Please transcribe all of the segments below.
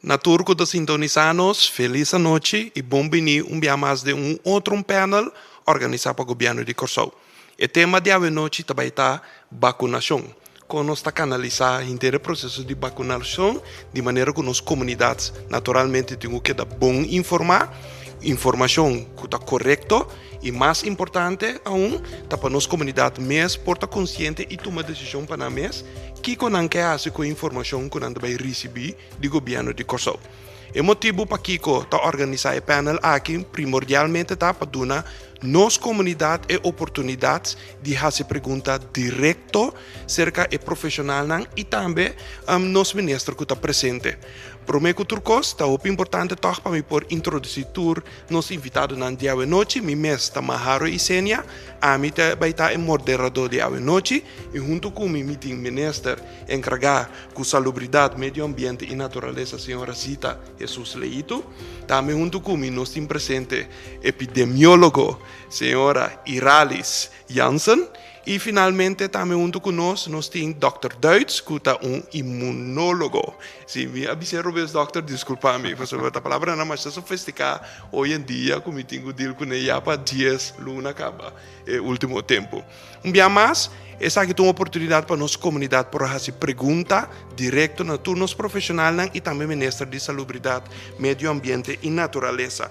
Na tur ku ta sintonisá nos, felis anochi i bon bini un bia mas den un otro un panel organisá pa Gobièrnu di Kòrsou. E tema di awenochi ta bai ta bakunashon. Kon nos ta kanalisá henter e proseso di bakunashon di manera ku nos komunidat naturalmente tin ku keda bon informá, informashon ku ta korekto i mas importante aun ta pa nos komunidat mes por ta konsiente i tuma desishon pa nan mes kiko nan ke hasi ku e informashon ku nan ta bai risibí di gobièrnu di Kòrsou. E motibu pakiko ta organisá e panel aki primordialmente ta pa duna nos komunidat e oportunidat di hasi pregunta direkto serka e profeshonalnan i tambe nos minister ku ta presente. Promé ku tur kos ta hopi importante tòg pa mi por introdusí tur nos invitadonan di awenochi. Mi mes ta Maharo Isenia, ami ta bai ta e moderadó di awenochi i huntu ku mi mi tin minister enkargá ku Salubridat, Medio Ambiente i Naturalesa señora Zita Jesus Leito. Tambe huntu ku mi nos tin presente epidemiólogo señora Iralis Jansen i finalmente tambe huntu ku nos nos tin dòkter Duits ku ta un inmunólogo. Si mi a bis'é robes dòkter diskulpa mi pasobra ta palabranan masha sofistiká hoy en dia ku mi tin ku deal kuné ya pa dies luna kaba e último tempu. Un bia mas, esaki ta un oportunidat pa nos komunidat por hasi pregunta direkto na tur nos profeshonalnan i tambe Minister di Salubridat, Medio Ambiente i Naturalesa.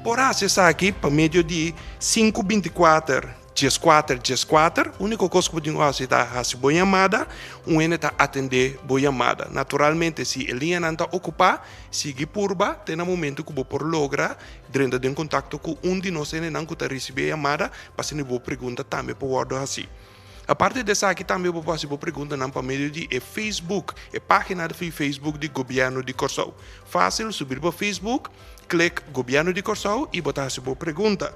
Por hasi esaki pa medio di sinku bintikuater, dieskuater, dieskuater. Úniko kos ku bo tin ku hasi ta hasi bo yamada, un hende ta atendé bo yamada. Naturalmente si e liñanan ta okupá, sigui purba te na momentu ku bo por logra drenta den kontakto ku un di nos hendenan ku ta risibí e yamada Pa asina bo pregunta tambe por wòrdu hasí. Aparte di esaki tambe bo por hasi bo preguntanan pa medio di e Facebook, e página di Facebook di Gobièrnu di Kòrsou. Fásil, subi riba Facebook, klik Gobièrnu di Kòrsou i bo ta hasi bo pregunta.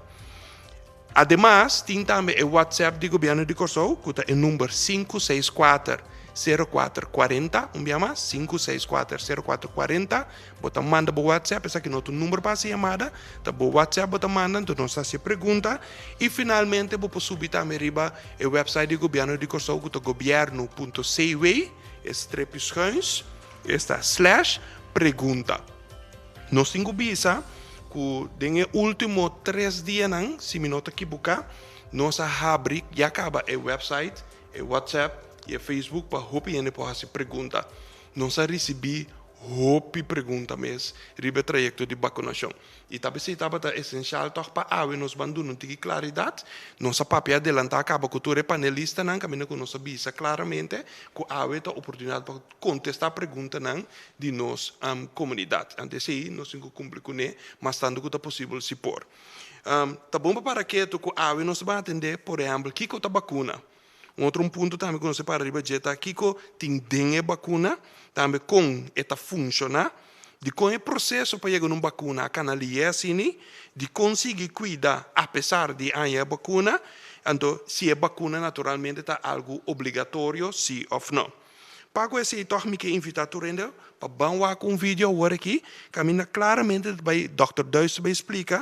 Ademas, tin tambe e WhatsApp di Gobièrnu di Kòrsou ku ta e number 564 0440, un bia mas, 564 0440. Bo ta manda bo WhatsApp, esaki no ta un number pa hasi yamada, ta bo WhatsApp bo ta manda, anto nos ta hasi e pregunta. I finalmente bo por subi tambe riba e website di Gobièrnu di Kòrsou ku ta gobièrnu punto cw, e strepi schuins, esta slash pregunta. Nos tin ku bisa ku den e último tres dianan, si mi no ta kibuká, nos a habri ya kaba e website, e WhatsApp i e Facebook pa hopi hende por hasi pregunta. Nos a risibí hopi pregunta mes riba e trayekto di bakunashon. I ta p'esei tabata esenshal tòg pa awe nos ban duna un tiki klaridat. Nos a papia adelantá kaba ku tur e panelistanan kaminda ku nos a bisa klaramente ku awe ta oportunidat pa kontestá preguntanan di nos komunidat. Anto esei nos tin ku kumpli kuné mas tantu ku ta posibel si por. Ta bon pa para ketu ku awe nos ta ban atendé por ehèmpel kiko ta bakuna. Un otro un punto tambe ku nos a para riba dje ta kiko tin den e bakuna, tambe kon e ta funshoná, dikon e proseso pa yega na un bakuna a kana lié asini, dikon sigui kuida apesar di haña e bakuna, anto si e bakuna naturalmente ta algu obligatorio si òf no. Pa ku esei tòg mi ke invitá tur hende pa ban wak un video awor aki kaminda klaramente ta bai dòkter Duis ta bai splika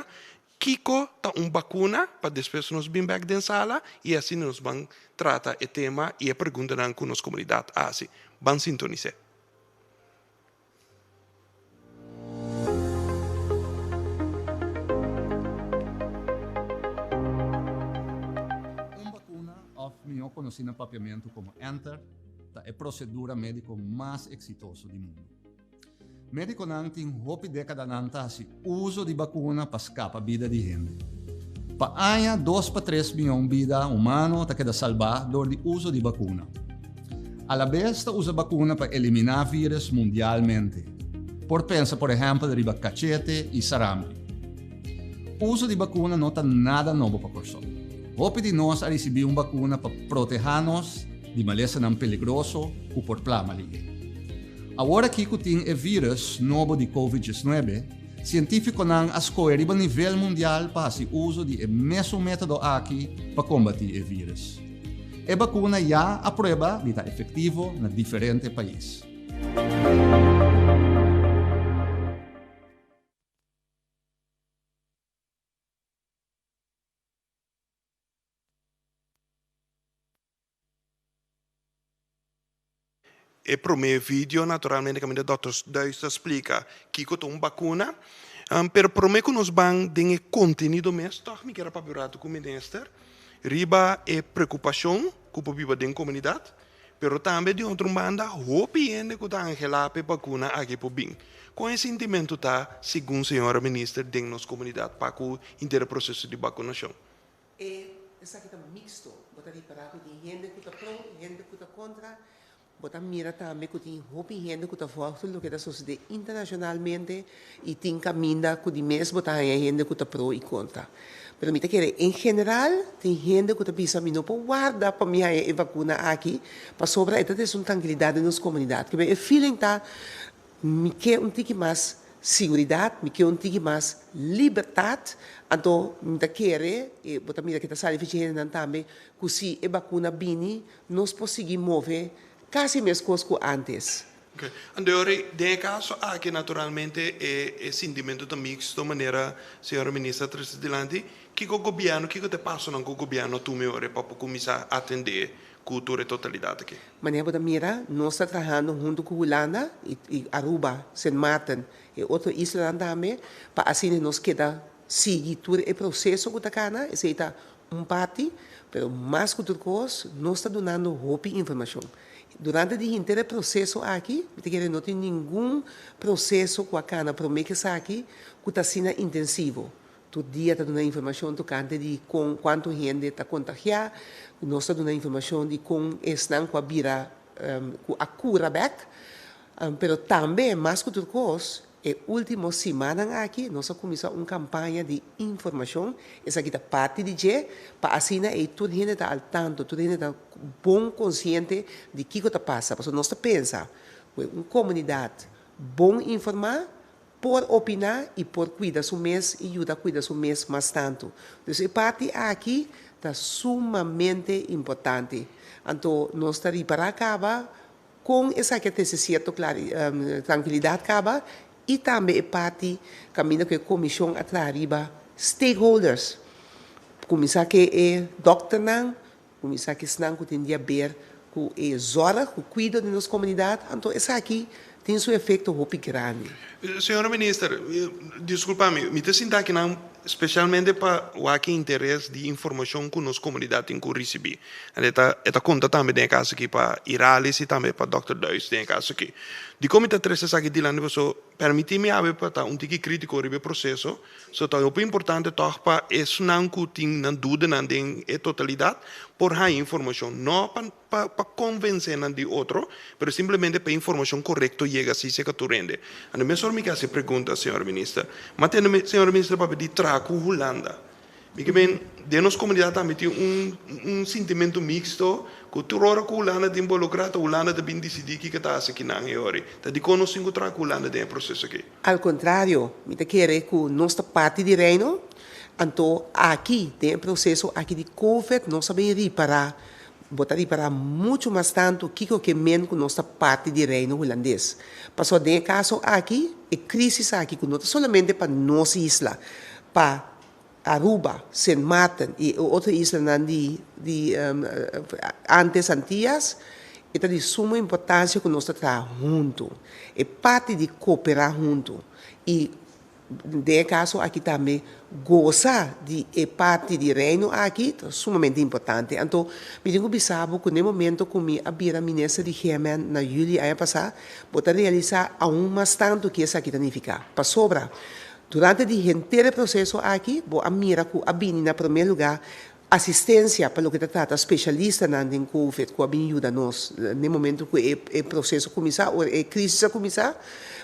Kiko ta un bakuna? Pa despues nos bin bek den sala i asina nos ban trata e tema i e preguntanan ku nos komunidat a hasi. Ban sintonis'é. Un bakuna, òf mihó konosí na papiamentu komo enter, ta e prosedura médiko mas eksitoso di mundu. Médikonan tin hopi dékadanan ta hasi uso di bakuna pa skapa bida di hende. Pa aña dos pa tres mion bida humano ta keda salbá dor di uso di bakuna. Alabes ta usa bakuna pa eliminá vírus mundialmente. Por pensa por ehèmpel riba kachete i sarampi. Uso di bakuna no ta nada nobo pa Kòrsou. Hopi di nos a risibí un bakuna pa protehá nos di malesanan peligroso ku por plama lihe. Awor aki ku tin e vírus nobo di Covid diesnuebe, sientífikonan a skohe riba nivel mundial pa hasi uso di e mesun método aki pa kombatí e vírus. E bakuna ya a prueba di ta efektivo na diferente pais. E promé video naturalmente kaminda Dòkter Duis ta splika kiko ta un bakuna. Pero promé ku nos ban den e kontenido mes tòg mi kier a papia un ratu ku minister riba e preokupashon ku por biba den komunidat, pero tambe di otro banda hopi hende ku ta anhelá pa e bakuna aki por bin. Kon e sintimentu ta segun señora minister den nos komunidat pa ku henter e proseso di bakunashon? E esaki ta mixto, bo ta ripará ku tin hende ku ta pro, hende ku ta kontra. Bo ta mira tambe ku tin hopi hende ku ta vòlg tur loke ta sosodé internashonalmente i tin kaminda ku di mes bo ta haña hende ku ta pro i kontra. Pero mi ta kere en general tin hende ku ta bisa mi no por warda pa mi haña e vakuna aki pasobra e ta trese un trankilidat den nos komunidat. Kibè e feeling ta mi ke un tiki mas siguridat, mi ke un tiki mas libertat, anto mi ta kere i bo ta mira ke ta sali fichi hendenan tambe ku si e bakuna bini Nos por sigui move casi mescos cu antes. Ok. Anto den e caso aki naturalmente e e sintimento ta mixto manera señora minister a trece dilanti. Kico gobierno, kico ta e pasonan cu gobierno a tuma e ora pa por cuminsa atende cu tur e totalidad aki? Manera bo ta mira, nos ta trahando hunto cu Hulanda y y Aruba, Sint Maarten e otro islanan tambe pa asina nos keda sigui tur e proceso cu ta cana. Esey ta Un parti, pero mas ku tur kos, nos ta dunando hopi informashon. Durante di henter e proseso aki, mi ta kere no tin ningun proseso ku a kana promé ku esaki ku ta asina intensivo. Tur dia ta duna informashon tokante di kon kuantu hende ta kontagiá, nos ta duna informashon di kon esnan ku a bira ku a kura bèk, pero tambe mas ku tur kos, E último simannan aki nos a kuminsá un kampaña di informashon, esaki ta parti di dje, pa asina ei tur hende ta al tanto, tur hende ta bon konsiente di kiko ta pasa. Pasobra nos ta pensa ku un komunidat bon informá por opiná i por kuida su mes i yuda kuida su mes mas tantu. Dus e parti aki ta sumamente importante. Anto nos ta ripará kaba Kon esaki a trese sierto trankilidat kaba i tambe e parti kaminda ku e komishon a traha riba stakeholders, kuminsá ke e dòkternan, kuminsá ke esnan ku tin di aber ku e zòrg, ku kuido di nos komunidat, anto esaki tin su efekto hopi grandi. Señora Minister, diskulpa mi, mi ta sinta akinan Specialmente pa wak e interes di informacion cu nos comunidad tin cu ricibi. En e ta e ta conta tambe den e caso aki pa Iralis y tambe pa Dòkter Duis den e caso aki. Dicon mi ta trece esaki dilanti paso permiti mi awe pa ta un tiki critico riba e proceso. So ta hopi importante tog pa esnan cu tin nan dudanan den e totalidad por haña informacion. No pa pa pa konvensé nan di otro, pero simplemente pa e informashon korekto yega si seka tur hende. Anto mesora mi ke hasi pregunta, señor Minister. Mi a tende mi señor Minister papia di traha ku Hulanda. Mi ke men den nos komunidat tambe tin un un sintimentu miksto ku tur ora ku Hulanda ta involukrá ta Hulanda ta bin disidí kiko ta hasi kinan e ora ei. Ta dikon nos tin ku traha ku Hulanda den e proseso aki? Al kontrario, mi ta kere ku nos ta parti di Reino, anto aki den e proseso aki di Covid nos a bin ripará Bo ta ripará muchu mas tantu kiko ke men ku nos ta parti di Reino Hulandes. Pasobra den e kaso aki, e krísis aki ku no ta solamente pa nos isla, pa Aruba, Sint Maarten i e otro islanan di di antes Antias, e ta di sumo importansia ku nos ta traha huntu. E parti di koperá huntu i Den e kaso aki tambe gosa di e parti di Reino aki ta sumamente importante. Anto mi tin ku bisa bo ku den momento ku mi a bira minister di GMN na juli aña pasá, bo ta realisá aun mas tantu ke esaki ta nifiká. Pasobra durante di henter e proseso aki bo a mira ku a bini na promé lugá asistensia pa loke ta trata spesialistanan den covid ku a bin yuda nos den momento ku e e proseso kuminsá ora e krisis a kuminsá.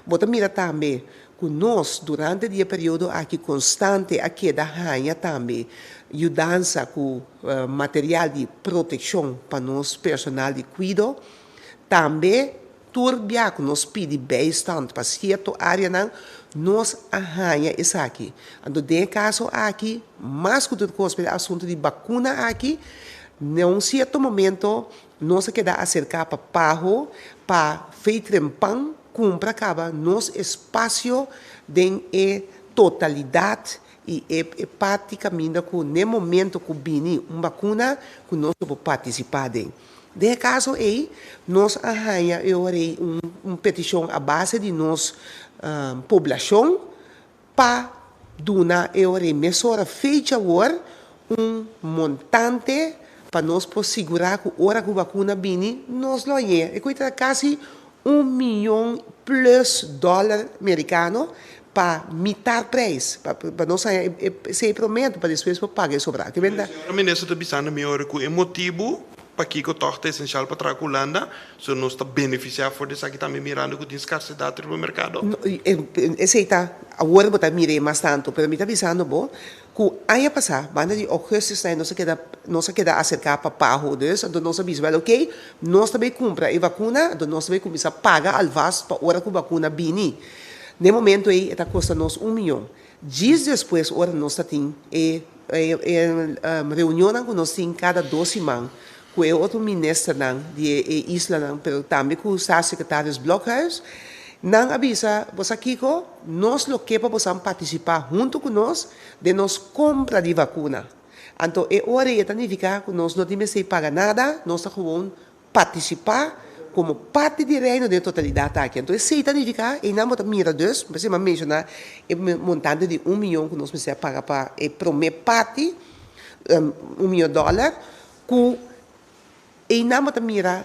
Bo ta mira tambe ku nos durante di e periodo aki konstante a keda haña tambe yudansa ku material di protekshon pa nos personal di kuido. Tambe Tur bia ku nos pidi bijstand pa sierto áreanan, nos a haña esaki. Anto den e kaso aki, mas ku tur kos pa e asuntu di bakuna aki, na un sierto momento nos a keda aserká pa PAHO pa fei trempan kumpra kaba nos espasio den e totalidat i e parti kaminda ku n'e momento ku bini un bakuna ku nos lo por partisipá den. Den e kaso ei, nos a haña e ora ei un petishon a base di nos poblashon pa duna e ora ei mesora fecha awor un montante pa nos por sigurá ku ora ku bakuna bini nos lo hañ'é. E koe ta kasi un miyon plus dòler merikano pa mitar prijs, pa nos haña esei promé pa despues por paga e sobrá. Ke benta. Señora Minister ta bisando mi ora ku e motibu pakiko tòg ta esenshal pa traha ku Hulanda, so nos ta benefisiá for di esaki tambe mirando ku tin skarsedat riba merkado? Esei ta awor bo ta mir'é mas tantu, pero mi ta bisando bo Ku aña pasá, banda di ougùstus na nos a keda nos a keda aserká pa PAHO dus, anto nos a bisa wèl okey, nos ta bai kumpra e vakuna, anto nos ta bai kuminsá paga alvast pa ora ku bakuna bini. Na e momento ei e ta kosta nos un miyon. Djis despues ora nos ta tin e e reunionnan ku nos tin kada dos siman ku e otro ministernan di e islanan pero tambe ku Staatssecretaris Blokhuis, nan a bisa, Bo sa kiko? Nos lo ke pa bosan partisipá huntu ku nos den nos kompra di vakuna. Anto e ora ei e ta nifiká ku nos no tin mester paga nada, nos ta gewoon partisipá komo parti di Reino den e totalidat aki. Anto esei ta nifiká, einan bo ta mira dus, p'esei mi a menshoná e montante di un miyon ku nos mester a paga pa e promé parti, un miyon dòler, Ku einan bo ta mira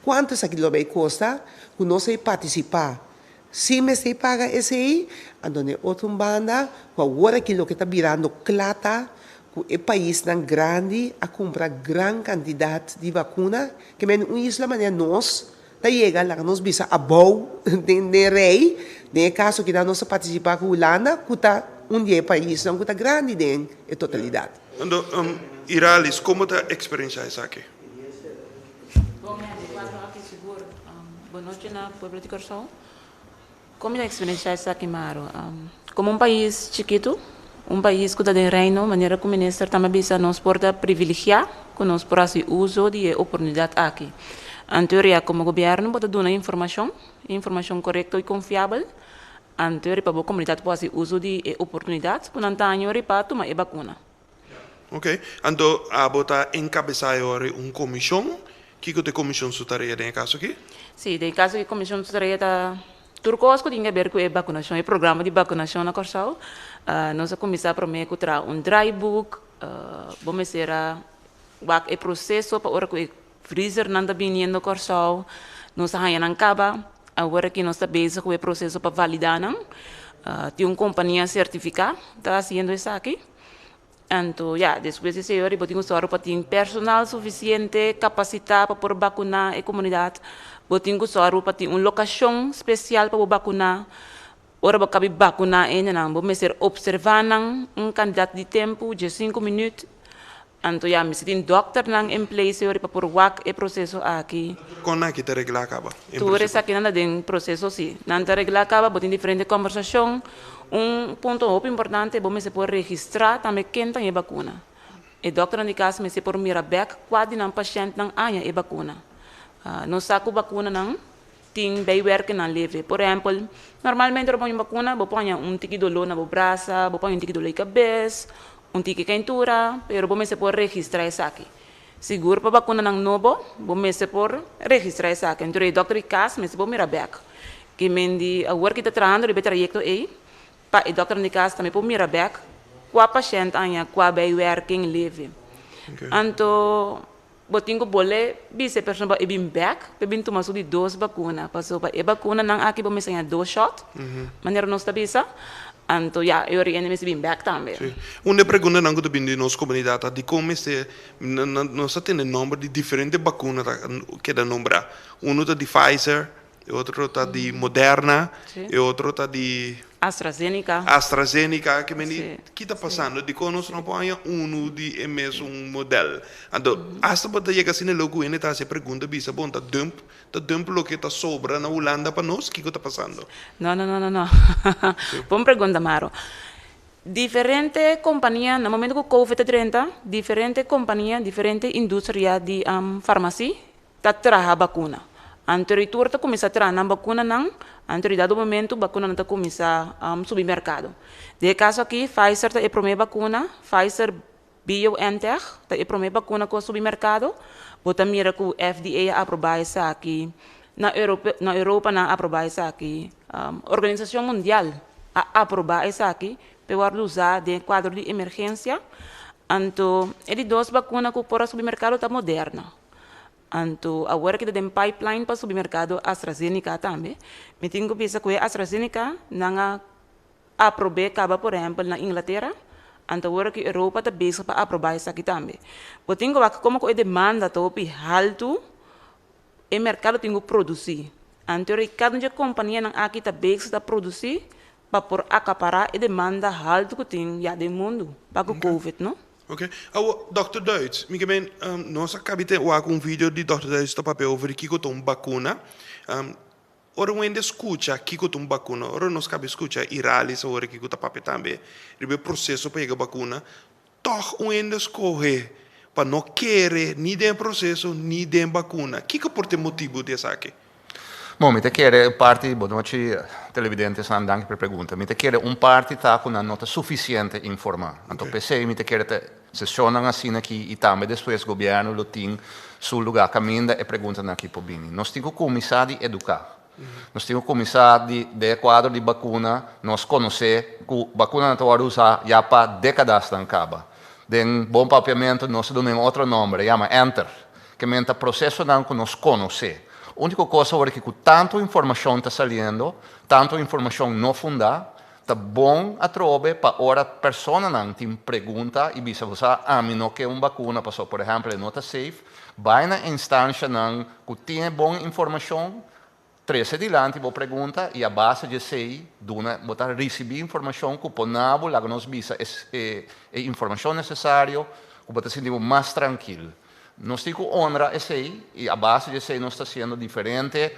kuantu esaki lo bay kosta ku nos ei partisipá. Si mester ei paga esei, anto na e otro un banda ku awor aki loke ta birando kla ta ku e paisnan grandi a kumpra gran kantidat di bakuna, ke men un isla manera nos ta yega laga nos bisa abou den rei, den e kaso kinan nos ta partisipá ku Hulanda ku ta un di e paisnan ku ta grandi den e totalidat. Anto, Iralis, komo ta eksperensiá esaki? Bon, mi a cuatro aki sigur. Bon nochi na pueblo di Kòrsou. Kon mi ta eksperensiá esaki Maro? Komo un pais chikitu, un pais ku ta den Reino, manera ku minister tambe a bisa nos por ta privilegiá ku nos por hasi uso di e oportunidat aki. Anto ya komo gobièrnu bo ta duna informashon, informashon korekto i konfiabel, Anto riba bo komunidat por hasi uso di e oportunidat ku nan ta haña riba tuma e bakuna. Ok. Anto abo ta enkabesá e ora un komishon. Kiko ta e komishon su tarea den e kaso aki? Sí, den e kaso aki komishon su tarea ta tur kos ku tin ke ber ku e bakunashon, e programa di bakunashon na Kòrsou. Nos a kuminsá promé ku traha un draaiboek. Bo mester a wak e proseso pa ora ku e Freezernan ta biniendo Kòrsou, nos a haña nan kaba, awor aki nos ta bezig ku e proseso pa validá nan. Tin un kompania sertifiká ta hasiendo esaki. Anto ya, despues di esei ora bo tin ku sòru pa tin personal sufisiente kapasitá pa por bakuná e komunidat. Bo tin ku sòru pa tin un lokashon spesial pa bo bakuná. Ora bo kabi bakuná hendenan, bo mester opservá nan un kantidat di tempu, diesinku minüt. Anto ya mester tin dokternan en place yori pa por wak e proceso aki. Kon aki ta regla kaba en Tur principio? esakinan ta den proceso si. Nan ta regla kaba, bo tin diferente combersacion. Un punto hopi importante, bo mester por registra tambe ken ta e bakuna. E dokternan di cas mester por mira bek cua di nan pashentnan aña e bakuna. Nos sa cu bakunanan tin bijwerkingnan leve. Por ehempel, normalmente ora bo haña un bakuna, bo por haña un tiki doló na bo brasa, bo por haña un tiki doló di kabes, un tiki keintura, pero bo mester por registrá esaki. Sigur pa bakunanan nobo, bo mester por registrá esaki. Entonces e dòkter di kas mester por mira bèk. Ke men di awor ki ta trahando riba e trayekto ei, pa e dòkternan di kas tambe por mira bèk kua pashènt a haña kua bijwerking leve. Anto Bo tin ku bole bisa e persona pa e bin bek pa e bin tuma su di dos bakuna pasobra e bakunanan aki bo mester haña dos shot manera nos ta bisa anto ya e ora mester bin bek tambe. Sí. Un di e preguntanan ku ta bini di nos komunidat ta dikon mester nos ta tende nomber di diferente bakuna ta keda nombrá. Unu ta di Pfizer, E otro ta di Moderna, e otro ta di. AstraZeneca. AstraZeneca, ke meni ki ta pasando? Dikon nos no por haña unu di e mesun model? Anto, asta bo ta yega asina leu ku hende ta hasi e pregunta bisa, bon, ta dump, ta dump loke ta sobra na Hulanda pa nos? Kiko ta pasando? No, no, no, no, no. Bon pregunta, Maro. Diferente kompania, na momento ku covid a drenta, diferente kompania, diferente industria di farmasi ta traha bakuna. Anto di tur ta kuminsá traha nan bakunanan, anto di dado momentu bakunanan ta kuminsá subi merkado. Den e kaso aki Pfizer ta e promé bakuna, Pfizer BioNTech ta e promé bakuna ku a subi merkado. Bo ta mira ku FDA a aprobá esaki, na Europe na Europa nan a aprobá esaki, Organisashon Mundial a aprobá esaki p'e wòrdu usá den e kuadro di emergensia. Anto e di dos bakuna ku por a subi merkado ta Moderna. Anto awor ki ta den pipeline pa subi merkado AstraZeneca tambe. Mi tin ku bisa ku e AstraZeneca nan a aprob'é kaba por ehèmpel na Inglatera, anto awor ki Europa ta bezig pa aprobá esaki tambe. Bo tin ku wak komo ku e demanda ta hopi haltu, e merkado tin ku produsí. Anto ora kada un di e kompanianan aki ta bezig ta produsí pa por akapará e demanda haltu ku tin ya den mundu pa ku covid, no? Ok. Awor, Dòkter Duits, mi ke men, nos a kabi te wak un video di Dòkter Duits ta papia over di kiko ta un bakuna. Ora un hende skucha kiko ta un bakuna, ora nos kabi skucha Iralis awor aki ku ta papia tambe riba e proseso pa yega bakuna, tòg un hende skohe pa no kere ni den e proseso ni den bakuna. Kiko por ta e motibu di esaki? Bon, mi ta kere un parti, bo nochi televidentesnan, danki pa e pregunta. Mi ta kere un parti ta ku nan no ta sufisiente informá. Anto p'esei mi ta kere ta sesionnan asina aki i tambe despues gobièrnu lo tin su lugá kaminda e preguntanan aki por bini. Nos tin ku kuminsá di eduká. Nos tin ku kuminsá di den e kuadro di bakuna nos konosé ku bakunanan ta wòrdu usá ya pa dékadasnan kaba. Den bon papiamentu nos ta duna un otro nòmber, e yama enter, ke men ta prosesonan ku nos konosé. Úniko kos awor ki ku tantu informashon ta saliendo, tantu informashon no fundá, Ta bon atrobe pa ora personanan tin pregunta y bisa bo sa ami no ke un bakuna paso por ehempel e no ta safe, bay na instancianan cu tin e bon informacion, trece dilanti bo pregunta y a base di esey duna bo ta ricibi informacion cu por na bo laga nos bisa e e informacion necesario cu bo ta sinti bo mas trankil. Nos tin cu honra esey y a base di esey nos ta haciendo diferente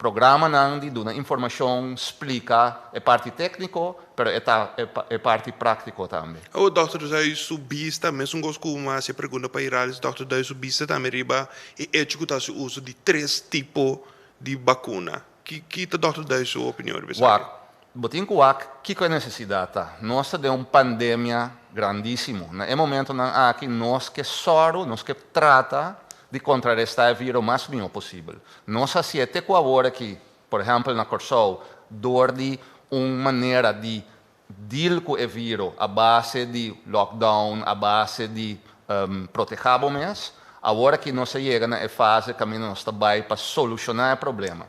Programanan di duna informashon, splika e parti tékniko, pero e ta e parti práktiko tambe. Awor Dòkter Duy su bista, mesun kos ku mi a hasi e pregunta pa Iralis, Dòkter Duy su bista tambe riba e echo ku ta hasi uso di tres tipo di bakuna. Ki ki ta Dòkter Duy su opinion riba esaki? Wak, bo tin ku wak kiko e nesesidat ta. Nos ta den un pandemia grandísimo. Na e momentonan aki nos ke sòru, nos ke trata di kontrarestá e viro mas mihó posibel. Nos hasié te ku awor aki, por ehèmpel na Kòrsou, dor di un manera di deal ku e viro a base di lockdown, a base di protehá bo mes, awor aki nos a yega na e fase kaminda nos ta bai pa solushoná e problema.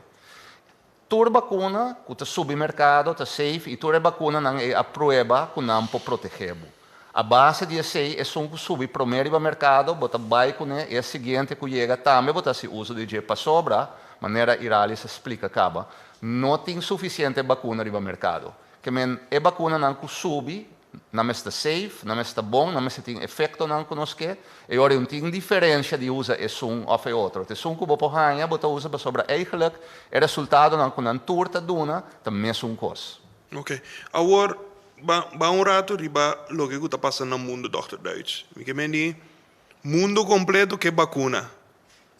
Tur bakuna ku ta subi merkado ta safe i tur e bakunanan ei a prueba ku nan por protegé bo. A base di esei esun ku subi promé riba merkado bo ta bai kuné i e siguiente ku yega tambe bo ta hasi uso di dje pasobra, manera Iralis a splika kaba, no tin sufisiente bakuna riba merkado. Ke men e bakunanan ku subi Nan mester safe, nan mester bon, nan mester tin efectonan cu nos ke. E ora un tin diferencia di usa esun of e otro. Ta esun cu bo por haña bo ta usa pasobra eigenlijk e resultadonan cu nan tur ta duna ta mesun cos. Ok. Awor ba ba un rato riba loke cu ta pasa na mundo Dòkter Duits. Mi ke meni mundo completo ke bacuna.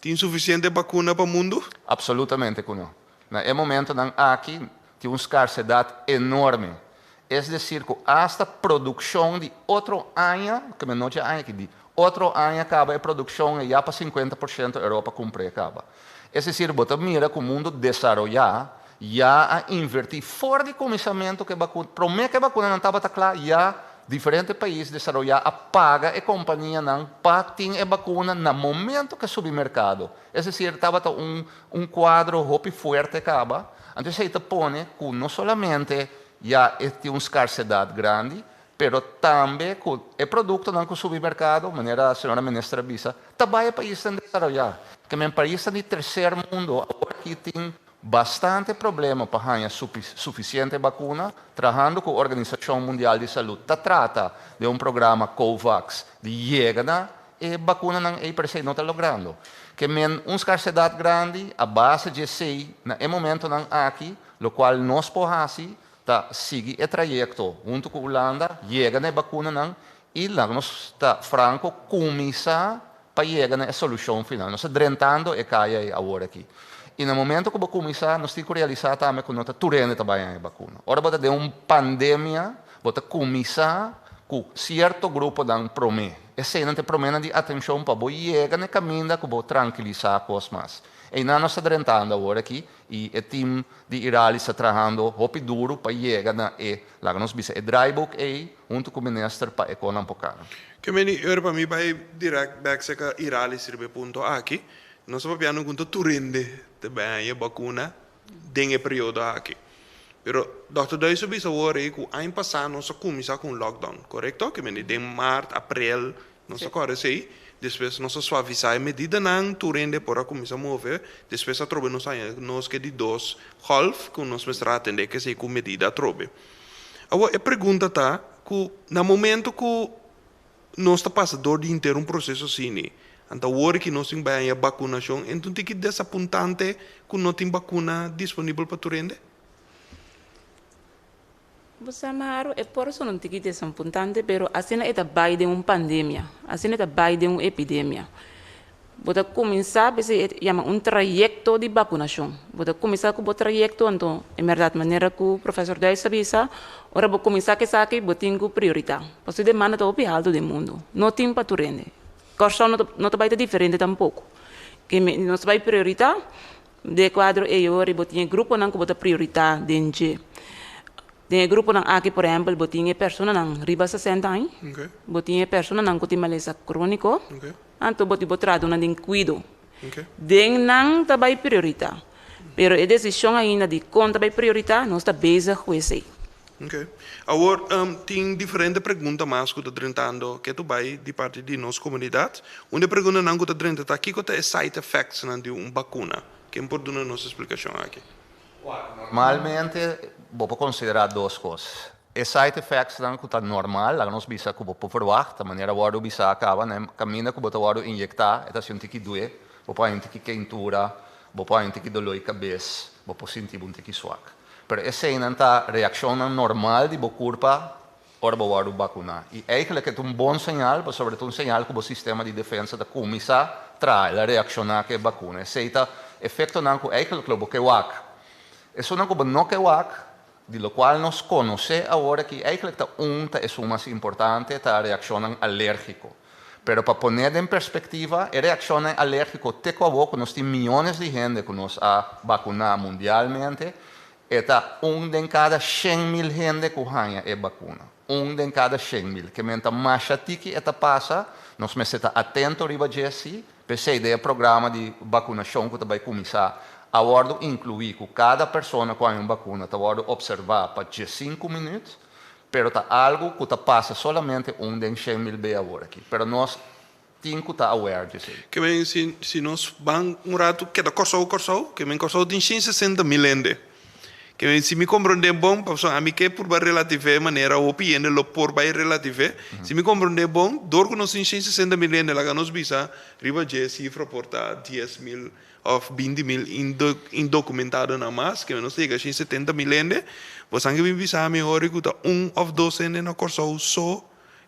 Tin suficiente bacuna pa mundo? Absolutamente cu no. Na e momentonan aki tin un scarsedad enorme. Es decir cu hasta produccion di otro aña, ke men no dje aña aki, di otro aña caba e produccion e ya pa 50% Europa cumpr'e caba. Es decir bo ta mira cu mundo desaroya ya a inverti for di cuminsamento cu e vacuna, prome cu e vacunanan tabata cla ya diferente pais desaroya a paga e companianan pa tin e vacuna na momento cu a subi mercado. Es decir tabata un un cuadro hopi fuerte caba, anto esey ta pone cu no solamente ya e tin un scarsedad grandi, pero tambe cu e productonan cu subi mercado, manera señora minister a bisa, ta bay e paisnan desaroya. Ke men paisnan di tercer mundo awor aki tin bastante problema pa haña suficiente vacuna, trahando cu Organisacion Mundial di Salud ta trata den un programa COVAX di yega na e bakunanan ei pero esei no ta logrando. Ke men un skarsedat grandi a base dje esei na e momentonan aki, lokual nos por hasi ta sigui e trayekto huntu ku Hulanda, yega na e bakunanan i laga nos ta franko kuminsá pa yega na e solushon final. Nos ta drentando e kaya ei awor aki. I na momento ku bo kuminsá nos tin ku realisá tambe ku no ta tur hende ta bai haña e bakuna. Ora bo ta den un pandemia bo ta kuminsá ku sierto gruponan promé. Eseinan ta e proménan di atenshon pa bo yega na e kaminda ku bo trankilisá kos mas. Einan nos ta drentando awor aki i e tim di Iralis ta trahando hopi duru pa yega na e, laga nos bisa, e draaiboek ei huntu ku minister pa e konan por kana. Ke meni ora pa mi bai dirèkt bèk serka Iralis riba e punto aki. Nos ta papiando ku ta tur hende ta bai haña bakuna den e periodo aki. Pero dòkter Duis a bisa awor ei ku aña pasá nos a kuminsá ku un lockdown, korekto? Ke meni den mart, aprel nos a kòrda esei. Despues nos a suavisá e medidanan, tur hende por a kuminsá move. Despues atrobe nos haña nos ke di dos gòlf ku nos mester a atendé ku esei ku medida atrobe. Awor e pregunta ta ku na momento ku nos ta pasa dor di henter un proseso asini, anto awor ki nos tin bai haña bakunashon, enton tin ki desapuntante ku no tin bakuna disponibel pa tur hende? Bo sa Maro, e por sona un tiki desapuntante, pero asina e ta bai den un pandemia, asina e ta bai den un epidemia. Bo ta kuminsá, p'esei e yama un trayekto di bakunashon. Bo ta kuminsá ku bo trayekto, anto en bèrdat manera ku profesor Duijs a bisa, ora bo kuminsá ku esaki bo tin ku prioritá. Pasobra e demanda ta hopi haltu den mundu, no tin pa tur hende. Kòrsou no ta no ta bai ta diferente tampoko. Ke nos ta bai prioritá den e kuadro ei ora bo tin e gruponan ku bo ta prioritá den dje. Den e gruponan aki por ehèmpel bo tin e personanan riba sesenta aña, bo tin e personanan ku tin malesa króniko, anto bo tin bo tradunan den kuido. Den nan ta bai prioritá, pero e desishon ainda di kon ta bai prioritá nos ta bezig ku esei. Ok. Awor tin diferente pregunta mas ku ta drentando ke tu bai di parti di nos komunidat. Un di e preguntanan ku ta drenta ta kiko ta e side effectsnan di un bakuna? Ken por duna nos e splikashon aki? Normalmente bo por konsiderá dos kos. E side effectsnan ku ta normal, laga nos bisa ku bo por verwagt, ta manera wòrdu bisá kaba, na e kaminda ku bo ta wòrdu inyektá e ta hasi un tiki due, bo por haña un tiki keintura, bo por haña un tiki doló di kabes, bo por sinti bo un tiki swak. Pero eseinan ta reakshonnan normal di bo kurpa ora bo wòrdu bakuná. I eigentlik e ta un bon señal, pasobra e ta un señal ku bo sistema di defensa ta kuminsá traha, el a reakshoná ku e bakuna. Esei ta efektonan ku eigentlik lo bo ke wak. Esunnan ku bo no ke wak, di lokual nos konosé awor aki, eigentlik ta un ta esun mas importante, ta reakshonnan alérgiko. Pero pa pon'é den perspektiva, e reakshonnan alérgiko te ku awor ku nos tin miónes di hende ku nos a bakuná mundialmente, E ta un den kada 100.000 hende ku haña e bakuna. Un den kada 100.000. Ke men ta masha tiki e ta pasa, nos mester ta atento riba dje si. P'esei den e programa di bakunashon ku ta bai kuminsá a wòrdu inkluí ku kada persona ku haña un bakuna ta wòrdu opservá pa 15 minüt, pero ta algu ku ta pasa solamente un den 100.000 be awor aki. Pero nos tin ku ta aware di esei. Ke men si si nos ban un ratu keda Kòrsou Kòrsou, ke men Kòrsou tin 160.000 hende. Ke men si mi komprondé bon, pasobra ami ke purba relativ'é manera hopi hende lo por bai relativ'é. Si mi komprondé bon, dor ku nos tin 160.000 hende laga nos bisa riba dje sifra por ta 10.000 òf 20.000 indokumentadonan mas, ke men nos ta yega 170.000 hende. Bo san ke bin bisa mi hori ku ta un òf dos hende na Kòrsou so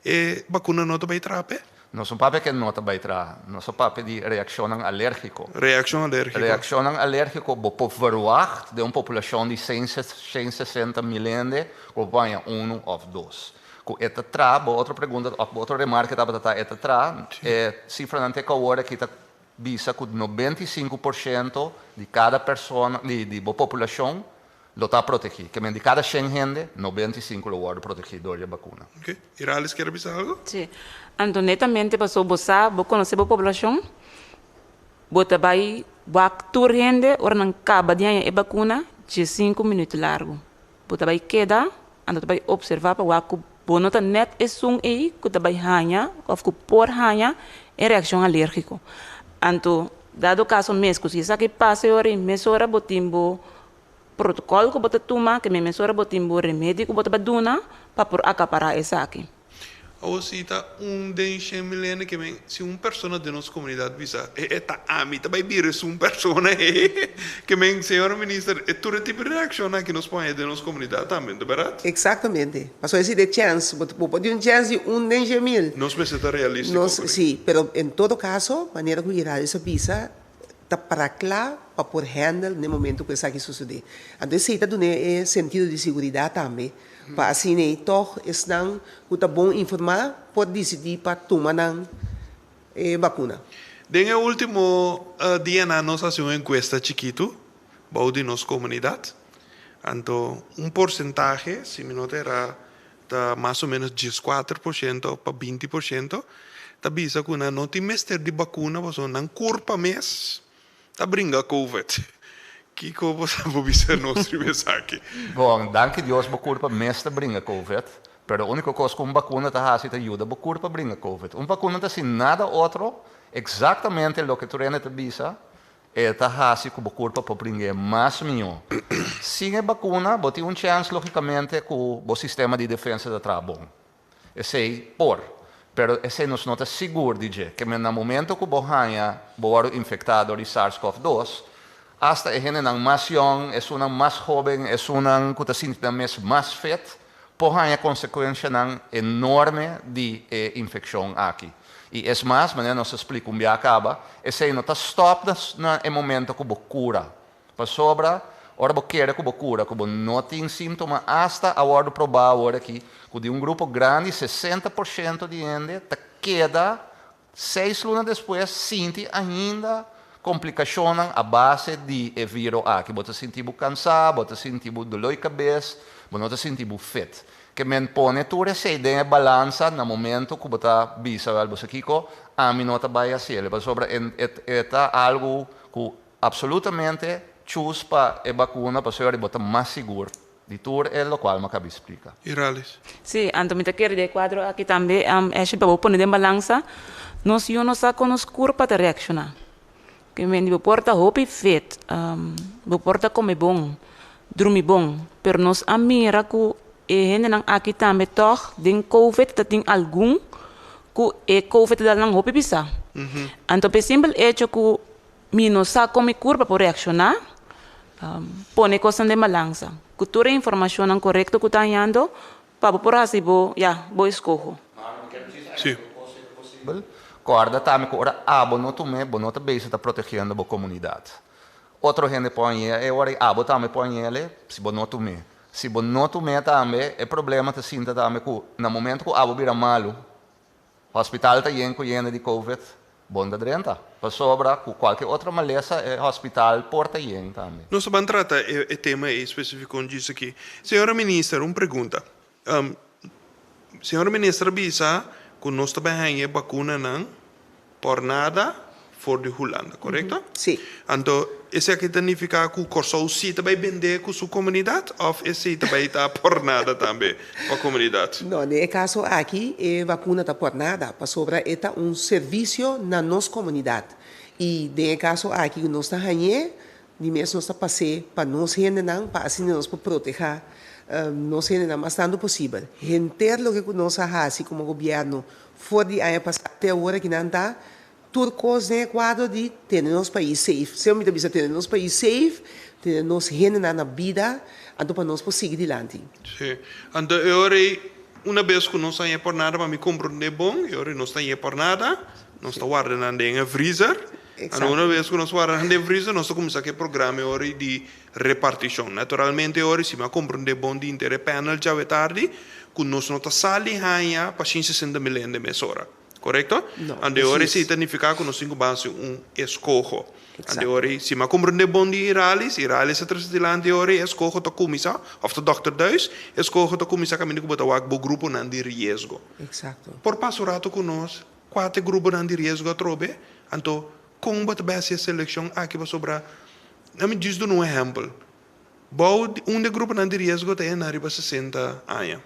e bakuna no ta bai traha p'e? Nos no papia ke no ta bai traha. Nos a papia di reakshonnan alérgiko. Reakshon alérgiko. Reakshonnan alérgiko bo por verwagt den un populashon di 160.000 hende ku bo por haña unu òf dos. Ku e ta traha, bo otro pregunta òf bo otro remarke tabata ta e ta traha, e sifranan te ku awor aki ta bisa ku 95% di kada persona di bo populashon lo ta protegí. Ke men di kada 100 hende, 95 lo wòrdu protegí dor di e bakuna. Ok. Iralis kier a bisa algo? Sí. Anto netamente paso bo sa, bo konosé bo poblashon, bo ta bai wak tur hende ora nan kaba di haña e bakuna 15 minüt largu. Bo ta bai keda, anto ta bai opservá pa wak ku bo no ta nèt esun ei ku ta bai haña òf ku por haña e reakshon alérgiko. Anto dado kaso mes ku si esaki pasa e ora ei mesora bo tin bo protokòl ku bo ta tuma, ke mesora bo tin bo remedi ku bo ta bai duna pa por akapará esaki. Awor si ta un den 100.000 hende ke men, si un persona den nos komunidat bisa, e e ta ami ta bai bira esun persona ei, ke men, señora minister, e tur e tipo di reakshonnan aki nos por haña den nos komunidat tambe, no ta bèrdat? Eksaktamente. Pasobra esi ta e chèns, bo bo por tin un chèns di un den 100.000. Nos mester ta realístiko Nos, ku sí, pero en todo kaso, manera ku Iralis a bisa, ta para kla pa por handle n'e momento ku esaki sosodé. Anto esei ta dun'é e sentido di siguridat tambe pa asina ei tòg esnan ku ta bon informá por disidí pa tuma nan e bakuna. Den e último dianan nos hasi un enkuesta chikitu bou di nos komunidat. Anto un porsentahe, si mi no ta erá, ta mas o ménos 14% pa 20% ta bisa ku nan no tin mester di bakuna pasobra nan kurpa mes ta bringa covid. Kiko bo sa por bisa nos riba esaki? Bon, danki Dios bo kurpa mes ta bringa covid, pero úniko kos ku un bakuna ta hasi ta yuda bo kurpa bringa covid. Un bakuna ta hasi nada otro, eksaktamente loke tur hende ta bisa, E ta hasi ku bo kurpa por bring'é mas mihó. Sin e bakuna, bo tin un chèns lógikamente ku bo sistema di defensa ta traha bon. Esei por, pero esei nos no ta sigur di dje. Ke men na momento ku bo haña bo wòrdu infektá dor di SARS-CoV 2, asta e hendenan mas yòn, esunnan mas hóben, esunnan ku ta sinti nan mes mas fit, por haña konsekuenshanan enorme di e infekshon aki. I es mas, manera nos a splika un bia kaba, esei no ta stòp na e momento ku bo kura. Pasobra ora bo kere ku bo kura, ku bo no tin síntoma, asta a wòrdu probá awor aki ku di un grupo grandi 60% di hende ta keda seis luna despues sinti ainda komplikashonnan a base di e viro aki. Bo ta sinti bo kansá, bo ta sinti bo doló di kabes, bo no ta sinti bo fit. Ke men pone tur esei den e balansa na momento ku bo ta bisa, wèl, bo sa kiko, ami no ta bai hasiel, pasobra e ta algu ku absolutamente chus pa e bakuna pasobra bo ta mas sigur di tur e lokual mi a kabi splika. Iralis. Sí, anto mi ta kere den e kuadro aki tambe, Ashley, pa bo pone den balansa, nos yu no sa kon nos kurpa ta reakshoná. Ke men di bo por ta hopi fit, bo por ta kome bon, drumi bon, pero nos a mira ku e hendenan aki tambe tòg den covid ta tin algun ku e covid ta dal nan hopi pisá. Anto p'e simpel echo ku mi no sa kon mi kurpa por reakshoná, pone kosnan den balansa. Ku tur e informashonnan korekto ku ta hañando pa bo por hasi bo, ya, bo eskoho. Sí. Kòrda tambe ku ora abo no tum'é, bo no ta bezig ta protegiendo bo komunidat. Otro hende por hañ'é e ora i abo tambe por hañ'é si bo no tum'é. Si bo no tum'é tambe, e problema ta sinta tambe ku na momento ku abo bira malu, hospital ta yen ku yende di covid, bo no ta drenta. Pasobra ku kualke otro malesa e hospital por ta yen tambe. Nos ta ban trata e tema ei spesifiko djis aki. Señora Minister, un pregunta. Señor Minister a bisa ku nos ta bai haña e bakunanan por nada for di Hulanda, korekto? Sí. Anto esaki ta nifiká ku Kòrsou sí ta bai bendé ku su komunidat òf esei ta bai ta por nada tambe pa komunidat? No, den e kaso aki e bakuna ta por nada pasobra e ta un servisio na nos komunidat i den e kaso aki ku nos ta hañ'é Di mes nos ta pas'é pa nos hendenan pa asina nos por protehá nos hendenan mas tantu posibel. Henter loke ku nos a hasi komo gobièrnu for di aña pasá te awor aki nan ta tur kos den e kuadro di tene nos pais safe. Semper mi ta bisa tene nos pais safe, tene nos hendenan na bida, anto pa nos por sigui dilanti. Sí. Anto e ora ei una bes ku nos haña por nada pa mi komprondé bon, e ora ei nos ta haña por nada, nos ta warda nan den e vrizer. Anto una bes ku nos warda nan den vrizer nos ta kuminsá ku e programa e ora ei di repartishon. Naturalmente e ora ei si mi a komprondé bon di inter e panel djawe tardi ku nos no ta sali haña pa 160.000 hende mesora. Korekto? No, Anto e ora ei presis. si ta nifiká ku nos tin ku base un eskoho. Anto e Eksakto. ora ei si mi a komprondé bon di Iralis, Iralis a trese dilanti e ora ei eskoho ta kuminsá, òf ta dòkter Duis, eskoho ta kuminsá kaminda ku bo ta wak bo gruponan di riesgo. Eksakto. Por pasa un rato ku nos Kua ta e gruponan di riesgo atrobe? Anto, kon bo ta bai hasi e selekshon aki pasobra, na mi djis duna un ehèmpel, bou di un di e gruponan di riesgo ta hende riba 60 aña.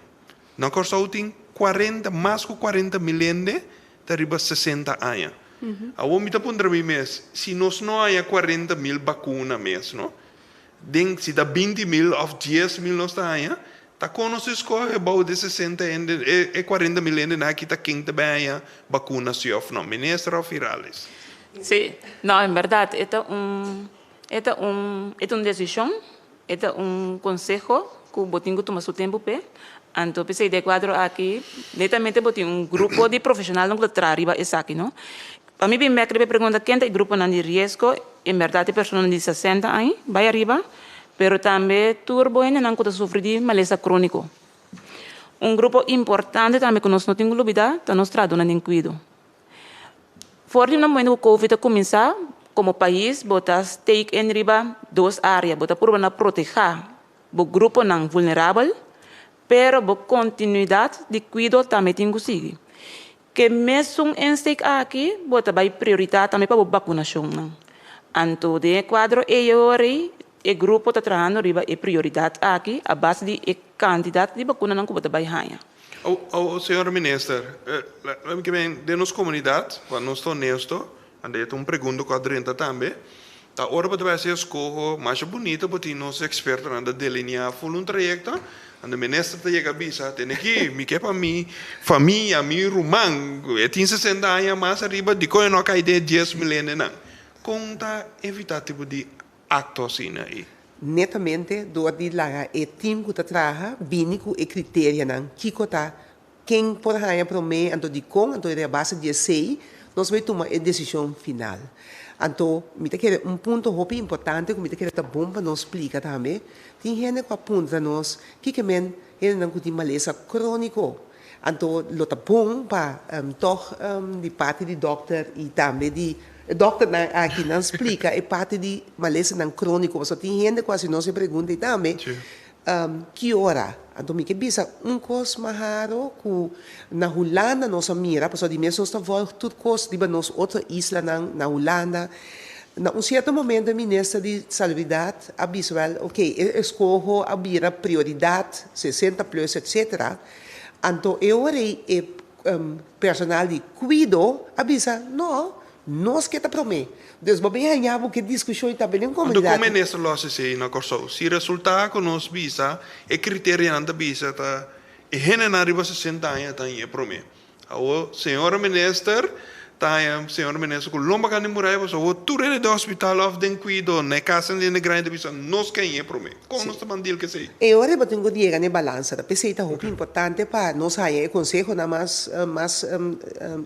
Na Kòrsou tin 40, mas ku 40 mil hende ta riba 60 aña. Awor mi ta puntra mi mes, si nos no haña 40.000 bakuna mes, no? Den si ta 20.000 òf 10.000 nos ta haña, ta kon nos eskohe bou di 60 hende, e 40.000 hendenan aki ta ken ta bai haña bakuna si òf no? Minister òf Iralis? Sí, no, en bèrdat e ta un, e ta un, e ta un desishon, e ta un konseho ku bo tin ku tuma su tempu p'e. Anto p'esei den e kuadro aki netamente bo tin un grupo di profeshonalnan ku ta traha riba esaki, no. Pa mi bin bèk riba e pregunta ken ta e gruponan di riesgo. en bèrdat e personanan di 60 aña bai ariba, pero tambe tur bo hendenan ku ta sufri di malesa króniko. Un grupo importante tambe ku nos no tin ku lubidá ta nos trahadónan den kuido. For di un momento ku Covid a kuminsá, komo pais bo ta stake in riba dos área, bo ta purba na protehá bo gruponan vulnerabel, pero bo kontinuidat di kuido tambe tin ku sigui. Ke mesun insteek aki bo ta bai prioritá tambe pa bo bakunashonnan. Anto den e kuadro ei ora ei e grupo ta trahando riba e prioridat aki a base di e kantidat di bakunanan ku bo ta bai haña. O, señor minister, laat mi men den nos komunidat, pa nos ta honesto, anda e ta un pregunta ku a drenta tambe, ta ora bo ta bai hasi eskoho, masha bunita bo tin nos ekspertonan ta delineá ful un trayekto, anda minister ta yega bisa, tene aki, mi ke pa mi famia, mi ruman, e tin 60 aña mas ariba, dikon e no a kai den e 10,000 hendenan? Kon ta evitá tipo di akto asina ei? Netamente dor di laga e tim ku ta traha bini ku e kriterianan kiko ta ken por haña promé anto dikon, anto riba base di esei nos bai tuma e desishon final. Anto mi ta kere un punto hopi importante ku mi ta kere ta bon pa nos splika tambe, tin hende ku a puntra nos kiko men hendenan ku tin malesa króniko, anto lo ta bon pa tòg di parti di dòkter i tambe di e dòkternan aki nan splika e parti di malesanan króniko pasobra tin hende ku hasi nos e pregunta ei tambe. Ki ora? Anto mi ke bisa un kos maharo ku na Hulanda nos a mira, pasobra di mes nos ta vòlg tur kos riba nos otro islanan na Hulanda. Na un sierto momento e minister di Salubridat a bisa wèl, oke, e eskoho a bira prioridat, 60 plus etcetera. Anto e ora ei e personal di kuido a bisa, no, nos ke ta promé. Dus bo bin haña bo ke diskushon i tambe den Anto komunidat. kon minister lo hasi esei na Kòrsou? Si resultá ku nos bisa, e kriterianan ta bisa ta e hendenan riba 60 aña ta haña e promé. Awor señora minister ta haña señora minister ku lomba kanda di muraya pasobra awor tur hende den hospital òf den kuido na e kasnan di hende grandi ta bisa nos ke haña e promé. Kon nos ta ban deal ku esei? E ora bo tin ku yega na e balansa ta. P'esei ta hopi importante pa nos haña e konsehonan mas mas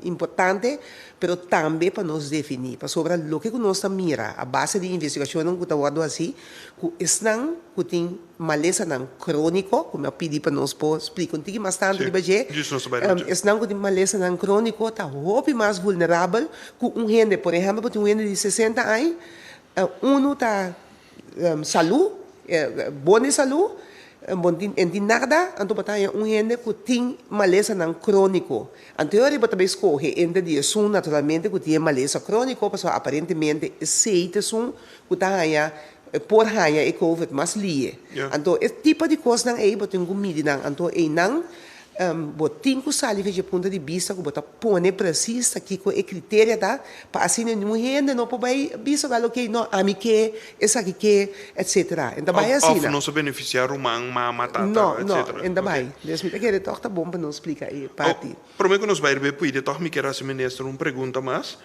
importante pero tambe pa nos definí, pasobra loke ku nos ta mira a base di investigashonnan ku ta wòrdu hasí, ku esnan ku tin malesanan króniko, ku mi a pidi pa nos por splika un tiki mas tantu riba dje, esnan ku tin malesanan króniko ta hopi mas vulnerabel ku un hende, por ehèmpel bo tin un hende di 60 aña, unu ta salú, bon di salú, bo no tin e tin nada, anto bo ta haña un hende ku tin malesanan króniko. Anto e ora bo ta bai skohe entre di esun naturalmente ku tin e malesa króniko, pasobra aparentemente esei ta esun ku ta haña, por haña e covid mas lihe. Anto e tipo di kosnan ei bo tin ku midi nan. Anto einan Bo tin ku sali for dje punto di bista ku bo ta pone presis ta kiko e kriteria ta pa asina niun hende no por bai bisa wèl okey no ami ke, esaki ke, etsetera. En ta bai Òf asina. no sa benefisiá ruman, mama, tata, No, no, etsetera. en ta Okey. bai. Dus mi ta kere tòg ta bon pa nos splika e parti. Promé ku nos bai riba e puide tòg mi kier hasi minister un pregunta mas.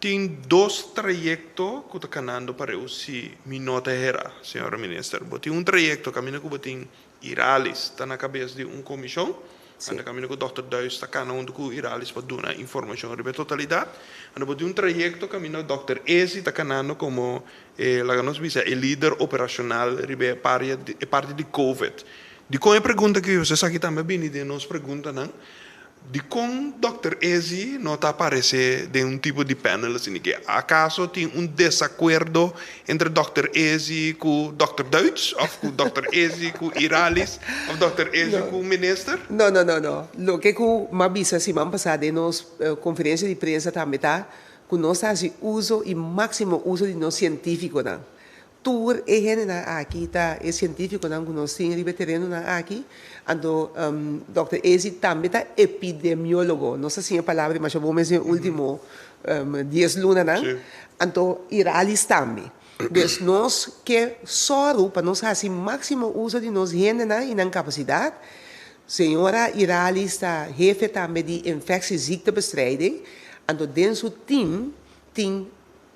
Tin dos trayekto ku ta kanando pareu si mi no ta hera, señora minister. Bo tin un trayekto kaminda ku bo tin Iralis ta na kabes di un komishon, anda kaminda ku dòkter Duis ta kana huntu ku Iralis pa duna informashon riba e totalidat. Anda bo tin un trayekto kaminda dòkter Ezi ta kanando komo e, laga nos bisa, e lider operashonal riba e e parti di covid. Dikon e pregunta aki? Pasobra esaki tambe a bini den nos preguntanan. Dikon Dòkter Ezi no ta aparesé den un tipo di panel asina ke? Akaso tin un desakuerdo entre Dòkter Ezi ku Dòkter Duits òf ku Dòkter Ezi ku Iralis òf Dòkter Ezi ku minister? No, no, no, no. Loke ku m'a bisa siman pasá den nos konferensia di prensa tambe ta ku nos ta hasi uso i máksimo uso di nos sientífikonan. Tur e hendenan aki ta e sientífikonan ku nos tin riba e terenonan aki. Anto dòkter Ezi tambe ta epidemiólogo. Nos a siña e palabra masha bon mes den e último dies lunanan. Anto Iralis tambe. Dus nos ke sòru pa nos hasi máksimo uso di nos hendenan i nan kapasidat. Señora Iralis ta hefe tambe di infectieziektebestrijding. Anto den su tim tin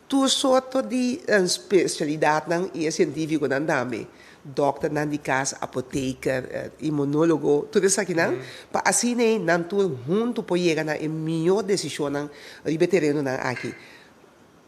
Tur sorto di spesialidatnan i e sientífikonan tambe, dòkternan di kas, apoteker, inmunólogo, tur esakinan, pa asina ei nan tur huntu por yega na e mihó desishonnan riba e terenonan aki.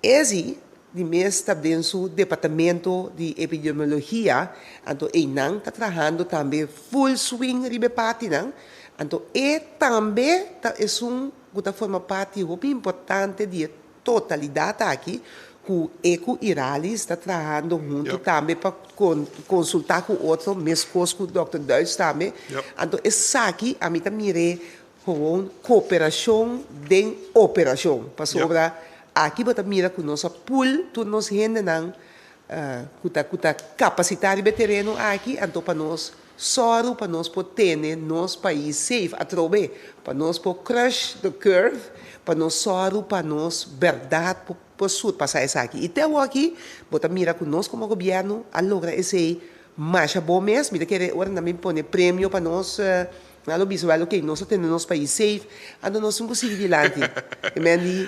Ezi di mes ta den su departamento di epidemiologia, anto einan ta trahando tambe full swing riba e partinan, anto e tambe ta esun ku ta forma parti hopi importante di e totalidat aki ku e ku Iralis ta trahando huntu tambe pa konsultá ku otro meskos ku dòkter Duits tambe. Anto esaki ami ta mir'é gewoon koperashon den operashon pasobra aki bo ta mira ku nos a pul tur nos hendenan ku ta ku ta kapasitá riba e tereno aki anto pa nos sòru pa nos por tene nos pais safe atrobe pa nos por crush the curve pa nos sòru pa nos bèrdat por surpasá esaki i te awoki bo ta mira ku nos komo gobièrnu a logra esei masha bon mes mi ta kere ora nan bin pone premio pa nos. Nan lo bisa wel ok nos a tene nos pais safe anto nos tin ku sigui dilanti. E men di.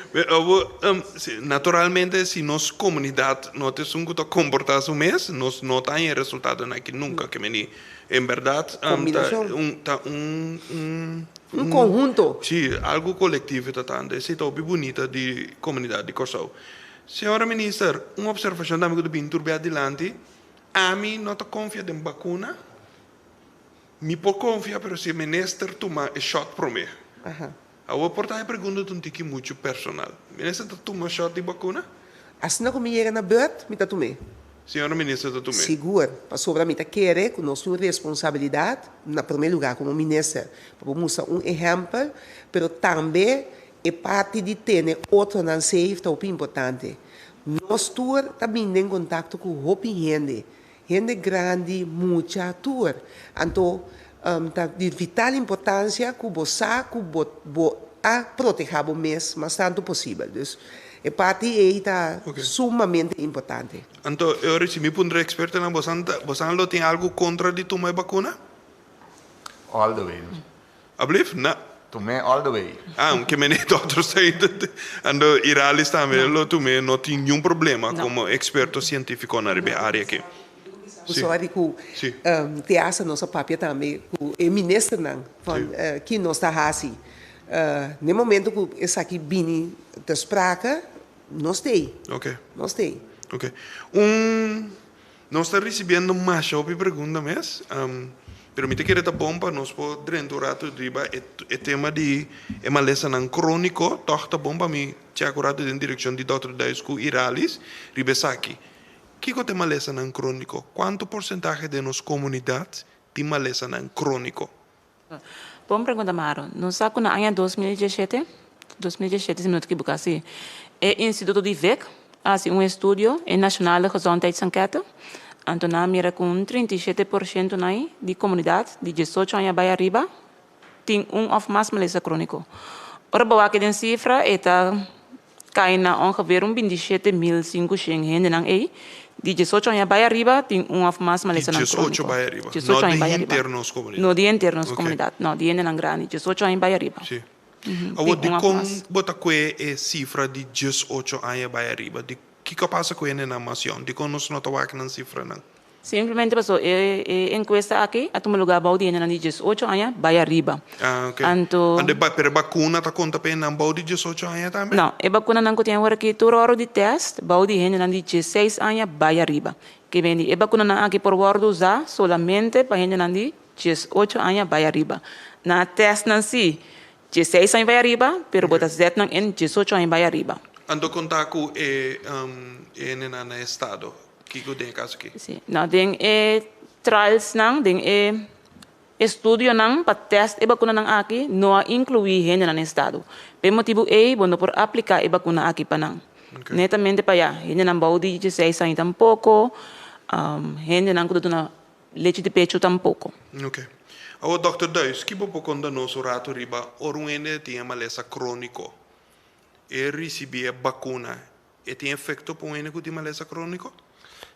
Naturalmente si nos komunidat no ta esun ku ta komportá su mes nos no ta haña e resultadonan aki nunka. Ke men di en bèrdat ta un ta un un. Un konhunto. Si algu kolektivo e ta tanda. Esei ta hopi bunita di komunidat di Kòrsou. Señora Minister un opservashon tambe ku ta bini tur bia dilanti ami no ta konfia den bakuna. Mi por konfia pero si e minister tuma e shot prome. Awor por ta e pregunta ta un tiki muchu personal. Minister ta tuma shot di bakuna? Asina ku mi yega na beurt mi ta tum'é. Señora minister ta tum'é? Sigur, pasobra mi ta kere ku nos tin un responsabilidat na prome lugar komo minister pa bo mustra un ehèmpel pero tambe e parti di tene otronan safe ta hopi importante. Nos tur ta bini den kontakto ku hopi hende. Hende grandi, mucha, tur. Anto ta di vital importancia cu bo sa cu bo bo a proteha bo mes mas tanto posibel. Dus e parti ey ta sumamente importante. Anto e ora si mi puntra expertonan bosan ta bosan lo tin algo contra di tuma e vacuna? All the way. Ablief? Na. Tum'é all the way. Ah, un ke mene dokter zei dat ando Iralis tambe lo tum'é, no tin niun problema komo eksperto sientífiko na riba e área aki. Si. Sorry ku te hasta nos a papia tambe ku e ministernan van ki nos ta hasi. Na e momento ku esaki bini ter sprake, nos t'ei. Oke. Nos t'ei. Oke. Un Nos ta ricibiendo masha hopi pregunta mes, pero mi ta kere ta bon pa nos por drenta un rato riba e tema di e malesanan cronico. Tog ta bon pa mi check un rato den direccion di Dòkter Duis cu Iralis riba esaki. Kico ta e malesanan cronico? Cuanto porcentahe den nos comunidad tin malesanan cronico? Bon pregunta Maro. Nos sa ku na aña 2017, 2017 si mi no ta ekiboká si, e instituto di VIC a hasi un estudio, e Nationale Gezondheidsenquête, anto nan a mira ku un 37% nan di komunidat di 18 aña bai ariba tin un òf mas malesa króniko. Ora bo wak den sifra e ta Kai na ongeveer un 27.500 hendenan ei, di 18 aña bai ariba tin un òf mas Di malesanan 18 króniko. bai ariba, 18 no aña di bai ariba. henter nos komunidat. No di henter nos Ok. komunidat, no, di hendenan grandi, 18 aña bai ariba. Sí. Tin Awor, un òf dikon mas. bo ta kue e sifra di 18 aña bai ariba? Di kiko a pasa ku hendenan mas yòn? Dikon nos no ta wak nan sifranan? Simplemente paso e e encuesta aki a tuma lugar bou di hendenan di 18 aña bay ariba. Ah, ok. Anto. Ando e ba, pero e bakuna ta konta pa hendenan bou di 18 aña tambe? No, e bakunanan ku tin awor aki tur ora di test bou di hendenan di 16 aña bay ariba. Ke bende e bakunanan aki por wordo usa solamente pa hendenan di 18 aña bay ariba. Nan a test nan si 16 aña bay ariba, pero bo ta zet nan en 18 aña bay ariba. Anto konta ku e e hendenan na estado? Kiko den e kaso aki? Sí. No, den e trialsnan, den e estudionan pa tèst e bakunanan aki, no a inkluí hendenan na estado. Pa e motibu ei bo no por apliká e bakuna aki pa nan. Netamente pa ya, hendenan bou di dieseis aña tampoko, hendenan ku ta duna lechi di pechu tampoko. Ok. Awor Dòkter Duis, ki bo por konta nos un ratu riba ora un hende tin e malesa króniko, e risibí e bakuna, E tin efekto pa un hende ku tin malesa króniko?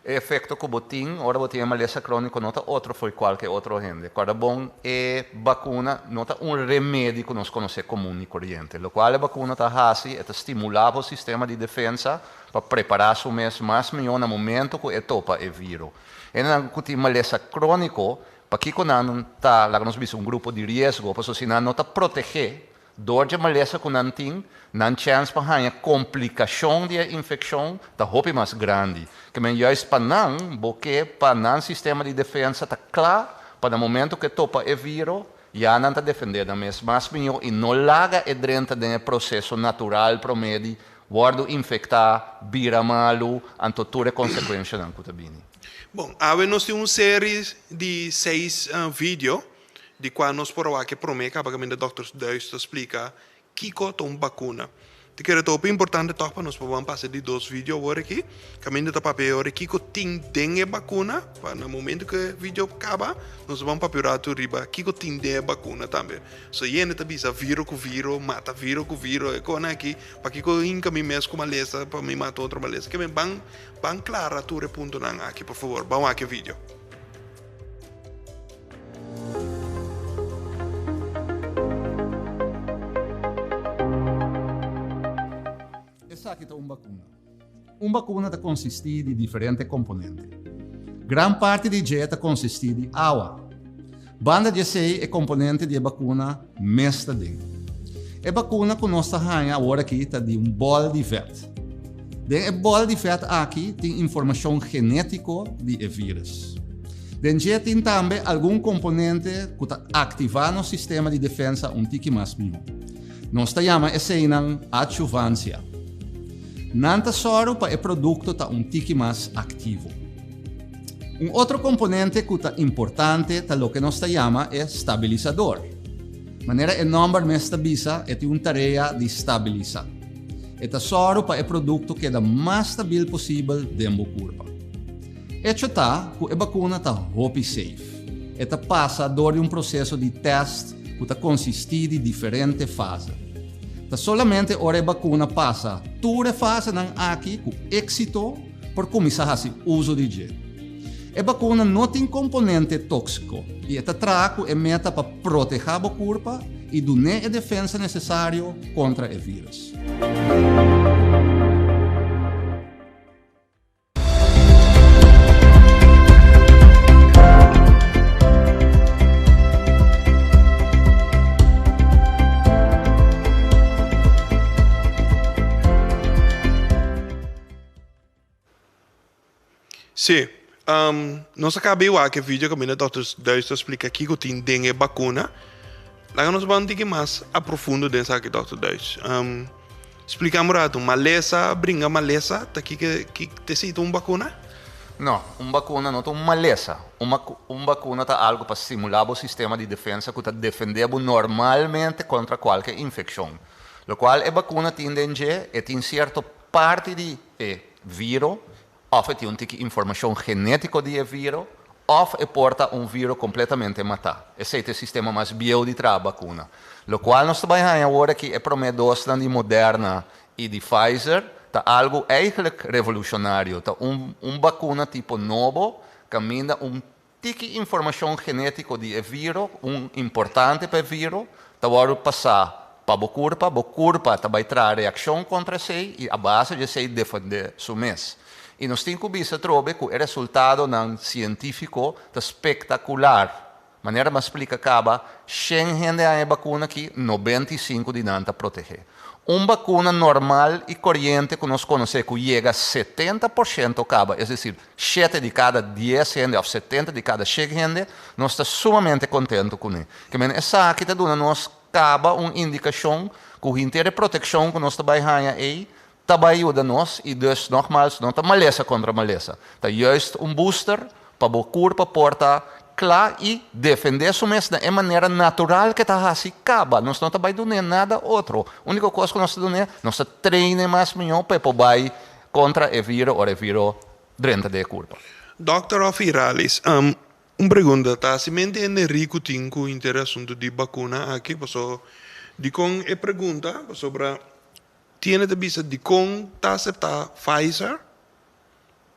E efekto ku bo tin ora bo tin e malesa króniko no ta otro fo'i kualke otro hende. Kòrda bon, e bakuna no ta un remedi ku nos konosé komun i koriente. Lokual e bakuna ta hasi, e ta stimulá bo sistema di defensa pa prepará su mes mas mihó na momento ku e topa e viro. Hendenan ku tin malesa króniko, pakiko nan ta, laga nos bisa, un grupo di riesgo? Pasobra si nan no ta protegé. Dor dje malesa ku nan tin, nan chèns pa haña komplikashon di e infekshon ta hopi mas grandi. Ke men juist pa nan, bo ke pa nan sistema di defensa ta kla pa na momento ku e topa e viro, ya nan ta defendé nan mes mas mihó i no laga e drenta den e proseso natural promé di wòrdu infektá, bira malu, anto tur e konsekuenshanan ku ta bini. Bon, awe nos tin un seri di seis video di kua nos por a wak e promé kaba kaminda Dòkter Duis ta splika kiko ta un bakuna. Ta kere ta hopi importante tòg pa nos por ban pasa di dos video awor aki, kaminda ta papia e ora kiko tin den e bakuna, pa na momento ku e video kaba nos ban papia un ratu riba kiko tin den e bakuna tambe. So yende ta bisa viro ku viro, mata viro ku viro, e kosnan aki, pakiko hinka mi mes ku malesa pa mi mata otro malesa. Ke men ban ban klara tur e puntonan aki por fabor, ban wak e video. Esaki ta un bakuna. Un bakuna ta konsistí di diferente komponente. Gran parti di dje ta konsistí di awa. Banda di esei e komponente di e bakuna mes ta den. E bakuna ku nos ta haña awor aki ta di un bòl di vèt. Den e bòl di vèt aki tin informashon genétiko di e vírus. Den dje tin tambe algun komponente ku ta aktivá nos sistema di defensa un tiki mas mihó. Nos ta yama eseinan adjuvansia. Nan ta sòru pa e produkto ta un tiki mas aktivo. Un otro komponente ku ta importante ta loke nos ta yama e stabilisador. Manera e nòmber mes ta bisa, e tin un tarea di stabilisá. E ta sòru pa e produkto keda mas stabil posibel den bo kurpa. Echo ta ku e bakuna ta hopi safe. E ta pasa dor di un proseso di tèst ku ta konsistí di diferente fase. Ta solamente ora e bakuna pasa tur e fasenan aki ku éksito por kuminsá hasi uso di dje. E bakuna no tin komponente tóksiko i e ta traha ku e meta pa protehá bo kurpa i dun'é e defensa nesesario kontra e vírus. Sí, nos a caba di wak e video caminda Dòkter Duis ta splica kico tin den e bacuna. Laga nos ban tiki mas a profundo den esaki, Dòkter Duis. Splica un rato, malesa bringa malesa ta kiko ki te sita un bacuna? No, un bacuna no ta un malesa. Un bacuna ta algo pa stimula bo sistema di defensa cu ta defende bo normalmente contra cualke infeccion. Locual e bacuna tin den dje, e tin cierto parti di e viro, òf e tin un tiki informashon genétiko di e viro, òf e por ta un viro kompletamente matá. Esei ta e sistema mas bieu di traha bakuna. Lokual nos ta bai haña awor aki e promé dosnan di Moderna i di Pfizer ta algu eigentlik revolushonario. Ta un un bakuna tipo nobo kaminda un Tiki informashon genétiko di e viro, un importante pa e viro, ta wòrdu pasá pa bo kurpa. Bo kurpa ta bai traha reakshon kontra esei i a base di esei defendé su mes. I nos tin ku bisa atrobe ku e resultadonan sientífiko ta spektakular. Manera mi a splika kaba, shen hende haña e bakuna aki, 95 di nan ta protehé. Un bakuna normal i koriente ku nos konosé ku yega 70% kaba, es desir, Shete di kada dies hende òf 70 di kada shek hende, nos ta sumamente kontentu kuné. Ke men esaki ta duna nos kaba un indikashon ku hinter e protekshon ku nos ta bai haña ei ta bai yuda nos i dus nogmals no ta malesa kontra malesa, ta juist un booster pa bo kurpa por ta kla i defendé su mes na e manera natural ke ta hasi kaba. Nos no ta bai dun'é nada otro. Úniko kos ku nos ta dun'é, nos ta train'é mas mihó pa e por bai Kontra e viro ora e viro drenta den e kurpa. Dòkter òf Iralis, un pregunta, ta si mente hende riku tin ku inter e asuntu di bakuna aki? Paso dikon e pregunta? Pasobra tiene ta bisa dikon ta aseptá Pfizer,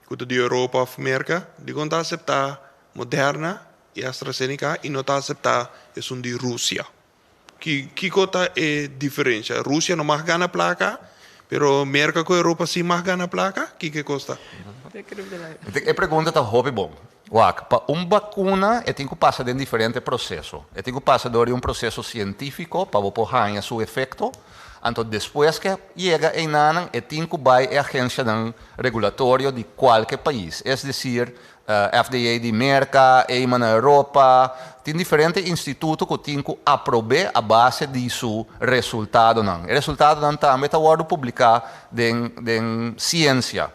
ku ta di Europa òf Merka, dikon ta aseptá Moderna i AstraZeneca i no ta aseptá esun di Rusia? Ki kiko ta e diferensha? Rusia no mag gana plaka, pero Merka ku Europa si mag gana plaka? Kiko e kos ta? E pregunta ta hopi bon. Wak, pa un bakuna e tin ku pasa den diferente proseso. E tin ku pasa dor di un proseso sientífiko pa bo por haña su efekto. Anto despues ku e yega einanan e tin ku bai e agensianan regulatorio di kualke pais, es desir FDA di Merka, EMA na Europa, tin diferente instituto ku tin ku aprob'é a base di su resultadonan. E resultadonan tambe ta wòrdu publiká den den siensia.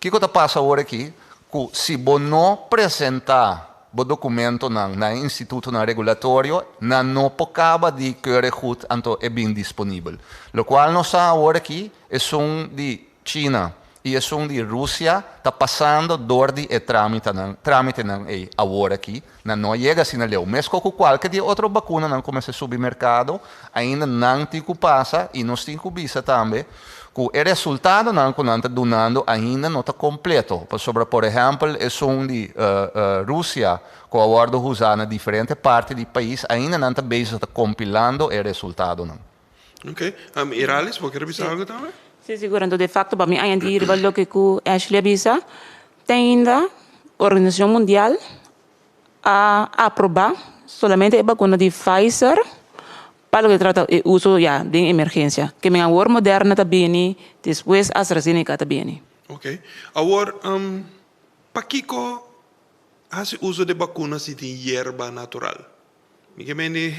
Kiko ta pasa awor aki? Ku si bo no presentá bo dokumentonan na e institutonan regulatorio, nan no por kaba di keure goed anto e bin disponibel. Lokual nos sa awor aki, esun di China i esun di Rusia ta pasando dor di e tramitanan tramitenan ei awor aki. Nan no a yega asina leu. Meskos ku kualke di e otro bakunanan ku mester subi merkado, ainda nan tin ku pasa i nos tin ku bisa tambe ku e resultadonan ku nan ta dunando ainda no ta kompleto. Pasobra por ehèmpel esun di Rusia ku a wòrdu usá na diferente parti di pais ainda nan ta bezig ta kompilando e resultadonan. Ok. Iralis, bo kere bisa algo tambe? Sí, sigur. Anto de facto pa mi añadi riba loke ku Ashley a bisa, te ainda Organisacion Mundial a aproba solamente e bakuna di Pfizer pa loke ta trata e uso ya den emergencia. Ke men awor Moderna ta bini, despues AstraZeneca ta bini. Ok. Awor, pakiko hasi uso di bakuna si tin yerba natural? Mi ke mende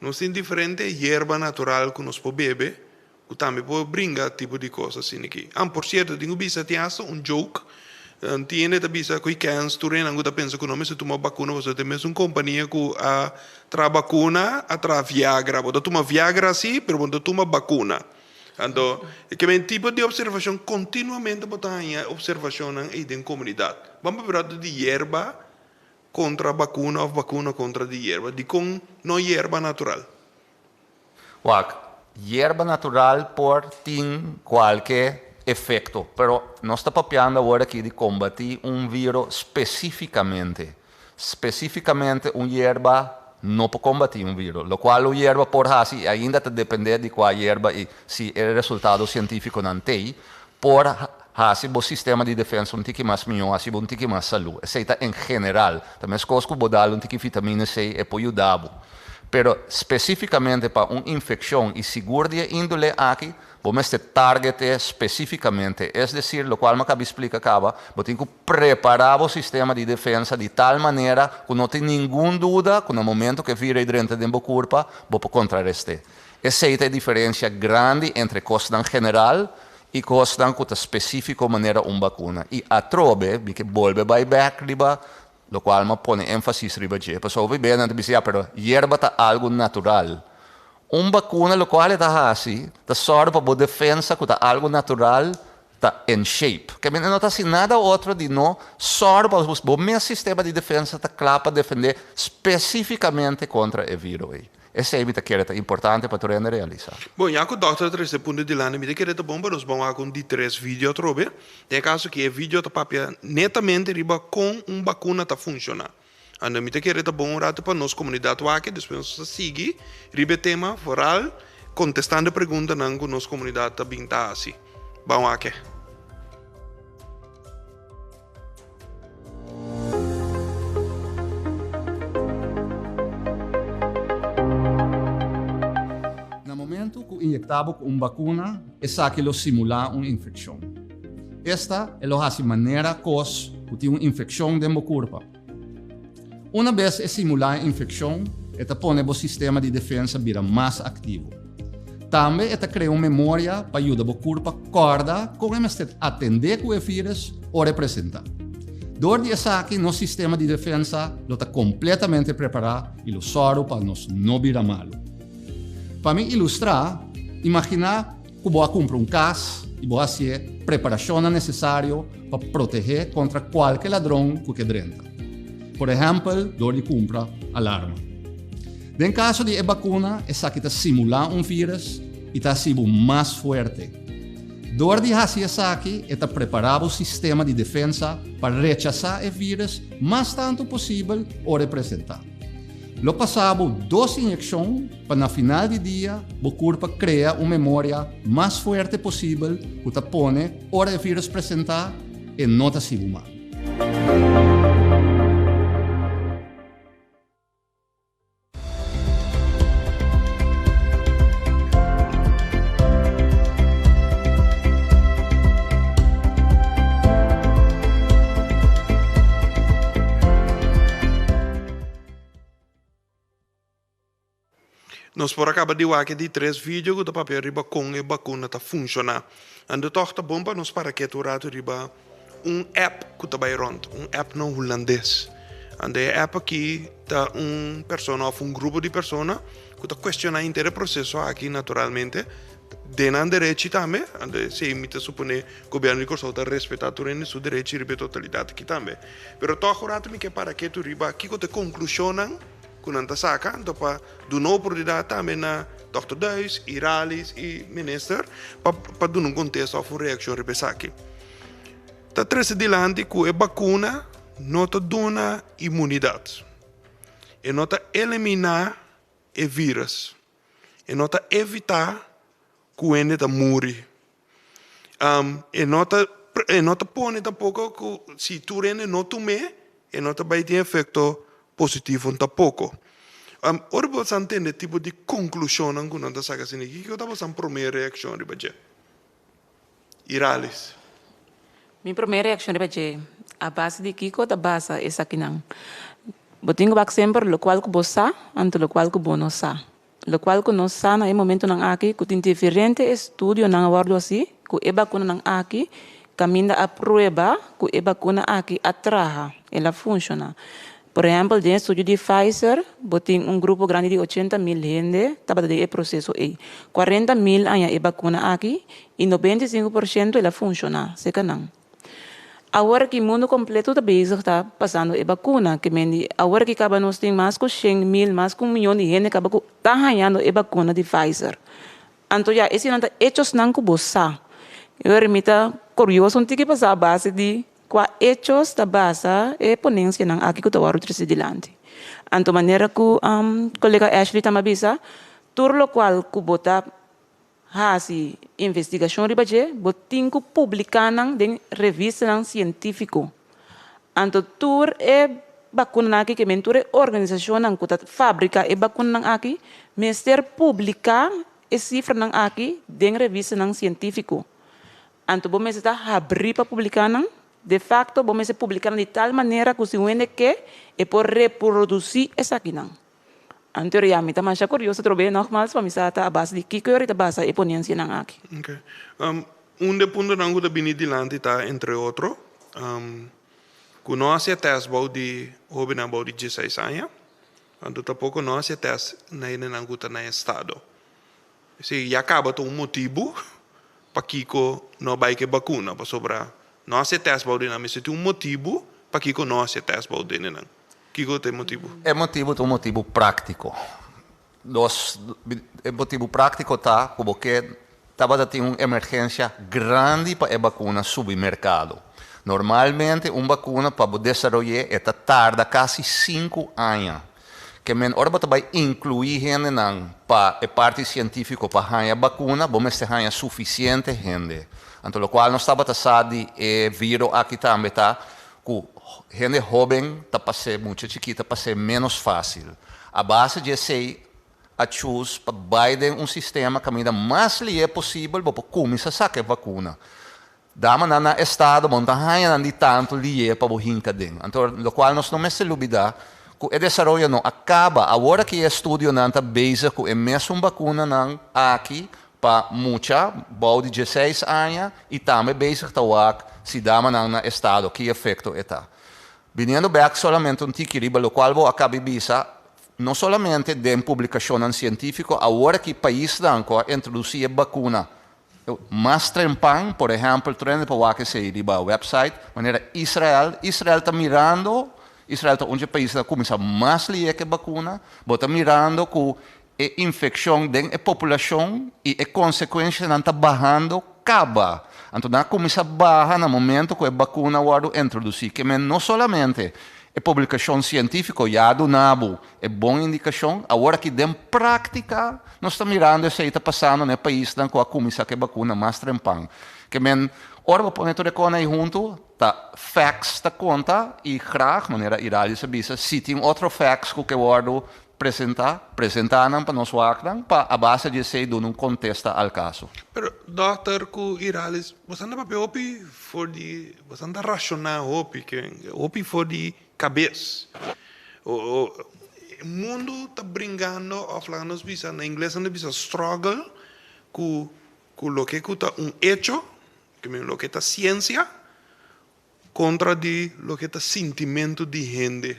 nos tin diferente yerba natural ku nos por bebe ku tambe por bringa tipo di kos asina aki. Ah, por sierto, tin ku bisa tin hasta un joke, tin hende ta bisa ku e kens tur hendenan ku ta pensa ku no mester tuma bakuna pasobra ta e mesun kompania ku a traha bakuna a traha viagra. Bo ta tuma viagra si, pero bo no ta tuma bakuna. Anto, e ke men tipo di opservashon kontinuamente bo ta haña opservashonnan ei den komunidat. Ban papia rato di yerba Kontra bakuna òf bakuna kontra di yerba? Dikon no yerba natural? Wak, yerba natural por tin kualke efekto, pero nos ta papiando awor aki di kombatí un viro spesífikamente. Spesífikamente un yerba no por kombatí un viro. Lokual un yerba por hasi i ainda ta dependé di kua yerba i si e resultado sientífikonan t'ei, por hasi bo sistema di defensa un tiki mas mihó, hasi bo un tiki mas salú. Esei ta en general. Ta meskos ku bo dal un tiki vitamina C, e por yuda bo. Pero spesífikamente pa un infekshon i sigur di e índole aki, bo mester target'é spesífikamente. Es desir, lokual mi a kabi splika kaba, bo tin ku prepará bo sistema di defensa di tal manera ku no tin ningun duda ku na momento ku e viro ei drenta den bo kurpa, bo por kontrarest'é. Esei ta e diferensia grandi entre kosnan general i kosnan ku ta spesífiko manera un bakuna. I atrobe mi ke bolbe bai bèk riba lokual mi a pone énfasis riba dje. Pasobra hopi bes nan ta bisa, ya, pero yerba ta algu natural. Un bakuna lokual e ta hasi ta sòru pa bo defensa ku ta algu natural ta in shape. Ke men e no ta hasi nada otro di no sòru pa bo mes sistema di defensa ta kla pa defendé spesífikamente kontra e viro ei. Esei mi ta kere ta importante pa tur hende realisa. Bon, ya ku dòkter a trese e punto dilanti, mi ta kere ta bon pa nos bon wak un di tres video atrobe. Den e kaso aki e video ta papia netamente riba kon un bakuna ta funshoná. Anto mi ta kere ta bon un rato pa nos komunidat wak e, despues nos ta sigui riba e tema foral kontestando e preguntanan ku nos komunidat ta bin ta hasi. Ban wak e. Na momento ku inyekta bo ku un bakuna, esaki lo simulá un infekshon. Esta e lo hasi manera kos ku tin un infekshon den bo kurpa. Una bes e simulá e infekshon, e ta pone bo sistema di defensa bira mas aktivo. Tambe e ta krea un memoria pa yuda bo kurpa kòrda kon e mester atendé ku e vírus ora e presentá. Dor di esaki nos sistema di defensa lo ta kompletamente prepará i lo sòru pa nos no bira malu. Pa mi ilustrá, imaginá ku bo a kumpra un kas i bo hasié preparashonnan nesesario pa protehé kontra kualke ladron ku ke drenta. Por ehèmpel dor di kumpra alarma. Den kaso di e bakuna esaki ta simulá un vírus i ta hasi bo mas fuerte. Dor di hasi esaki e ta prepará bo sistema di defensa pa rechasá e vírus mas tantu posibel ora e presentá. Lo pasa bo dos inyekshon pa na final di dia bo kurpa krea un memoria mas fuerte posibel ku ta pone ora e vírus presentá e no ta hasi bo mal. Nos por a kaba di wak e di tres video ku ta papia riba kon e bakuna ta funshoná. Anto tòg ta bon pa nos para ketu un ratu riba un app ku ta bai rònt, un app na hulandes. Anto e app aki ta un persona òf un grupo di persona ku ta kuestioná henter e proseso aki naturalmente den nan derechi tambe. Anto esei mi ta suponé gobièrnu di Kòrsou ta respetá tur hende su derechi riba e totalidat aki tambe. Pero tòg un ratu mi ke para ketu riba kiko ta e konklushonnan ku nan ta saka anto pa duna oportunidat tambe na Dòkter Duis, Iralis i Minister pa pa duna un kontesta òf un reakshon riba esaki. Ta trese dilanti ku e bakuna no ta duna imunidat. E no ta eliminá e vírus. E no ta evitá ku hende ta muri. E no ta e no ta pone tampoko ku si tur hende no tum'é e no ta bai tin efekto positivo tampoko. Ora bo sa ntende tipo di konklushonnan ku nan ta saka asina kiko ta boso promé reakshon riba dje? Iralis. Mi promé reakshon riba dje, a base di kiko ta basa esakinan? Bo tin ku wak semper lokual ku bo sa anto lokual ku bo no sa. Lokual ku nos sa na e momentunan aki ku tin diferente estudionan a wòrdu hasi ku e bakunanan aki kaminda a prueba ku e bakuna aki a traha, el a funshoná. Por ehèmpel den e estudio di Pfizer bo tin un grupo grandi di 80.000 hende tabata den e proseso ei. 40.000 aña e bakuna aki i 95% el a funshoná serka nan. Awor ki mundu kompleto ta bezig ta pasando e bakuna, ke men di awor ki kaba nos tin mas ku 100.000, mas ku un miyon di hende kaba ku ta hañando e bakuna di Pfizer. Anto ya, eseinan ta echosnan ku bo sa. I ora mi ta kurioso un tiki pa sa a base di kua echos ta basa e ponensianan aki ku ta wòrdu trese dilanti. Anto manera ku kolega Ashley tamba bisa, tur lokual ku bo ta Hasi investigashon riba dje, bo tin ku publiká nan den revistanan sientífiko. Anto tur e bakunanan aki, ke men tur e organisashonnan ku ta fabriká e bakunanan aki, mester publiká e sifranan aki den revistanan sientífiko. Anto bo mester ta habrí pa publiká nan. De fakto, bo mester publiká nan di tal manera ku si un hende ke, e por reprodusí esakinan. Anto ya mi ta masha curioso trobe nogmaals pa mi sa ta a base di kico yori ta basa e ponencianan aki. Ok. Un de puntonan cu ta bini dilanti ta entre otro cu no haci e test bou di hobennan bou di dieseis aña, anto tapoco no haci e test na hendenan cu ta na estado. Esey ya caba ta un motibu pakico no bay cu e bacuna, pasobra no haci e test bou di nan, mester tin un motibu pakico no haci e test bou di nan. Kiko ta e motibu? E motibu ta un motibu práktiko. Dos, e motibu práktiko ta ku bo ke tabata tin un emergensia grandi pa e bakuna subi merkado. Normalmente un bakuna pa bo desaroy'é e ta tarda kasi sinku aña. Ke men ora bo ta bai inkluí hendenan pa e parti sientífiko pa haña bakuna, bo mester haña sufisiente hende. Anto lokual nos tabata sa di e viro aki tambe ta ku hende hóben ta pas'é, mucha chikí ta pas'é ménos fásil. A base di esei a chus pa bai den un sistema kaminda mas lié posibel bo por kuminsá saka e vakuna. Damanan na estado bo no ta haña nan di tantu lié pa bo hinka den. Anto lokual nos no mester lubidá ku e desaroyo no a kaba. Awor aki e estudionan ta bezig ku e mesun bakunanan aki pa mucha bou di dieseis aña i tambe bezig ta wak si damanan na estado ki efekto e ta. Biniendo bek solamente un tiki riba lokual bo a kabi bisa, no solamente den publikashonnan sientífiko, awor aki paisnan ku a introdusí e bakuna mas trempan, por ehèmpel tur hende por wak esei riba wèpsait, manera Israel, Israel ta mirando, Israel ta un dje paisnan ku kuminsá mas lié ku e bakuna, bo ta mirando ku E infekshon den e populashon i e konsekuenshanan ta bahando kaba. Anto nan a kuminsá baha na momento ku e bakuna wòrdu introdusí. Ke men no solamente e publikashon sientífiko ya a duna bo e bon indikashon, awor aki den práktika nos ta mirando esei ta pasando na e paisnan ku a kuminsá ku e bakuna mas trempan. Ke men ora bo pone tur e kona ei huntu, ta facts ta konta i graag, manera Iralis a bisa, si tin otro facts ku ke wòrdu Presentá, presentá nan pa nos wak nan, pa a base di esei duna un kontesta al kaso. Pero dòkter ku Iralis, boso anda papia hopi for di, boso anda rashoná hopi, hopi for di kabes. Mundu ta bringando òf laga nos bisa na ingles nan ta bisa struggle ku ku loke ku ta un echo, ke men loke ta siensia kontra di loke ta sintimentu di hende.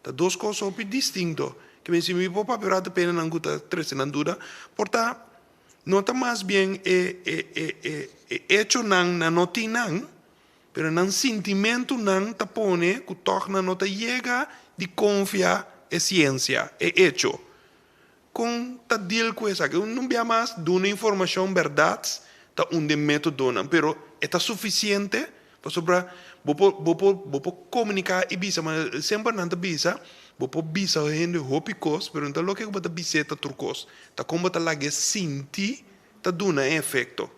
Ta dos kos hopi distinto. Ke men si mi por papia rato p'e nan ku ta trese nan duda por ta no ta mas bien e e e e echonan nan no tin nan. Pero nan sintimentunan ta pone ku tòg nan no ta yega di konfia e siensia, e echo. Kon ta deal ku esaki? Un bia mas, duna informashon bèrdat ta un di e métodonan, pero e ta sufisiente? Pasobra bo por bo por bo por komuniká i bisa, ma semper nan ta bisa, bo por bisa hende hopi kos, pero no ta loke ku bo ta bis'é ta tur kos, ta kon bo ta lag'é sinti ta duna e efekto.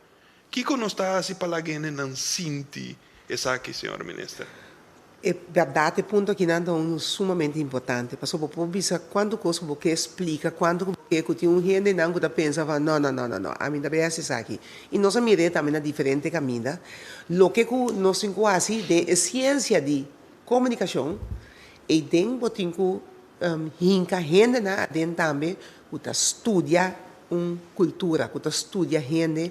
Kiko nos ta hasi pa laga hendenan sinti esaki, señor Minister? E bèrdat e punto akinan ta unu sumamente importante, pasobra bo por bisa kuantu kos ku bo ke splika, kuantu ku bo ke ku tin un hendenan ku ta pensa van no, no, no, no, no, ami ta bai hasi esaki. I nos a mir'é tambe na diferente kaminda. Loke ku nos tin ku hasi den e siensia di komunikashon, eiden bo tin ku hinka hendenan aden tambe ku ta studia un kultura ku ta studia hende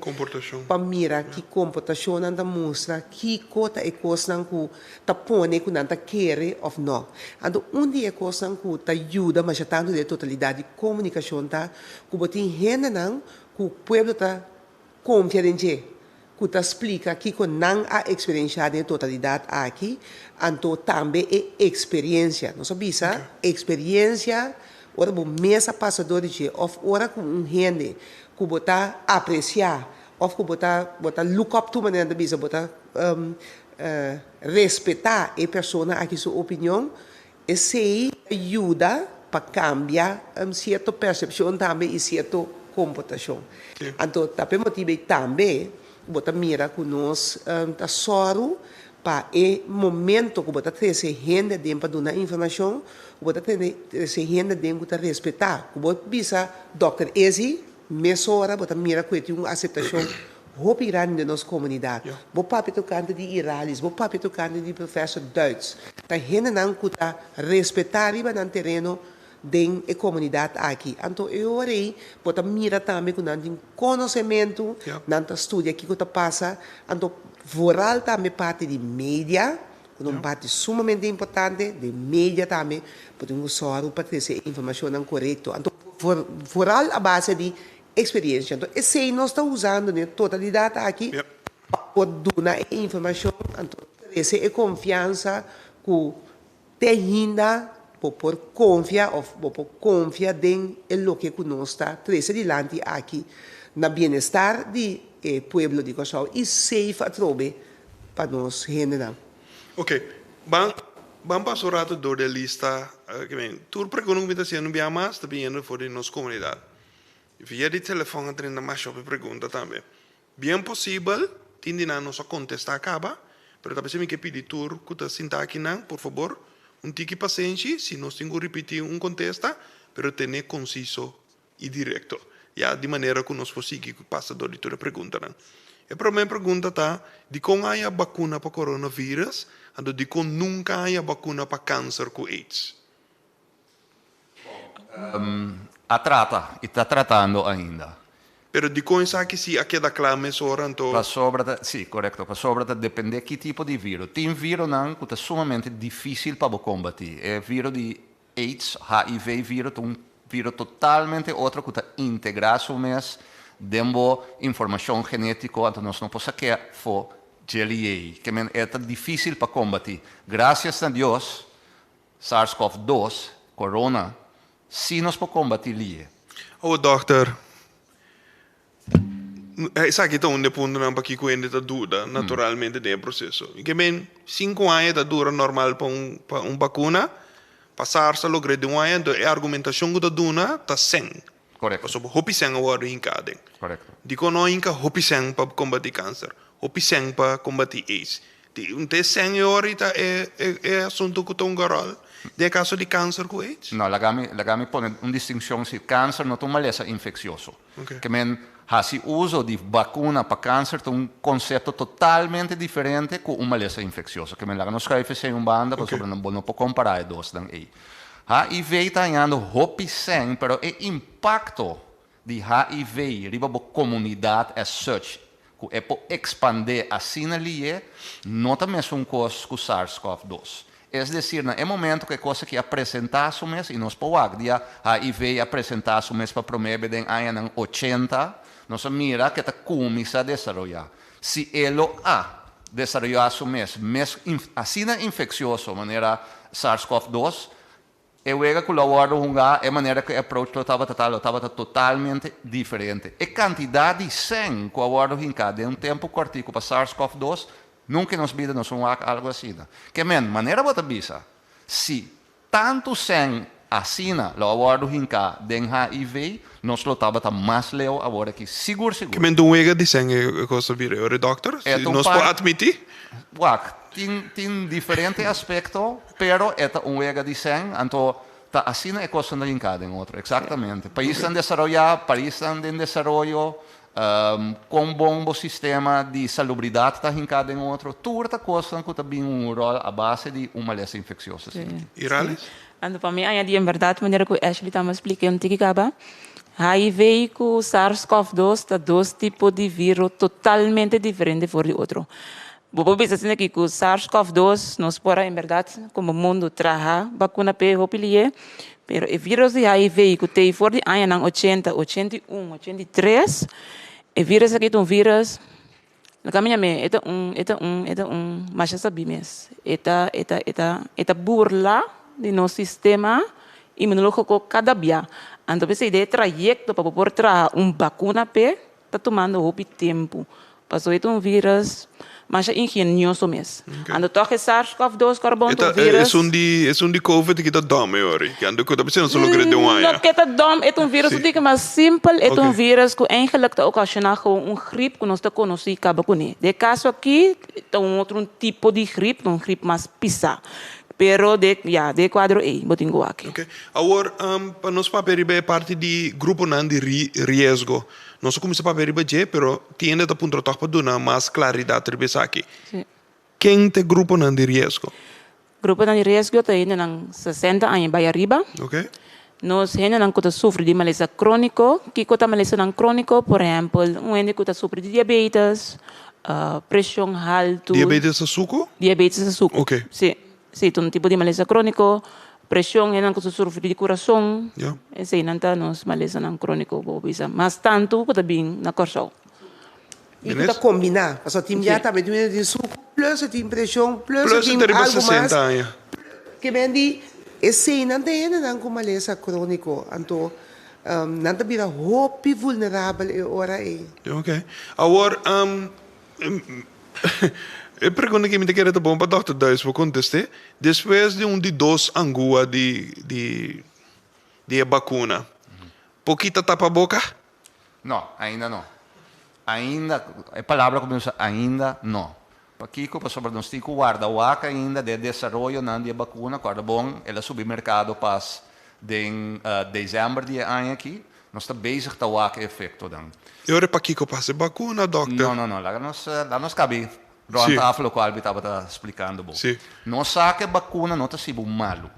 pa mira ki komportashon nan ta mustra, kiko ta e kosnan ku ta pone ku nan ta kere òf nò. Anto un di e kosnan ku ta yuda masha tantu den e totalidat di komunikashon ta ku bo tin hendenan ku pueblo ta konfia den dje, ku ta splika kiko nan a eksperenshá den e totalidat aki, anto tambe e eksperiensia. Nos a bisa eksperiensia ora bo mes a pasa dor di dje òf ora ku un hende ku bo ta apresiá òf ku bo ta bo ta look up to manera nan ta bisa bo ta respetá e persona aki su opinion, Esei ta yuda pa kambia sierto persepshon tambe i sierto komportashon. Anto ta p'e motibu ei tambe bo ta mira ku nos ta sòru pa e momento ku bo ta trese hende aden pa duna informashon, ku bo ta trese hende aden ku ta respetá, ku bo bisa dòkter Ezi mesora bo ta mira ku e tin un aseptashon hopi grandi den nos komunidat. Bo papia tokante di Iralis, bo papia tokante di Professor Duits. Ta hendenan ku ta respetá riba nan tereno den e komunidat aki. Anto e ora ei bo ta mira tambe ku nan tin konosementu, nan ta studia kiko ta pasa. Anto vooral tambe parti di media, ku ta un parti sumamente importante, den media tambe bo tin ku sòru pa trese e informashonnan korekto. Anto vooral a base di Experiencia. Anto esey nos ta usando den e totalidad aki pa por duna e informacion, anto trece e confiansa cu te ainda bo por confia of bo por confia den e loke cu nos ta trece dilanti aki na bienestar di e pueblo di Kòrsou y safe atrobe pa nos hendenan. Ok, ban ban pasa un rato door di e lista. Tur pregunta cu mi ta haciendo un bia mas ta biniendo for di nos comunidad. Via di telefòn a drenta masha hopi pregunta tambe. Bien posibel tin di nan nos a kontestá kaba, pero ta p'esei mi ke pidi tur ku ta sinta akinan, por fabor, un tiki pasenshi si nos tin ku ripití un kontesta, pero ten'é konsiso i direkto, ya di manera ku nos por sigui pasa dor di tur e preguntanan. E promé pregunta ta, dikon a haña bakuna pa coronavirus, anto dikon nunka a haña bakuna pa kanser ku aids? A trata y ta tratando ainda. Pero dikon esaki si a keda kla mesora anto? Pasobra ta, si, korekto, pasobra ta depende ki tipo di viro. Tin vironan ku ta sumamente difisil pa bo kombati. E viro di aids, HIV viro, ta un viro totalmente otro ku ta integra su mes den bo informashon genetiko, anto nos no por sak'é afó djeliei. Ke men e ta difisil pa kombati. Grasias na Dios, Sars-cov dos, corona, si nos por combati lie. Awo dokter, esaki ta un di e puntonan pakiko hende ta duda naturalmente den e proceso. I ke men sinku aña ta dura normal pa un pa un bakuna, pa SARS a logr'é den un aña, enton e argumentacion ku ta duna ta sèn. Korekto. Pasobra hopi sèn a wòrdu hinká aden. Korekto. Dikon no a hinka hopi sèn pa kombatí kanser? Hopi sèn pa kombatí aids? Di un ta e sèn e ora i ta e e asuntu ku ta hunga ròl den e kaso di kanser ku aids? No, laga mi laga mi pone un distinshon si. Kanser no ta un malesa infeksioso. Oke. Ke men hasi uso di bakuna pa kanser ta un konsepto totalmente diferente ku un malesa infeksioso. Ke men laga nos schuif esei un banda pasobra bo no por kompará e dosnan ei. HIV ta hañando hopi sèn, pero e impakto di HIV riba bo komunidat as such, ku e por ekspandé asina lié, no ta mesun kos ku SARS-CoV-2. Es desir, na e momento ku e kos aki a presentá su mes, i nos por wak dia HIV a presentá su mes pa promé be den añanan ochenta, nos a mira ku e ta kuminsá desaroyá. Si e lo a desaroyá su mes mes asina infeksioso manera SARS-CoV-2, e wega ku lo a wòrdu hungá, e manera ku e approach lo tabata ta, lo tabata totalmente diferente. E kantidat di sèn ku a wòrdu hinká den un tempu kòrtiku pa SARS-CoV-2, nunka den nos bida nos a wak algu asina. Ke men, manera bo ta bisa, si Tantu sèn asina lo a wòrdu hinká den HIV, nos lo tabata mas leu awor aki, sigur sigur. Ke men ta un wega di sèn e kos ta bira ora, dòkter? Si nos por atmití? Wak, tin tin diferente aspekto, pero e ta un wega di sèn, anto ta asina e kosnan ta hinká den otro, eksaktamente. Paisnan desaroyá, paisnan den desaroyo, Kon bon bo sistema di salubridat ta hinká den otro? Tur ta kosnan ku ta bin un ròl a base di un malesa infeksioso asina. Iralis? Anto pa mi añadí en bèrdat manera ku Ashley tamba splika un tiki kaba, HIV ku SARS-CoV 2 ta dos tipo di viro totalmente diferente for di otro. Bo por bisa asina aki ku SARS-CoV 2 nos por a en bèrdat komo mundu traha bakuna p'e hopi lié, Pero e virus di HIV ku tei for di añanan ochenta, 81, 83, e virus aki ta un virus, lo ke mi yam'é, e ta un, e ta un, e ta un masha sabí mes. E ta, e ta, e ta, e ta burla di nos sistema inmunológiko kada bia. Anto p'esei den e trayekto pa bo por traha un bakuna p'e, Ta tumando hopi tempu. Pasobra e ta un virus masha ingenioso mes. Anto tòg e SARS-CoV-2 kòrbon ta un virus. Esun di esun di covid ki ta dòm e ori. Ki anto ku ta bisa nos a logra den un aña. No ke ta dòm, e ta un virus un tiki mas simpel. E ta un virus ku eigenlik ta okashoná gewoon un grip ku nos ta konosí kaba kuné. Den e kaso aki ta un otro un tipo di grip, ta un grip mas pisá. Pero de ya de e kuadro ei bo tin ku wak. Oke. Awor pa nos papia riba e parti di gruponan di riesgo. Nos a kuminsá papia riba dje, pero tin hende ta puntra tòg pa duna mas klaridat riba esaki. Sí. Ken ta e gruponan di riesgo? Gruponan di riesgo ta hendenan 60 aña bai ariba. Oke. Nos hendenan ku ta sufri di malesa króniko. Kiko ta malesanan króniko? Por ehèmpel, un hende ku ta sufri di diabetes, preshon haltu. Diabetes ta suku? Diabetes ta suku. Oke. Sí. Sí, ta un tipo di malesa króniko, preshon, hendenan ku ta sufri di kurason. Ya. Eseinan ta nos malesanan króniko bo bisa. Mas tantu ku ta bin na Kòrsou. I ku ta kombiná. Pasobra tin bia tambe tin hende tin suku plus e tin preshon plus e Plus e tin ta riba algu mas. 60 aña. Ke men di eseinan ta hendenan ku malesa króniko. Anto nan ta bira hopi vulnerabel e ora ei. Oke. Awor E pregunta ki mi ta kere ta bon pa Dòkter Duis por kontest'é. Despues di un di dos angua di di di e bakuna, por kita tapaboka? No, ainda no. Ainda, e palabra ku mi usa, ainda no. Pakiko? Pasobra nos tin ku warda wak ainda den e desaroyonan di e bakuna. Kòrda bon, el a subi merkado pas den desèmber di e aña aki. Nos ta bezig ta wak e efectonan. E ora pakiko pasa e bakuna, dokter? No, no, no. Laga nos, laga nos kabi rond tafel lokual mi tabata splikando bo. Sí. Nos sa ku e bakuna no ta hasi bo malu.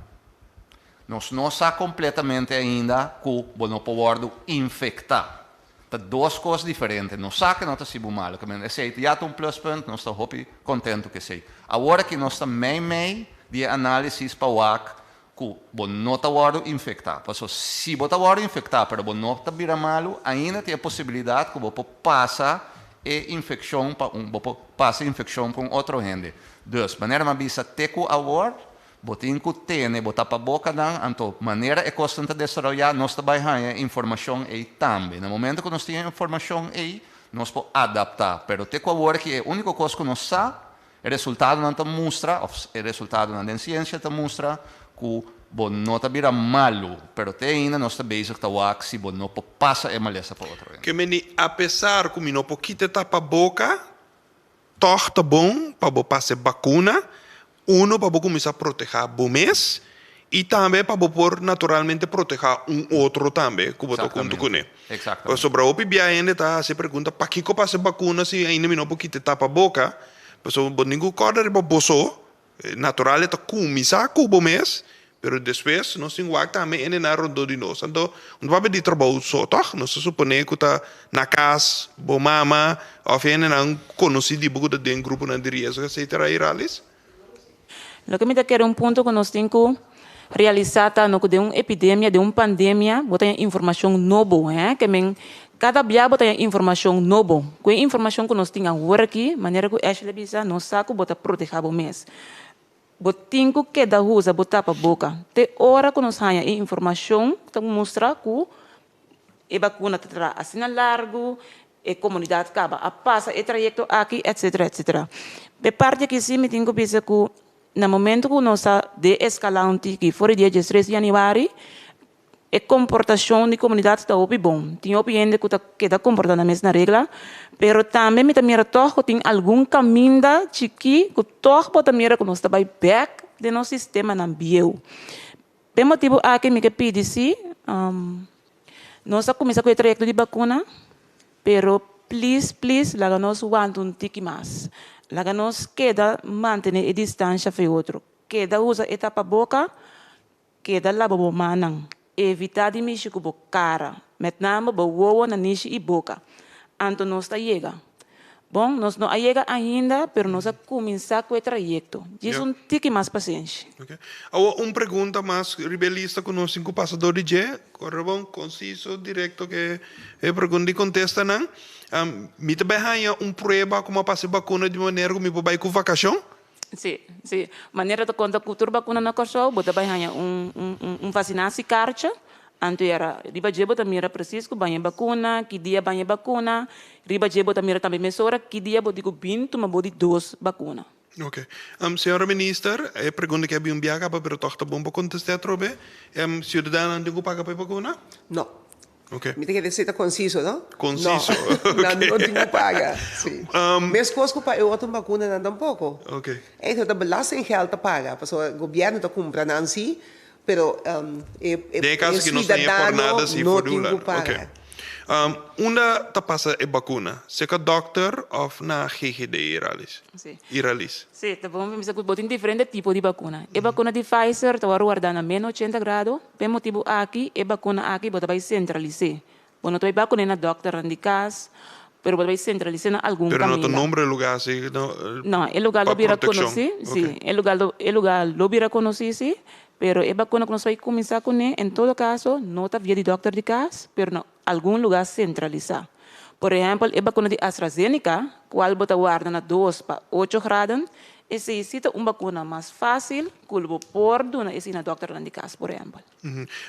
Nos no sa kompletamente ainda ku bo no por wòrdu infektá. Ta dos kos diferente. Nos sa ku no ta hasi bo malu. Ke men esei ya ta un pluspunt, nos ta hopi kontentu ku esei. Awor aki nos ta mei mei di e análisis pa wak ku bo no ta wòrdu infektá. Paso si bo ta wòrdu infektá pero bo no ta bira malu, ainda tin e posibilidat ku bo por pasa e infekshon pa un bo por pasa e infekshon pa un otro hende. Dus, manera mi a bisa te ku awor, bo tin ku tene bo tapabokanan, anto manera e kosnan ta desaroyá nos ta bai haña e informashon ei tambe. Na momento ku nos tin e informashon ei, nos por adaptá. Pero te ku awor aki e úniko kos ku nos sa E resultadonan ta mustra, òf e resultadonan den siensia ta mustra, ku bo no ta bira malu, pero te ainda nos ta bezig ta wak si bo no por pasa e malesa pa otro hende. Ke meni apesar ku mi no por kita e tapaboka, tòg ta bon pa bo pasa e bakuna, uno pa bo kuminsá protehá bo mes i tambe pa bo por naturalmente protehá un otro tambe ku bo ta huntu kuné. Pasobra hopi bia hende ta hasi e pregunta, pakiko pasa e bakuna si ainda mi no por kita e tapaboka? Pasobra bo tin ku kòrda riba bo so, natural e ta kuminsá ku bo mes, Pero despues nos tin wak tambe hendenan rondó di nos. Anto no papia di trabou so tòg? Nos ta suponé ku ta na kas bo mama òf hendenan konosí di bo ku ta den gruponan di riesgo etcetera Iralis. Loke mi ta kere un punto ku nos tin ku realisá ta no ku den un epidemia, den un pandemia bo ta haña informashon nobo, hè, ke men kada bia bo ta haña informashon nobo. Ku e informashon ku nos tin awor aki, manera ku Ashley a bisa, nos sa ku bo ta protehá bo mes. Bo tin ku keda usa bo tapa boka te ora ku nos haña e informashon ku ta mustra ku e bakuna ta traha asina largu, e komunidat kaba a pasa e trayekto aki, etsetera, etsetera. P'e parti aki si mi tin ku bisa ku na momento ku nos a deeskalá un tiki for di dia diestres di yanüari, E komportashon di komunidat ta hopi bon. Tin hopi hende ku ta keda komportá nan mes na regla, pero tambe mi ta mira tòg ku tin algun kaminda chikí ku tòg bo ta mira ku nos ta bai bèk den nos sistemanan bieu. P'e motibu aki mi ke pidi si nos a kuminsá ku e trayekto di bakuna, pero plis plis laga nos wanta un tiki mas. Laga nos keda mantené e distansha for e otro. Keda usa e tapaboka. Keda laba bo mannan. Evitá di mishi ku bo kara, met name bo wowo, nanishi i boka. Anto nos ta yega. Bon, nos no a yega ainda, pero nos a kuminsá ku e trayekto. Djis un tiki mas pasenshi. Ok. Awor un pregunta mas riba e lista ku nos tin ku pasa dor di dje. Kore bon, konsiso, direkto ke e pregunta i kontestanan. Mi ta bai haña un prueba ku mi a pasa e bakuna di manera ku mi por bai ku vakashon? Sí, sí. Manera ta konta ku tur bakuna na Kòrsou, bo ta bai haña un un un vasinasiekartje. Anto yara riba dje bo ta mira presis ku baña bakuna, ki dia baña bakuna. Riba dje bo ta mira tambe mesora ki dia bo di ku bin tuma bo di dos bakuna. Oke. Señora Minister, e pregunta ke a bin un bia kaba pero tòg ta bon pa kontest'é atrobe. Siudadanonan tin ku paga pa e bakuna? No. Ok. Mi ta kere esei ta konsiso, no? Konsiso, No, nan no tin ku paga, si. Meskos ku pa e otro bakunanan tampoko. Ok. Eigenlijk ta belastinggeld ta paga, pasobra gobièrnu ta kumpra nan si, pero e Den e kaso ki nos ta haña por siudadano nada si no for tin ku Hulanda. paga. Ok. Unda ta pasa e bakuna? Serka dòkter òf na GGD, Iralis? Si. Iralis. Si, ta bon pa bisa ku bo tin diferente tipo di bakuna. E bakuna di Pfizer ta wòrdu wardá na menos ochenta grado. P'e motibu aki, e bakuna aki bo ta bai sentralis'é. Bo no ta bai bakun'é na dòkternan di kas, pero bo ta bai sentralis'é na algun Pero no ta kaminda. nombra e lugá si, no, No, e lugá lo pa bira protekshon. konosí, si, Ok. e lugá lo, e lugá lo bira konosí, si, pero e bakuna ku nos bai kuminsá kuné, en todo kaso, no ta via di dòkter di kas, pero na algun lugá sentralisá. Por ehèmpel, e bakuna di AstraZeneca, kual bo ta warda na dos pa ocho graden, esei sí ta un bakuna mas fásil ku lo bo por duna esei na dòkternan di kas, por ehèmpel.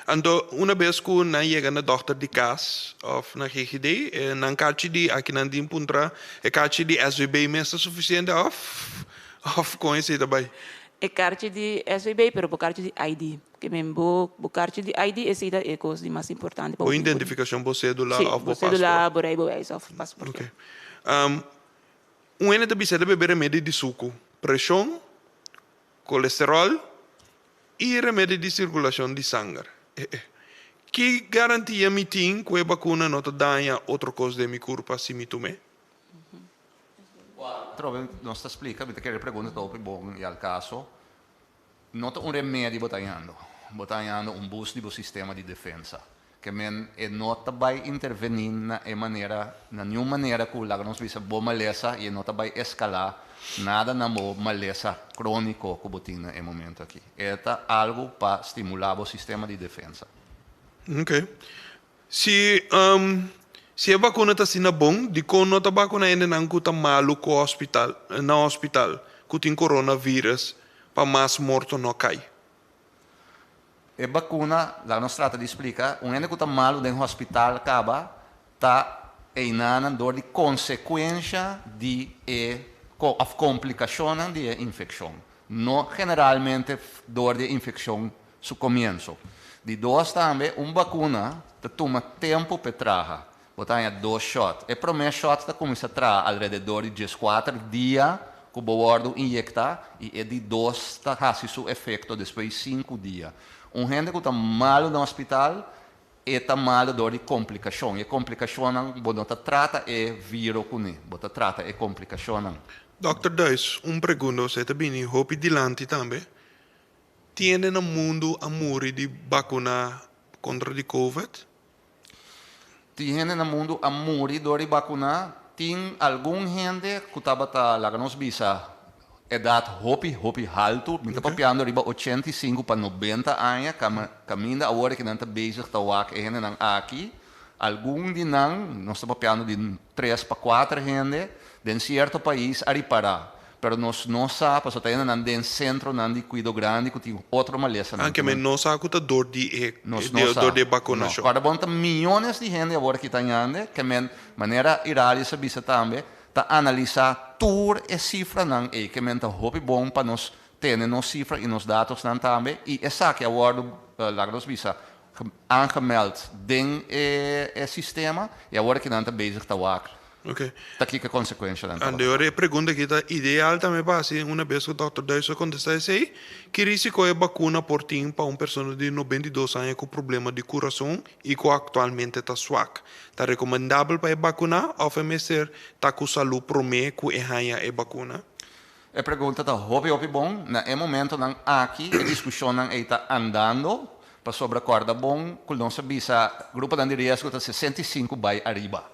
Anto, una bes ku nan yega na dòkter di kas òf na GGD, nan kachi di akinan tin puntra e kachi di SVB mes ta sufisiente òf òf kon esei ta bai? E karchi di SVB, pero bo karchi di ID. Ke men bo bo karchi di ID esei ta e kos di mas importante pa Bo bo tin ku. identifikashon, bo sédula Sí, òf bo bo sédula, pasport. bo rijbewijs òf pasport, Ok. ja. Un hende ta bisa e ta bebe remedi di suku, preshon, kolesteròl i remedi di sirkulashon di sanger. Ki garantia mi tin ku e bakuna no ta daña otro kos den mi kurpa si mi tum'é? Trobe nos ta splika, mi ta kere pregunta ta hopi bon i al kaso. No ta un remedi bo ta hañando. Bo ta hañando un boost di bo sistema di defensa. Ke men e no ta bai intervení na e manera, na niun manera ku laga nos bisa bo malesa i e no ta bai eskalá nada na bo malesa króniko ku bo tin na e momento aki. E ta algu pa stimulá bo sistema di defensa. Ok. Si, si e bakuna ta asina bon, dikon no ta bakuna hendenan ku ta malu ku hospital, na hospital, ku tin coronavirus, pa mas morto no kai? E bakuna, laga nos trata di splika, un hende ku ta malu den hospital kaba ta einanan dor di konsekuensha di e òf komplikashonnan di e infekshon, no generalmente dor di e infekshon su komienso. Di dos tambe, un bakuna ta tuma tempu p'e traha. Bo ta haña dos shòt. E promé shòt ta kuminsá traha alrededor di dieskuater dia ku bo wòrdu inyektá i e di dos ta hasi su efekto despues di sinku dia. Un hende ku ta malu na hospital, e ta malu dor di komplikashon. E komplikashonnan bo no ta trata e viro kuné, bo ta trata e komplikashonnan. Dòkter Duis, un pregunta, osea ta bini hopi dilanti tambe. Tin hende na mundu a muri di bakuna kontra di Covid? Tin hende na mundu a muri dor di bakuna. Tin algun hende ku tabata, laga nos bisa, edat hopi, hopi haltu. Mi ta papiando riba 85 pa 90 aña, kaminda awor ku nan ta bezig ta wak e hendenan aki. Algun di nan, nos ta papiando di 3 pa 4 hende, den sierto pais a ripará. Pero nos no sa, pasobra ta hendenan den sentronan di kuido grandi ku tin otro malesanan. Anke men no sa ku ta dor di e Nos no sa. dor di e bakunashon. No. Kòrda bon ta miyones di hende awor ki ta ñande, ke men, manera Iralis a bisa tambe, ta analisá tur e sifranan ei, ke men ta hopi bon pa nos tene nos sifra i nos datosnan tambe, i esaki a wòrdu, laga nos bisa, aangemeld den e sistema i awor ki nan ta bezig ta wak ta kiko e konsekuenshanan tabata. Ande ora e pregunta aki ta ideal tambe pa hasi una bes ku dòkter Duijs a kontestá esei, ki risiko e bakuna por tin pa un persona di 92 aña ku problema di kurason i ku aktualmente ta swak? Ta rekomendabel pa e bakuná òf e mester ta ku salú promé ku e haña e bakuna? E pregunta ta hopi hopi bon. Na e momentonan aki e diskushonnan ei ta andando, pasobra kòrda bon ku nos a bisa gruponan di riesgo ta 65 bai ariba.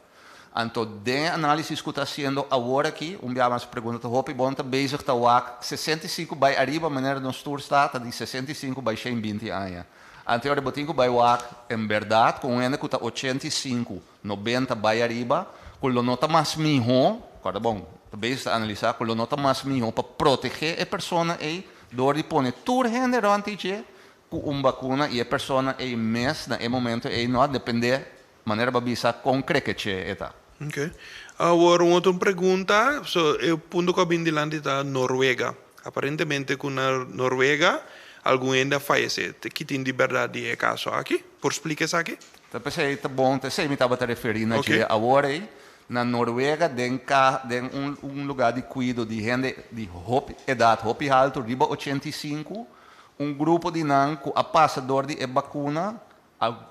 Anto den e análisis ku ta hasiendo awor aki, un bia mas e pregunta ta hopi bon, ta bezig ta wak 65 bai ariba manera nos tur sta ta di 65 bai 120 aña. Anto e ora bo tin ku bai wak en bèrdat ku un hende ku ta 85 90 bai ariba, ku lo no ta mas mihó, kòrda bon, ta bezig ta analisá, ku lo no ta mas mihó pa protegé e persona ei dor di pone tur hende rònt di dje ku un bakuna i e persona ei mes na e momento ei no a dependé, manera bo a bisa, kon krekeché e ta. Ok. Awor un otro pregunta, so e punto ku a bin dilanti ta Noruega. Aparentemente ku na Noruega algun hende a fayesé. Ki tin di bèrdat di e kaso aki? Por splika esaki? Ta p'esei ta bon, ta esei mi tabata referí na dje awor ei. Na Noruega den ka den un un lugá di kuido di hende di hopi edat hopi haltu, riba 85, un grupo di nan ku a pasa dor di e bakuna,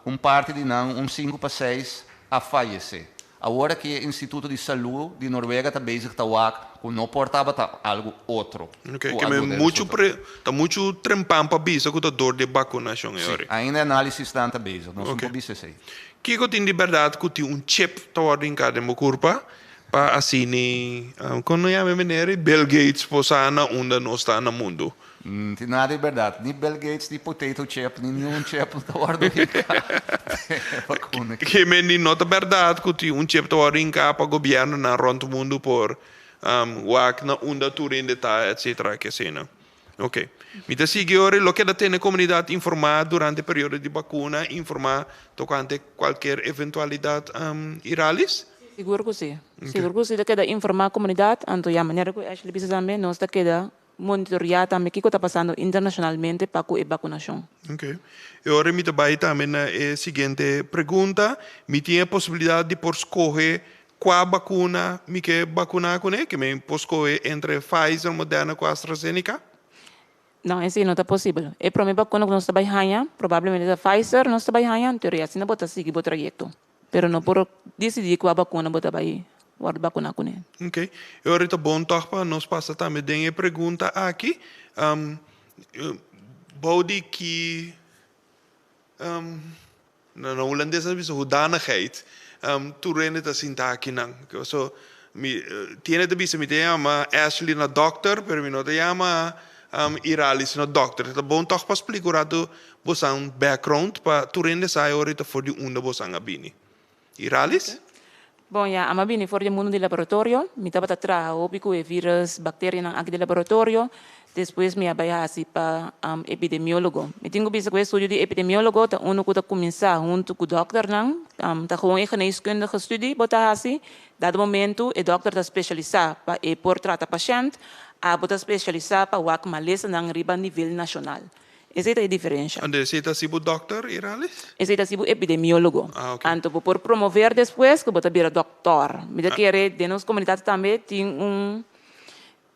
un parti di nan, un sinku pa seis, a fayesé. Awor aki e Instituto di Salú di Noruega ta bezig ta wak ku no por tabata algu otro Ok, ku ke a men duna e muchu resultado. pre, ta muchu trempan pa bisa ku ta dor di e bakunashon e Sí, ori. ainda e análisisnan ta bezig, nos no Ok. por bisa esei. Kiko tin di bèrdat ku tin un chip ta wòrdu hinká den bo kurpa pa asini, kon no yama e meneer ei? Bill Gates por sa na unda nos ta na mundu. No tin nada di bèrdat, ni Bill Gates, ni potato chip, ni niun chip no ta wòrdu hinká den e bakuna aki. Ke men di no ta bèrdat ku tin un chip ta wòrdu hinká pa gobièrnunan rònt mundu por wak na unda tur hende ta etcetera ke asina. Ok. Mi ta sigui ora i lo keda tene komunidat informá durante periodo di bakuna, informá tokante kualker eventualidat Iralis? Sigur ku si. Sigur ku si ta keda informá komunidat, anto ya manera ku Ashley bisa tambe nos ta keda Monitoreá tambe kiko ta pasando internashonalmente pa ku e bakunashon. Ok. E ora mi ta bai tambe na e siguiente pregunta. Mi tin e posibilidat di por skohe kua bakuna mi ke bakuná kuné? Ke mi por skohe entre Pfizer, Moderna ku AstraZeneca? No, esei no ta posibel. E promé bakuna ku nos ta bai haña probablemente ta Pfizer nos ta bai haña, en teoria asina bo ta sigui bo trayekto. Pero no por disidí kua bakuna bo ta bai wòrdu bakuná kuné. Ok. E ora ta bon tòg pa nos pasa tambe den e pregunta aki. Bou di ki, na hulandes nan ta bisa hoedanigheid, tur hende ta sinta akinan. So, mi tiene ta bisa mi ta yama Ashley na dòkter, pero mi no ta yama Iralis na dòkter. Ta bon tòg pa splika un ratu Bosan background pa tur hende sa e ora ta for di unda bosan a bini. Iralis? Bon ya, ami a bini for di e mundu di laboratorio. Mi tabata traha hopi ku e virus, bakterianan aki di laboratorio. Despues mi a bai hasi pa epidemiologo. Mi tin ku bisa ku e estudio di epidemiologo ta unu ku ta kuminsá huntu ku dòkternan. Ta gewoon e geneeskundige studie bo ta hasi. Dado momentu e dòkter ta spesialisá pa e por trata pashènt, abo ta spesialisá pa wak malesanan riba nivel nashonal. Esei ta e diferensha. Ande esei ta si bo dòkter, Iralis? Esei ta si bo epidemiólogo. Ah, ok. Anto bo por promover despues ku bo ta bira dòktor. Mi ta kere den nos komunidat tambe tin un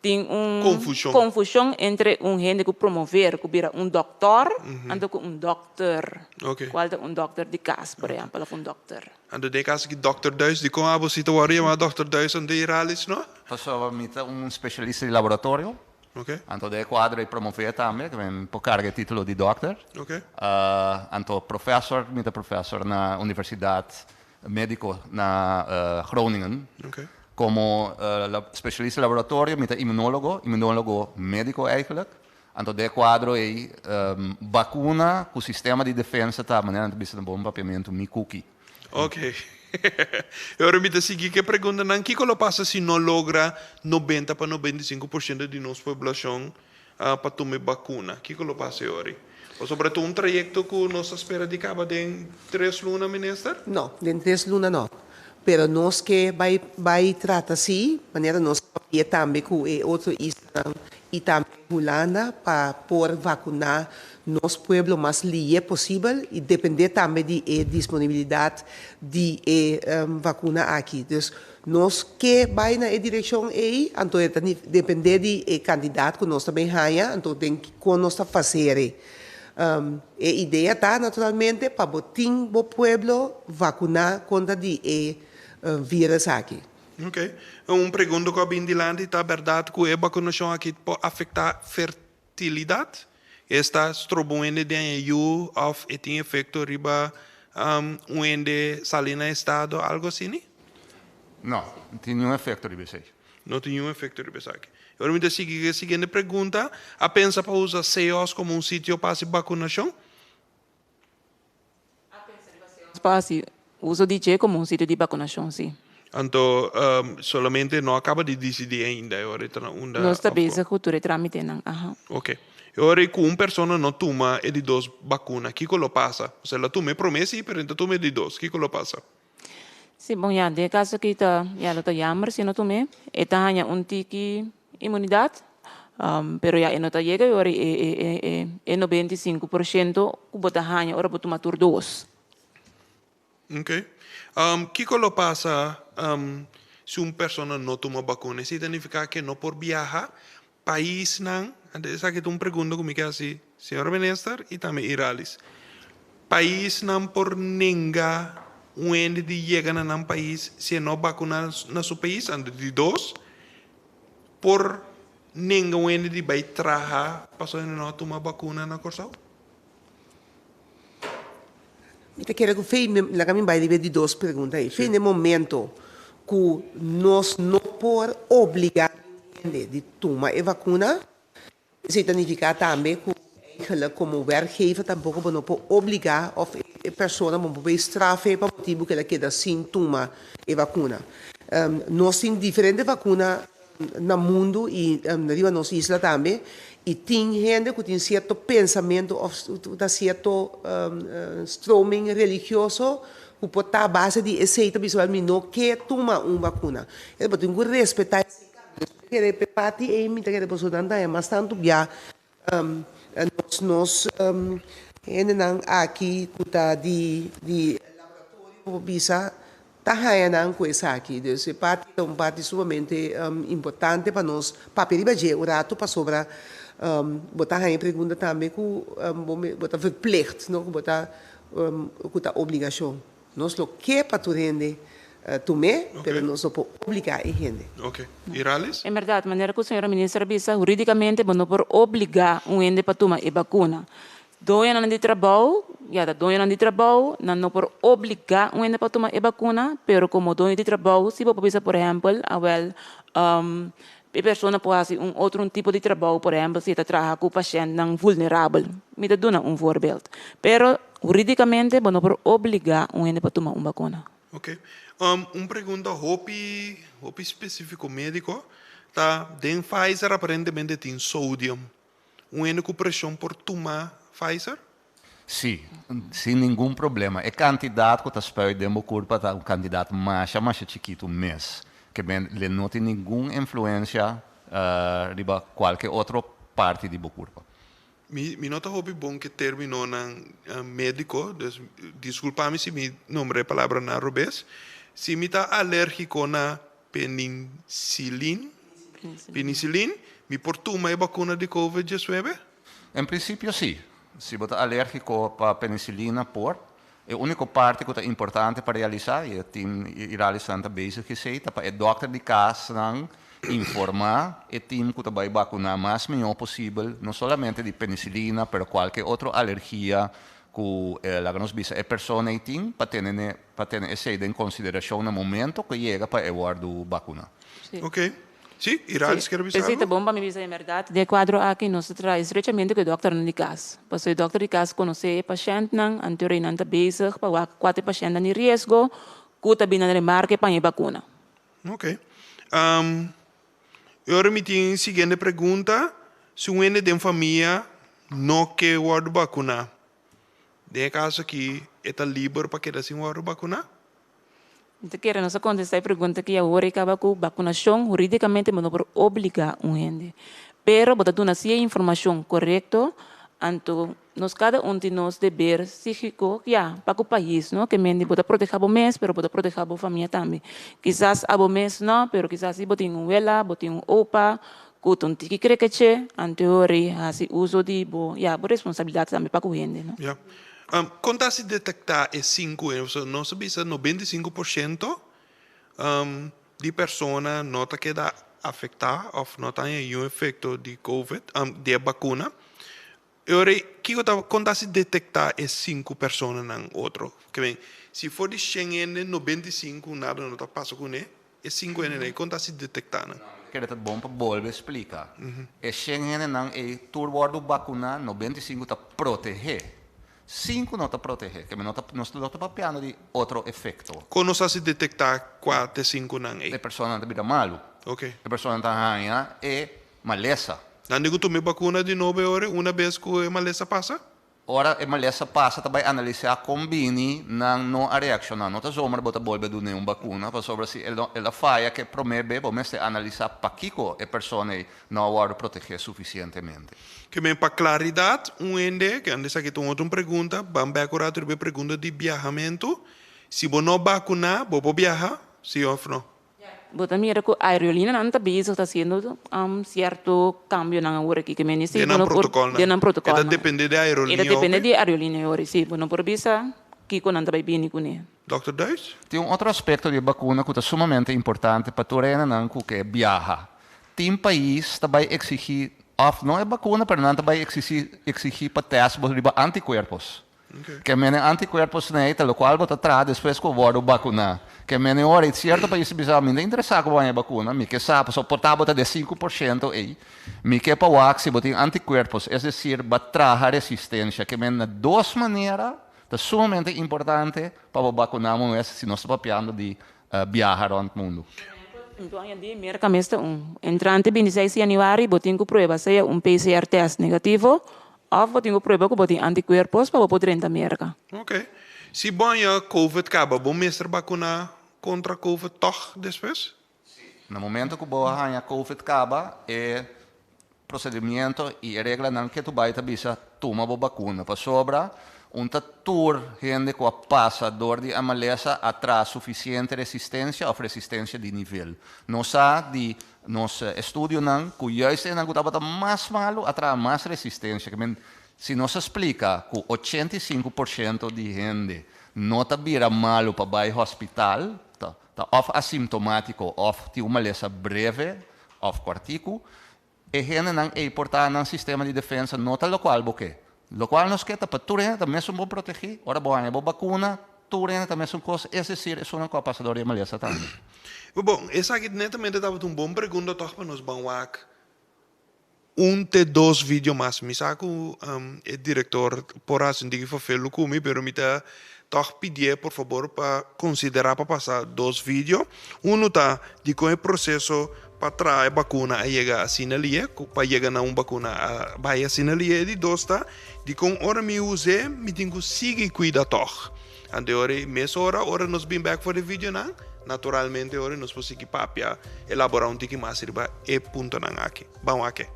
tin un Konfushon. konfushon entre un hende ku promover ku bira un dòktor anto ku un dòkter. Ok. Kual ta un dòkter di kas, por ehèmpel, òf un dòkter. Anto den e kaso aki dòkter Duis, dikon abo si ta wòrdu yamá dòkter Duis anto Iralis no? Pasobra mi ta un spesialista di laboratorio. Ok. Anto den e kuadro ei promové tambe, ku mi por karga e título di dòkter. Ok. Anto profèsor, mi ta profèsor na Universidat Médiko na Groningen. Ok. Komo spesialista laboratorio mi ta inmunólogo, inmunólogo médiko eigenlijk. Anto den e kuadro ei bakuna ku sistema di defensa ta manera nan ta bisa na bon papiamentu mi kuki. Ok. E ora mi ta sigui ku e preguntanan, kiko lo pasa si no logra nobenta pa 95% di nos poblashon pa tuma e bakuna? Kiko lo pasa e ora ei? Pasobra ta un trayekto ku nos ta spera di kaba den tres luna, Minister? No, den tres luna no. Pero nos ke bai bai trata si, manera nos a papia tambe ku e otro islanan i tambe Hulanda pa por vakuná nos pueblo mas lihe posibel i dependé tambe di e disponibilidat di e vakuna aki. Dus nos ke bai na e direkshon ei, anto e ta dependé di e kantidat ku nos ta bin haña, anto den kon nos ta faser e. E idea ta naturalmente pa bo tin bo pueblo vakuná kontra di e virus aki. Ok. Un pregunta ku a bin dilanti, ta bèrdat ku e bakunashon aki por afektá fertilidat? Esta stroba un hende di haña yu òf e tin efekto riba un hende sali na estado, algu asini? No, no tin niun efekto riba esei. No tin niun efekto riba esaki. E ora mi ta sigui ku e siguiente pregunta, A pensa pa usa CEOS komo un sitio pa hasi bakunashon? A pensa riba CEOS pa hasi uso di dje komo un sitio di bakunashon, si. Anto solamente no a kaba di disidí ainda e ora e ta na unda? Nos ta bezig ku tur e trámitenan, aha. Oke. E ora ei ku un persona no tuma e di dos bakuna, kiko lo pasa? Osea, el a tuma e promé sí, pero e no ta tuma e di dos. Kiko lo pasa? Sí, bon ya, den e kaso aki ta, ya lo ta jammer si no tum'é. E ta haña un tiki inmunidat, pero ya e no ta yega e ora e e e e 95% ku bo ta haña ora bo tuma tur dos. Ok. Kiko lo pasa si un persona no tuma bakuna? Esei ta nifiká ke no por biaha paisnan? Esaki ta un pregunta ku mi ke hasi señor minister i tambe Iralis. Paisnan por nenga un hende di yega na nan pais si e no bakuná na su pais? Anto di dos, por nenga un hende di bai traha pasobra e no a tuma bakuna na Kòrsou? Mi ta kere ku fe, laga mi bai riba e di dos pregunta ei. Fe na e momento ku nos no por obligá hende di tuma e vakuna, esei ta nifiká tambe ku eigenlijk komo werkgever tampoko bo no por obligá òf e persona bo no por bay straf e pa motibu ku el a keda sin tuma e vakuna. Nos tin diferente vakuna na mundu i riba nos isla tambe i tin hende ku tin sierto pensamentu òf ta sierto stroming religioso ku por ta a base di esei ta bisa wèl mi no ke tuma un bakuna. E bo tin ku respetá esei tambe. Mi ta kere p'e parti ei mi ta kere bosonan ta haña mas tantu bia nos nos hendenan aki ku ta di di laboratorio bo por bisa ta haña nan ku esaki. Dus e parti ta un parti sumamente importante pa nos papia riba dje un ratu pasobra bo ta haña e pregunta tambe ku bo ta verplicht no ku bo ta ku ta obligashon. Nos lo ke pa tur hende tum'é, pero nos no por obligá e hende. Ok. Iralis? En bèrdat, manera ku señora minister a bisa, hurídikamente bo no por obligá un hende pa tuma e bakuna. Doñonan di trabou, ya ta doñonan di trabou, nan no por obligá un hende pa tuma e bakuna, pero komo doño di trabou si bo por bisa por ehèmpel, awèl, e persona por hasi un otro un tipo di trabou, por ehèmpel si e ta traha ku pashèntnan vulnerabel. Mi ta duna un voorbeeld. Pero hurídikamente bo no por obligá un hende pa tuma un bakuna. Ok. Un pregunta hopi hopi spesífiko médiko ta, den Pfizer aparentemente tin sodium. Un hende ku preshon por tuma Pfizer? Sí, sin ningun problema. E kantidat ku ta spuit den bo kurpa ta un kantidat masha masha chikitu mes. Ke men le no tin ningun influensia riba kualke otro parti di bo kurpa. Mi no ta hopi bon ku e terminonan médiko, dus diskulpa mi si mi nombra e palabranan robes. Si mi ta alérgiko na Penicillin, Penicillin, mi por tuma e bakuna di covid 19? En prinsipio sí. Si bo ta alérgiko pa penicilina por. E úniko parti ku ta importante pa realisá, i e tim Iralisnan ta bezig ku esei, ta pa e dòkter di kasnan informá e tim ku ta bai bakuná mas mihó posibel, no solamente di penisilina, pero kualke otro alergia ku, laga nos bisa, e persona ei tin, pa tene pa tene esei den konsiderashon na momento ku yega pa e wòrdu bakuná. Oké. Sí, Iralis kier bisa P'esei ta algu? bon pa mi bisa en bèrdat, den e kuadro aki nos ta traha estrechamente ku e dòkternan di kas. Pasobra e dòkter di kas konosé e pashèntnan, anto rei nan ta bezig pa wak kua ta e pashèntnan di riesgo ku ta bini na remarke pa haña e bakuna. Oké. E ora mi tin siguiente pregunta, si un hende den famia no ke wòrdu bakuná, den e kaso aki e ta liber pa keda sin wòrdu bakuná? Mi ta kere nos a kontestá e pregunta aki awor e kaba ku bakunashon hurídikamente bo no por obligá un hende. Pero bo ta duna si e informashon korekto, anto nos kada un tin nos deber sígiko, ya, pa ku pais, no? Ke mende bo ta protehá bo mes, pero bo ta protehá bo famia tambe. Kisas abo mes no, pero kisas si bo tin un wela, bo tin un opa ku ta un tiki krekeche, anto rei hasi uso di bo, ya, bo responsabilidat tambe pa ku hende, no? Ya. Kon ta si detektá e sinku hende? Pasobra nos a bisa 95% di persona no ta keda afektá òf no ta haña niun efekto di covid, di e bakuna. E ora ei, kiko ta, kon ta si detektá e sinku personanan otro? Ke men, si for di shen hende, 95 nada no ta pasa kuné, E sinku hendenan ei kon ta si detektá nan? Kere ta bon pa bolbe splika. E shen hendenan ei tur wòrdu bakuná, 95 ta protehé. Sinku no ta protehé. Keme no ta, nos no ta papiando di otro efekto. Kon nos ta si detektá kua ta e sinkunan ei? E personanan ta bira malu. E personanan ta haña e malesa. Nan di ku tuma e bakuna di nobo e ora una bes ku e malesa pasa? Ora e malesa pasa ta bai analisá kon bini nan no a reakshoná. No ta zomaar bo ta bolbe dun'é un bakuna, pasobra si el el a faya ke promé be bo mester analisá pakiko e persona ei no a wòrdu protegé sufisientemente. Ke men pa klaridat un hende, ke antes aki ta un otro pregunta, ban bèk un ratu riba e pregunta di biahamentu, si bo no bakuná bo por biaha, si òf no? Bo ta mira ku aerolíneanan ta bezig ta hasiendo sierto kambionan awor aki ke meni si Den bo nan no por protokolnan. den nan E ta protokolnan. depende di E ta aerolínea depende ope? di aerolínea awor si bo no por bisa kiko nan ta bai bini kuné. Dòkter Duis? Tin un otro aspekto di e bakuna ku ta sumamente importante pa tur hendenan ku ke biaha. Tin pais ta bai eksigí òf no e bakuna pero nan ta bai eksisí eksigí pa tèst bo riba antikuerpos. Ke mene antikuerpos nei ta lokual bo ta traha despues ku bo wòrdu bakuná. Ke mene ora i sierto pais ta bisa, mi no ta interesá ku bo haña bakuna, mi ke sa pasobra por ta bo ta den 5% ei, mi ke pa wak si bo tin antikuerpos, es desir bo a traha resistensia. Ke mene na dos manera ta sumamente importante pa bo bakuná bo mes si nos ta papiando di biaha rònt mundu. Mi por añadí, Merka mes ta un. Entrante 26 di yanüari bo tin ku prueba sea un PCR tèst negativo Of bo tin ku prueba ku bo tin antikuerpos pa bo por drenta Merka. Ok. Si bo haña covid kaba, bo mester bakuna kontra covid tòg despues? Si. Na momento ku bo haña covid kaba, e prosedimiento i e reglanan ke tu bai ta bisa tuma bo bakuna. Pasobra un ta tur hende ku a pasa dor di e malesa a traha sufisiente resistensia òf resistensia di nivel. Nos sa di Nos estudionan ku juist esnan ku tabata mas malu a traha mas resistensia. Ke men, si nos a splika ku 85% di hende no ta bira malu pa bai hospital, ta ta òf asimptomátiko òf tin un malesa breve òf kòrtiku, e hendenan ei por ta nan sistema di defensa no ta lokual bo ke. Lokual nos ke ta pa tur hende ta mesun bon protegí. Ora bo haña bo bakuna, tur hende ta mesun kos, es desir esunnan ku a pasa dor di e malesa tambe. Bon, esaki netamente tabata un bon pregunta tòg pa nos ban wak un te dos video mas. Mi sa ku e direktor por hasi un tiki fafelu ku mi, pero mi ta tòg pidié por fabor pa konsiderá pa pasa dos video. Unu ta dikon e proseso pa traha e bakuna a yega asina lié, ku pa yega na un bakuna a bai asina lié. E di dos ta dikon ora mi us'é mi tin ku sigui kuida tòg. Anto e ora ei mesora ora nos bin bèk for di videonan, naturalmente e ora nos por sigui papia, elaborá un tiki mas riba e puntonan aki. Ban wak e.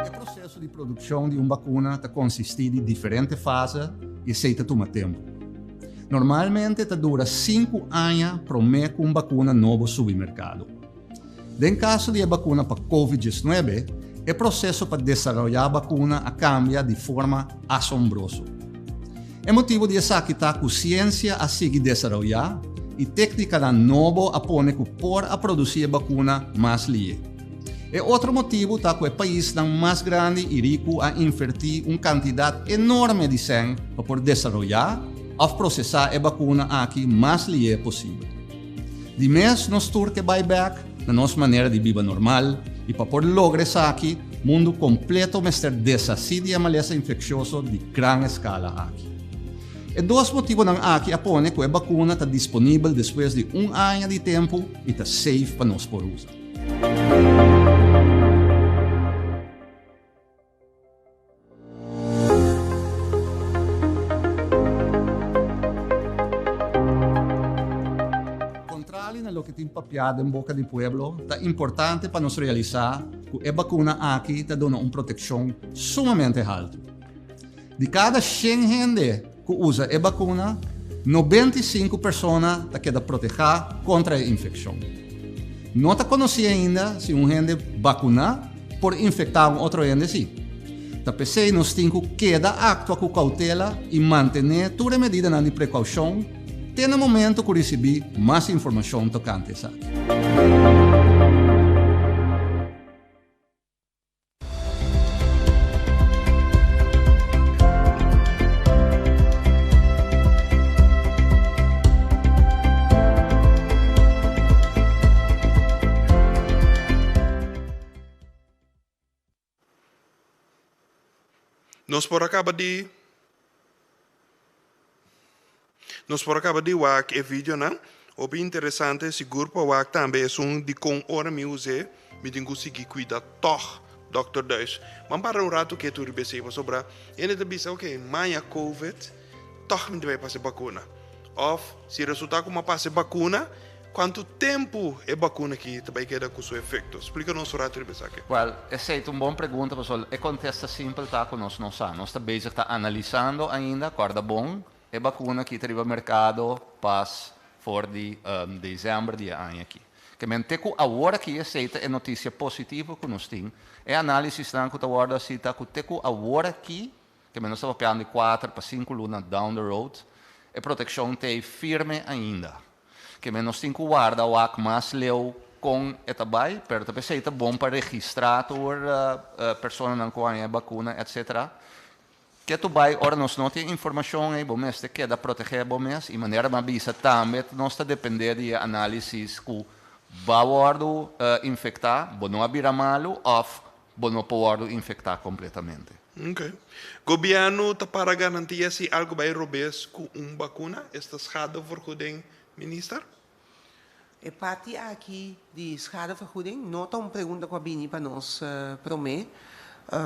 E proseso di produkshon di un bakuna ta konsistí di diferente fase i esei ta tuma tempu. Normalmente ta dura sinku aña promé ku un bakuna nobo subi merkado. Den kaso di e bakuna pa Covid 19, e proseso pa desaroyá bakuna a kambia di forma asombroso. E motibu di esaki ta ku siensia a sigui desaroyá i téknikanan nobo a pone ku por a produsí e bakuna mas lié. E otro motibu ta ku e paisnan mas grandi i riku a invertí un kantidat enorme di sèn pa por desaroyá òf prosesá e bakuna aki mas lié posibel. Di mes nos tur ke bai bèk na nos manera di biba normal i pa por logra esaki mundu kompleto mester deshasí di e malesa infekshioso di gran eskala aki. E dos motibunan aki a pone ku e bakuna ta disponibel despues di un aña di tempu i ta safe pa nos por usa. Kontrali na loke tin papiá den boka di pueblo, ta importante pa nos realisá ku e bakuna aki ta duna un protekshon sumamente haltu. Di kada shen hende ku usa e bakuna, 95 persona ta keda protehá kontra e infekshon. No ta konosí ainda si un hende bakuná por infektá un otro hende sí. Ta p'esei nos tin ku keda aktua ku koutela i mantené tur e medidanan di prekoushon te na momento ku risibí mas informashon tokante esaki. Nos por a caba di Nos por a caba di wak e videonan. Hopi interesante, sigur pa wak tambe esun di con ora mi us'é mi tin cu sigui cuida tog, Dòkter Duis. Ban para un rato ketu riba esei pasobra hende ta bisa ok, maña covid tog mi ta bay pasa e bacuna. Of si resulta cu mi a pasa e bacuna, Cuantu tempu e bacuna aki ta bay keda cu su efecto? Splica nos un rato riba esaki. Wel, esey ta un bon pregunta pasobra e contesta simpel ta cu nos no sa. Nos ta bezig ta analisando ainda, corda bon, e bacuna aki ta riba mercado pas for di december di e aña aki. Ke men te cu awor aki esey ta e noticia positivo cu nos tin. E analisisnan cu ta wordo haci ta cu te cu awor aki, ke men nos ta papiando di cuater pa cinco luna down the road, e proteccion t'ey firme ainda. Ke men nos tin ku warda wak mas leu kon e ta bai, pero ta p'esei ta bon pa registrá tur personanan ku haña e bakuna etcetera. Ke tu bai ora nos no tin informashon ei bo mester keda protegé bo mes i manera mi a bisa tambe nos ta dependé di e análisis ku bo a wòrdu infektá, bo no a bira malu òf bo no por wòrdu infektá kompletamente. Ok. Gobièrnu ta para garantia si algu bai robes ku un bakuna? Esta schadevergoeding, Minister? E parti aki di schadevergoeding no ta un pregunta ku a bini pa nos promé.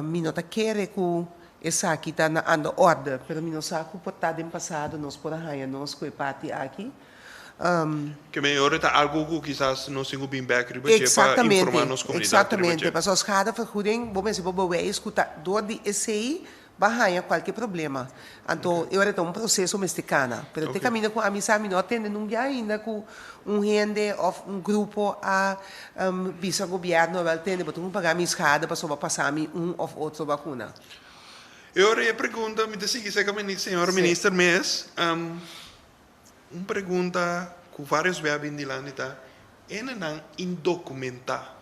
Mi no ta kere ku esaki ta na anda orde, pero mi no sa ku por ta den pasado nos por a haña nos ku e parti aki. Ke mehor ta algo ku kisas nos tin ku bin bek riba dje pa informá nos komunidat riba dje. Exactamente, pasobra schadevergoeding bo mester por bewijs ku ta dor di esei bo a haña kualke problema. Anto e ora ta un proseso mester kana. Pero te kaminda ku ami sa mi no a tende nunca ainda ku un hende òf un grupo a bisa gobièrnu awèl tende bo tin ku paga mi schade pasobra bo a pasa mi un òf otro bakuna. E ora e pregunta mi ta sigui serka señor minister mes. Un pregunta ku vários bia a bin dilanti ta, Hendenan indokumentá,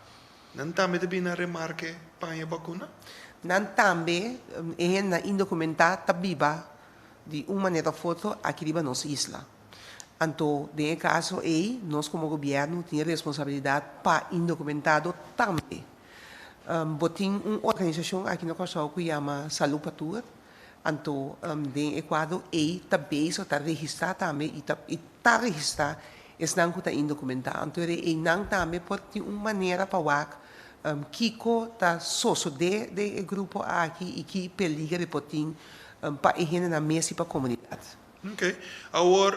nan tambe ta bin na remarke pa haña bakuna? Nan tambe, e hendenan indokumentá ta biba di un manera òf otro aki riba nos isla. Anto den e kaso ei nos komo gobièrnu tin e responsabilidat pa indokumentado tambe. Bo tin un organisashon aki na Kòrsou ku yama Salú pa Tur. Anto den e kuadro ei ta bezig ta registrá tambe i ta i ta registrá esnan ku ta indokumentá. Anto e einan tambe por tin un manera pa wak kiko ta sosodé den e grupo aki i ki peliger e por tin pa e hendenan mes i pa komunidat. Oké. Awor,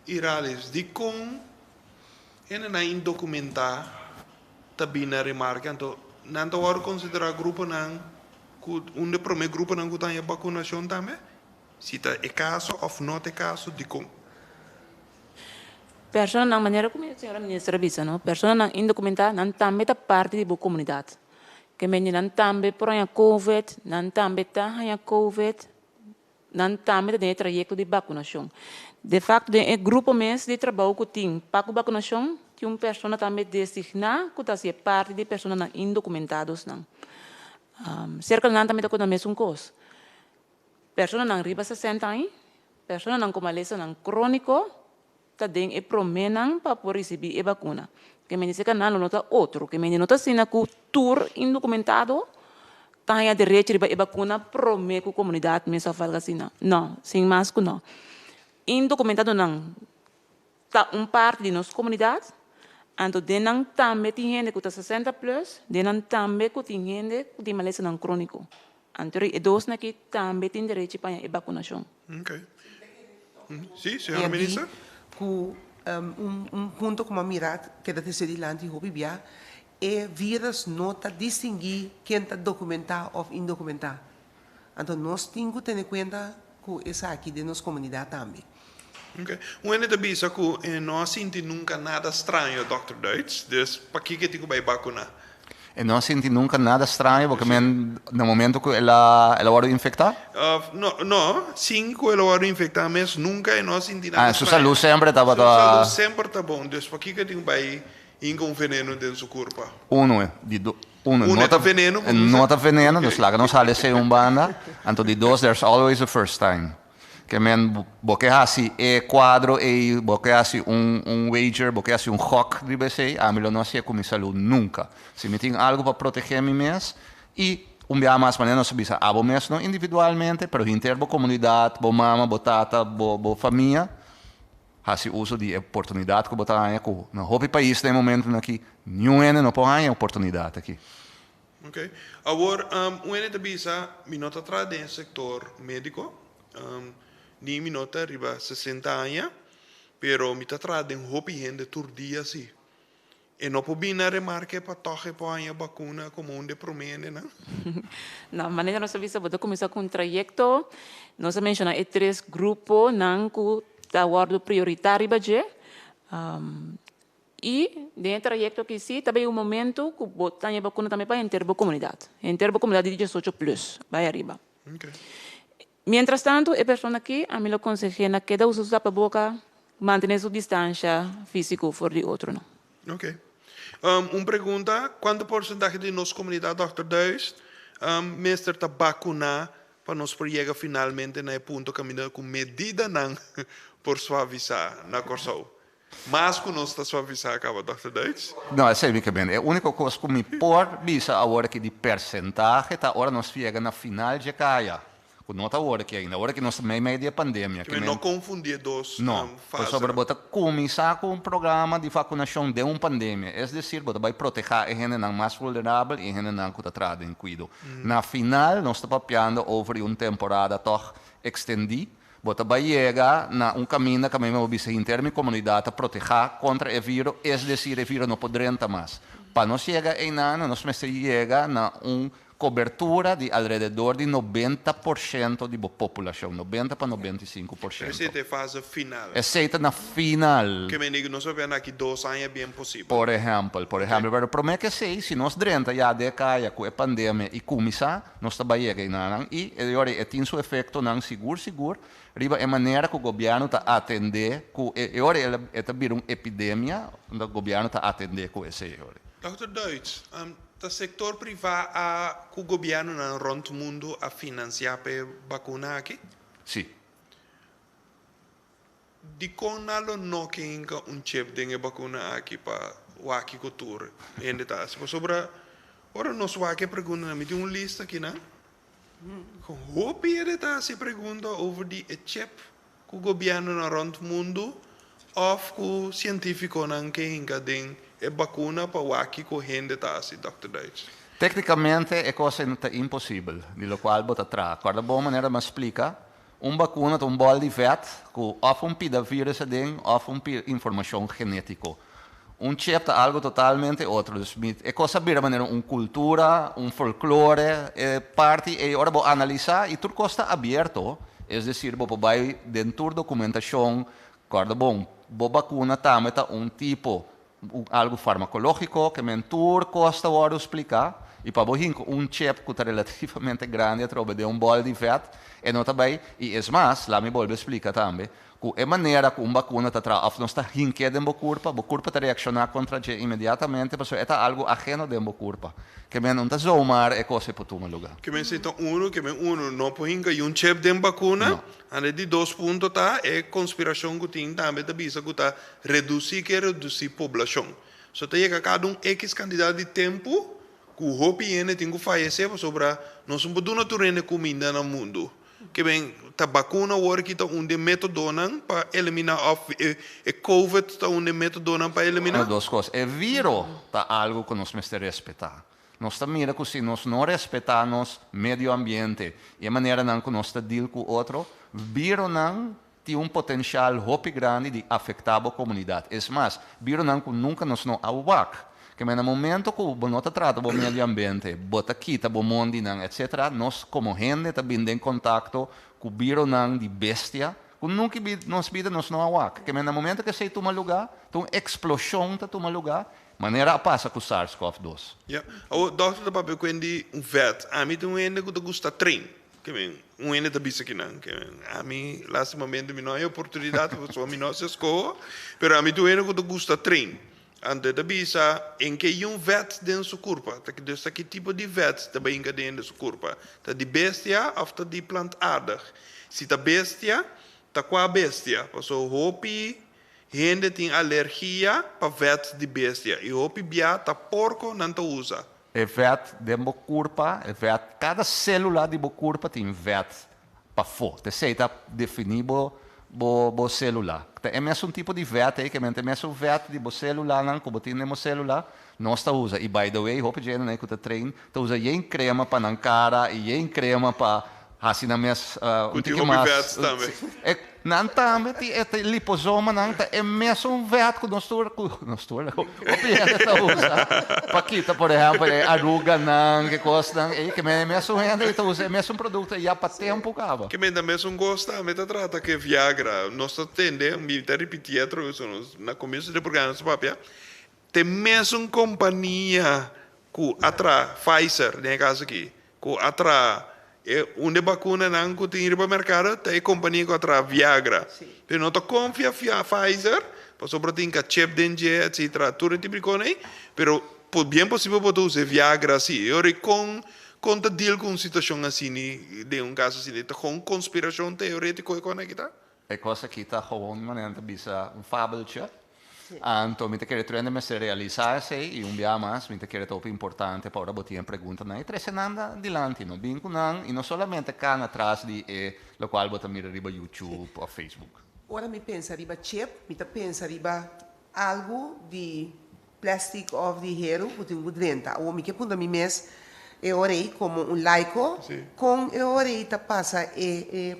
Iralis, dikon hendenan indokumentá ta bin na remarke? Anto nan ta wòrdu konsiderá gruponan Ku un di e promé gruponan ku ta haña bakunashon tambe? Si ta e kaso òf no ta e kaso, dikon? Personanan, manera ku mi señora minister a bisa no, personanan indokumentá nan tambe ta parti di bo komunidat. Ke mende nan tambe por haña covid, nan tambe ta haña covid, nan tambe ta den e trayekto di bakunashon. De fakto den e grupo mes di trabou ku tin pa ku bakunashon tin un persona tambe designá ku ta hasi e parti di personanan indokumentadosnan. Serka nan tambe ta konta mesun kos. Personanan riba 60 aña, personanan ku malesanan króniko ta den e proménan pa por risibí e bakuna. Ke mende serka nan lo no ta otro. Ke mende no ta asina ku tur indokumentado ta haña derecho riba e bakuna promé ku komunidat mes òf algu asina. No, sin mas ku no. Indokumentadonan ta un parti di nos komunidat, anto den nan tambe tin hende ku ta 60 plus, den nan tambe ku tin hende ku tin malesanan króniko. Anto e dosnan aki tambe tin derechi pa haña e bakunashon. Ok. Sí, señora minister. Ku un punto ku mi a mira keda trese dilanti hopi bia, e virus no ta distinguí ken ta dokumentá òf indokumentá. Anto nos tin ku tene kuenta ku esaki den nos komunidat tambe. Ok. Un hende ta bisa ku e no a sinti nunka nada straño, Dòkter Duits, dus pakiko e tin ku bai bakuná? E no a sinti nunka nada straño porque men na momento ku el a el a wòrdu infektá? No, no, sin ku el a wòrdu infektá mes nunka e no a sinti nada Ah, su straño. salú semper tabata. Su salú semper ta bon, dus pakiko e tin ku bai hinka un veneno den su kurpa? Uno, di do, uno, Uno no e ta ta veneno ku nos no ta veneno, Ok. dus laga nos hala esei un banda. Anto di dos, there's always a first time. Ke men bo ke hasi e kuadro ei, bo ke hasi un un wager, bo ke hasi un gok riba esei, ami lo no hasié ku mi salú nunka. Si mi tin algu pa protegé mi mes i un biaha mas manera nos a bisa abo mes no individualmente, pero hinter bo komunidat, bo mama, bo tata, bo bo famia, hasi uso di e oportunidat ku bo ta haña ku na hopi pais na e momentunan aki niun hende no por haña e oportunidat aki. Ok. Awor, un hende ta bisa, mi no ta traha den e sektor médiko, ni mi no ta riba 60 aña, pero mi ta traha den hopi hende tur dia sí. E no por bini na remarke pa tòg e por haña bakuna komo un di e promé hendenan? Na manera nos a bisa bo ta kuminsá ku un trayekto. Nos a menshoná e tres gruponan ku ta wòrdu prioritá riba dje. I den e trayekto aki sí ta bay un momento ku bo ta haña bakuna tambe pa henter bo komunidat. Henter bo komunidat di 18 plus bay ariba. Mientras tanto e persona aki ami lo konseh'é na keda usa su tapaboka, mantené su distansha físiko for di otronan. Ok. Un pregunta, kuantu porsentahe di nos komunidat Dòkter Duis mester ta bakuná pa nos por yega finalmente na e punto kaminda ku medidanan por suavisá na Kòrsou? Mas ku nos ta suavisá kaba, Dòkter Duits? No, esei mi ke bende. E úniko kos ku mi por bisa awor aki di persentahe ta ora nos yega na final dje kaya, ku no ta awor aki ainda, awor aki nos ta meimei di e pandemia. Ke men no konfundí e dos No, fase. pasobra bo ta kuminsá ku un programa di vakunashon den un pandemia, es desir bo ta bai protehá e hendenan mas vulnerabel i e hendenan ku ta traha den kuido. Na final nos ta papiando over di un temporada tòg ekstendí. Bo ta bai yega na un kaminda kaminda bo bisa henter mi komunidat ta protehá kontra e viro, es desir e viro no por drenta mas. Pa nos yega einan nos mester yega na un kobertura di alrededor di 90% di bo populashon, 90 pa 95%. Esei ta e fase final. Esei ta na final. Ke men di ku nos papia na aki 2 aña bien posibel. Por ehèmpel, por ehèmpel. Pero promé ku esei, si nos drenta ya den e kaya ku e pandemia i kuminsá, nos ta bai yega einanan i e ora e tin su efektonan sigur sigur riba e manera ku gobièrnu ta atendé ku e ora e ta bira un epidemia unda gobièrnu ta atendé ku esei ora. Dòkter Duits, ta sektor privá a ku gobièrnunan rònt mundu a finansiá pa e bakuna aki? Sí. Dikon nan lo no ke hinka un chip den e bakuna aki pa wak ku tur hende ta hasi? Pasobra ora nos wak e preguntanan, mi tin un lista akinan, ku hopi hende ta hasi pregunta over di e chip ku gobièrnunan rònt mundu òf ku sientífikonan ke hinka den e bakuna pa wak kiko hende ta hasi, Dòkter Duits. Téknikamente e kos ei ta imposibel, di lokual bo ta traha. Kòrda bon manera mi a splika, un bakuna ta un bòl di vèt ku òf un pida vírùs aden òf un pida informashon genétiko. Un chip ta algu totalmente otro. Dus mi e kos a bira manera un kultura, un folklore, e parti ei ora bo analisá i tur kos ta abierto. Es decir, bo por bai den tur documentacion, corda bon, bo vacuna tambe ta un tipo, algo farmacologico, ke men tur cos ta wordo splica, y pa bo hinca un chip cu ta relativamente grandi atrobe den un bol di vet, e no ta bay. Y es mas, laga mi bolbe splica tambe, cu e manera cu un vacuna ta traha, of nos ta hink'e den bo curpa, bo curpa ta reacciona contra dje inmediatamente, pasobra e ta algo ajeno den bo curpa. Ke men no ta zomaar e cos por tuma lugar. Ke men ta uno, ke men uno, no por hinca un chip den vacuna. No. Anto di dos punto ta e conspiracion cu tin tambe ta bisa cu ta reduci ke reduci poblacion. So ta yega cada un X cantidad di tempo cu hopi hende tin cu fayece pasobra nos no por duna tur hende cuminda na mundo. Ke men ta vacuna awor cu ta un di e metodonan pa elimina of e COVID ta un di e metodonan pa elimina? Dos cos. E virus ta algo cu nos mester respeta. Nos ta mira cu si nos no respeta nos medio ambiente y e manera cu nos ta deal cu otro, virusnan tin un potencial hopi grandi di afecta e comunidad. Es mas, virusnan cu nunca nos no a wak. Ke na momento cu bo no ta trata e medio ambiente, bo ta kita bo mondinan, etc., nos como hende ta bin den contacto cu virusnan di bestia, cu nunca nos bida nos no a wak. Ke na momento cu esey tuma lugar, un explosion ta tuma lugar, manera a pasa cu SARS-CoV-2. Ja. O dokter ta papia cu di un vet. Ami tin un hende cu ta gusta train. Ke men, un hende ta bisa cu nan. Ke men, ami lastimamente mi no tin oportunidad, so mi no sa scoha, pero ami tin un hende cu ta gusta train. Anto ta bisa en ke un vet den su curpa. Ta dus ta ki tipo di vet ta bay den su curpa. Ta di bestia of ta di plantaardig. Si ta bestia, ta cua bestia. Paso hopi hende tin alergia pa vet di bestia. Y hopi bia ta porco nan ta usa. E vet den bo curpa, e vet, cada celula di bo curpa tin vet pafo. Te ta defini bo celula. E mesun tipo di vet, ke men e mesun vet di bo celula nan, cu bo tin den bo celula, nos ta usa. Y by the way, hopi hende nan cu ta train, ta usa yen crema pa nan cara y yen crema pa hasi nan mes un Cu tin tiki hopi mas. Vets tambe. E, nan tambe ti e liposoma nan ta e mesun vet cu nos tur hopi hende ta usa pa kita, por ehempel, e aruga nan, ke cos nan e ke men mesun hende ta usa e mesun producto ya pa tempo caba. Ke men mesun gosta, me ta trata ke Viagra. Nos ta tende, mi ta repeti otro, na comienso di programa nos papia. Te mesun compania cu a traha Pfizer, den caso aki, cu a traha e un di e vacunanan cu tin riba mercado, ta e compania cu a traha Viagra. Pero no ta confia Pfizer, pasobra tin cu chip den dje, etc. Tur tipo di cos ey, pero bien posibel por usa Viagra si. Y ora con ta deal cu un situacion asina, den un caso asina, ta cu conspiracion teoretico e con aki ta? E cos aki ta gewoon manera ta bisa un fabeltje. Anto, mi ta kere tur hende mester realisa esey y un bia mas, mi ta kere ta importante pa ora bo tin preguntanan y trece nan dilanti, no? Bin cu nan y no solamente cana atras di e locual bo ta mira riba YouTube of Facebook. Ora mi pensa riba chip, mi ta pensa riba algo di plastic of di hero cu tin drenta. O mi ke punta mi mes e ora ey como un laico, con e ora ey ta pasa e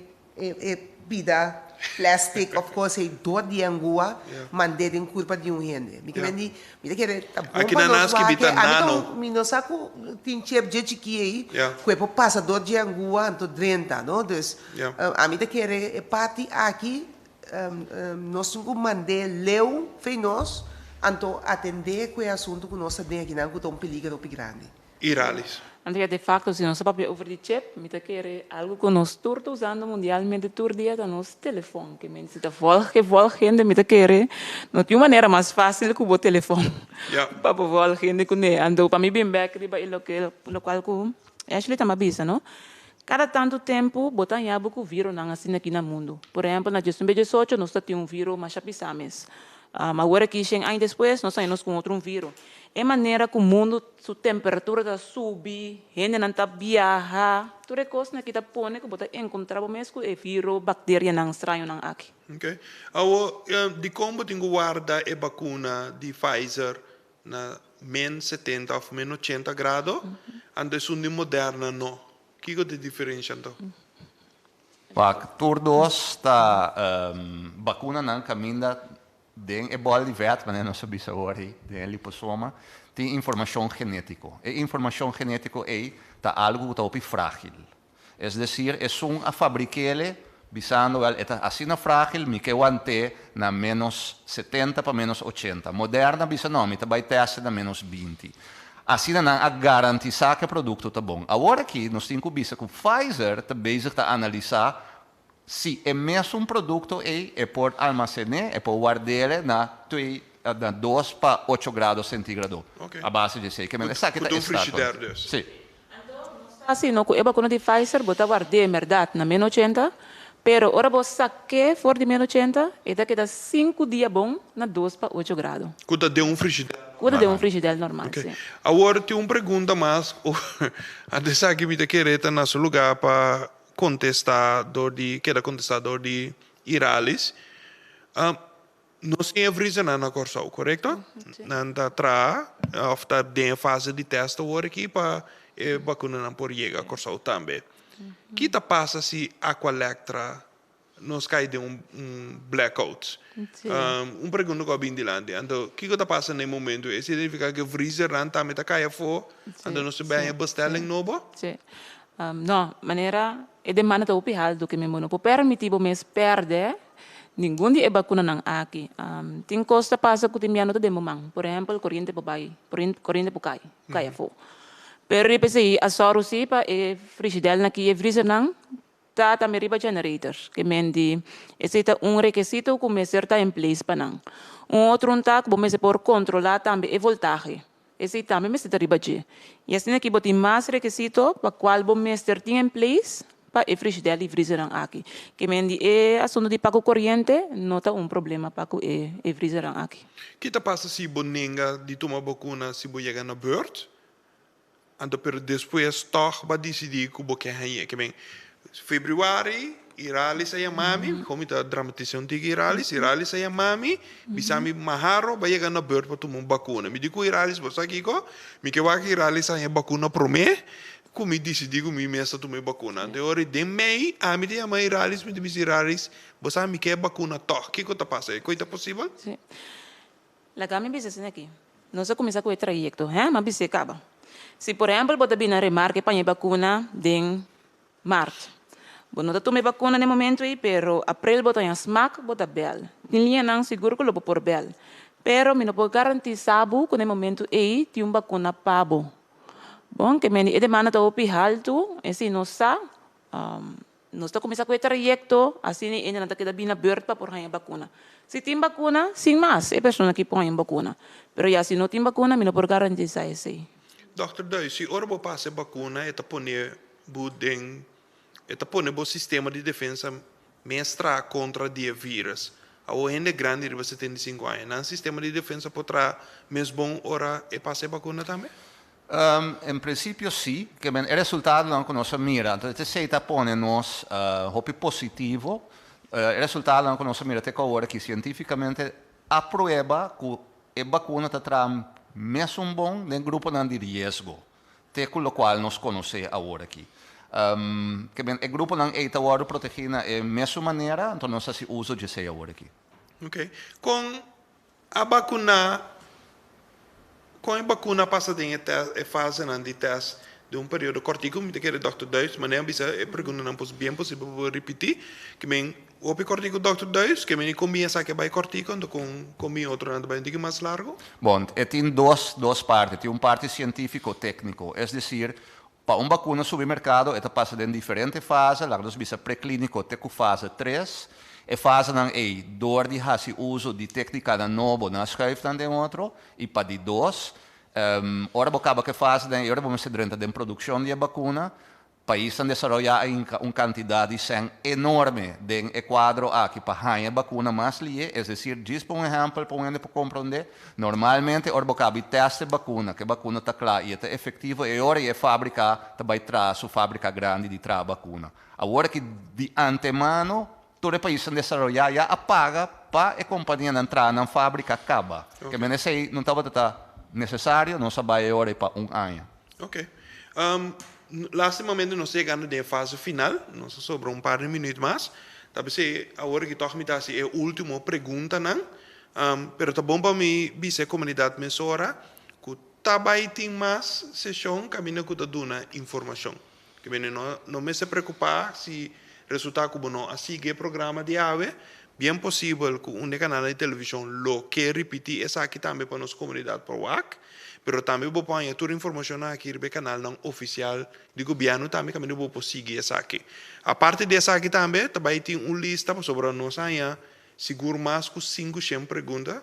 bida plastic of course e door di angua mand'e den curpa di un hende. Mi ke di mi ta kere ta bon Aki pa na nos nas ki wak, bita ami nano. Mi no sa cu tin chip dje chiki ey, Yeah. cu e por pasa door di angua anto drenta, no? Dus ami ta kere e parti aki nos tin cu mand'e leu fe nos anto atende cu e asunto cu nos ta den aki nan cu ta un peligro hopi grandi. Iralis. Andrea, de facto, si nos papia over di chip, mi ta kere algo cu nos tur ta usando mundialmente tur dia ta nos telefon. Ke men si ta volg, ke volg hende, mi ta kere, no tin manera mas facil cu bo telefon. Pa bo volg hende cu ne. Anto, pa mi bin back riba e loke, locual cu Ashley ta bisa, no? Cada tanto tempo, bo ta haya cu virus nan asina aki na mundo. Por ehempel, na 2018, nos tin un virus mas pisa mes. Awor aki, 100 aña despues, nos tin cu otro un virus. E manera cu mundo, su temperatura ta subi, hende nan ta viaha, tur e cos aki ta pone cu bo ta encontra bo mes cu e virus, bacteria nan straño nan aki. Ok. Awo, di con bo tin cu warda e vacuna di Pfizer na min 70 of min 80 grado, anto esun di Moderna no. Kico ta e diferencia anto? Pak, tur dos ta vacuna nan caminda den e bol di vet, manera nos a bisa awor, den liposoma, tin informacion genetico. E informacion genetico ey ta algo cu ta hopi fragil. Es decir, esun a fabric'e. Bisando wel e ta asina fragil mi ke want'é na menos 70 pa menos 80. Moderna a bisa no mi ta bai tèst'e na menos 20. Asina nan a garantisá ku e produkto ta bon. Awor aki nos tin ku bisa ku Pfizer ta bezig ta analisá si e mesun produkto ei e por almasené, e por ward'é na twee na dos pa ocho grado sentigrado. A base di esei. Ke men esaki ta e startpunt. Sí. Anto nos ta hasi no ku e bakuna di Pfizer bo ta ward'é merdat na men 80, pero ora bo sak'é for di men 80 e ta keda sinku dia bon na dos pa ocho grado. Ku ta den un frigidèr normal. Ku ta den un frigidèr normal, si. Oke. Awor tin un pregunta mas, antes aki mi ta kere ta na su lugá pa kontestá dor di keda kontestá dor di Iralis. Nos tin e vriezernan na Kòrsou, korekto? Nan ta traha òf ta den e fase di tèst awor aki pa e bakunanan por yega Kòrsou tambe. Ki ta pasa si Aqualectra nos kai den un blackout? Un pregunta ku a bin dilanti. Anto kiko ta pasa na e momentu ei? Significa ku e vriezernan tambe ta kai afó? Anto nos ta bai haña bestelling nobo? Sí. No, manera e demanda ta hopi haltu ke mi bo no por permití bo mes pèrdè Ningun di e bakunanan aki. Tin kos ta pasa ku tin bia no ta den bo man. Por ehèmpel, koriente por bai, koriente por kai, kai afó. Pero riba esei a sòru si pa e frishidelnan aki, e vrizernan ta tambe riba generators. Ke men di esei ta un rekesito ku mester ta in place pa nan. Un otro un ta ku bo mester por kontrolá tambe e voltahe. Esei tambe mester ta riba dje. I asina aki bo tin mas rekisito pa kual bo mester tin en place pa e frishider di vrizernan aki. Ke men di e asuntu di paku koriente no ta un problema pa ku e e vrizernan aki. Ki ta pasa si bo nenga di tuma bakuna si bo yega na beurt? Anto pero despues tòg bo a disidí ku bo ke hañ'é. Ke men Februari Iralis a yama mi, kon mi ta dramatisa un tiki Iralis, Iralis a yama mi, bisa mi Maharo bo a yega na beurt pa tuma un bakuna. Mi di ku Iralis, bo sa kiko? Mi ke wak Iralis a haña bakuna promé ku mi disidí ku mi mes ta tuma e bakuna. Anto e ora den mei ami ta yama Iralis, mi ta bisa Iralis, bo sa mi ke e bakuna tòg, kiko ta pasa? E koi ta posibel? Sí. Laga mi bisa asina aki. Nos a kuminsá ku e trayekto, hè? M'a bis'é kaba. Si por ehèmpel bo ta bini na remarke paña e bakuna den mart. Bo no ta tuma e bakuna den momentu ei, pero aprel bo ta haña smak, bo ta bèl. Tin liñanan sigur ku lo bo por bèl. Pero mi no por garantisá bo ku na e momentu ei tin un bakuna pa bo. Bon, ke mende e demanda ta hopi haltu, esei nos sa. Nos ta kuminsá ku e trayekto, asina e hendenan ta keda bini na bùrt pa por haña bakuna. Si tin bakuna, sin mas e persona ki por haña un bakuna. Pero ya si no tin bakuna, mi no por garantisá esei. Dòkter Duy, si ora bo pasa e bakuna e ta pone bo den, e ta pone bo sistema di defensa mes traha kontra di e vírus. Awor hende grandi riba 75 aña, nan sistema di defensa por traha mes bon ora e pasa e bakuna tambe? En prinsipio sí, ke men e resultadonan ku nos a mira, anto esei ta pone nos hopi positivo. E resultadonan ku nos a mira te ku awor aki sientífikamente a prueba ku e bakuna ta traha mesun bon den gruponan di riesgo te ku lokual nos konosé awor aki. Ke men e gruponan ei ta wòrdu protegí na e mesun manera, anto nos hasi uso djesei awor aki. Oke, kon A bakuna Kon e bakuna pasa den e test e fasenan di test den un periodo kòrtiku? Mi ta kere Dòkter Duis manera a bisa e preguntanan pos bien posibel pa bo ripití. Ke men hopi kòrtiku Dòkter Duis, ke men i kon bin esaki a bai kòrtiku anto kon kon bin otronan ta bai un tiki mas largu? Bon, e tin dos dos parti. Tin un parti sientífiko tékniko, es desir, pa un bakuna subi merkado e ta pasa den diferente fase, laga nos bisa preklíniko te ku fase tres. E fasenan ei dor di hasi uso di téknikanan nobo nan a schuif nan den otro i pa di dos, ora bo kaba ku e fasenan ei ora bo mester drenta den produkshon di e bakuna, Paisnan desaroyá a hinka un kantidat di sèn enorme den e kuadro aki pa haña bakuna mas lié, es desir, djis pa un ehèmpel pa un hende por komprondé, normalmente ora bo kaba di tèst e bakuna, ku e bakuna ta kla i e ta efektivo, e ora ei e fábrika ta bai traha su fábrika grandi di traha bakuna. Awor aki di antemano tur e paisnan desaroyá ya a paga pa e kompanianan traha nan fábrika kaba. Ke men esei no tabata ta nesesario, nos a bai e ora ei pa un aña. Ok. Lastimamente nos ta yegando den e fase final, nos a sobra un par di minuut mas. Ta p'esei awor aki tòg mi ta hasi e último preguntanan, pero ta bon pa mi bisa e komunidat mesora ku ta bai tin mas seshon kaminda ku ta duna informashon. Ke bini no no mester preokupá si. Resultá ku bo no a sigui e programa di awe, bien posibel ku un di e kanalnan di televishon lo ke ripití esaki tambe pa nos komunidat por wak. Pero tambe bo por haña tur informashonnan aki riba e kanalnan ofisial di gobièrnu tambe kaminda bo por sigui esaki. Aparte di esaki tambe ta bai tin un lista pasobra nos a haña sigur mas ku 500 pregunta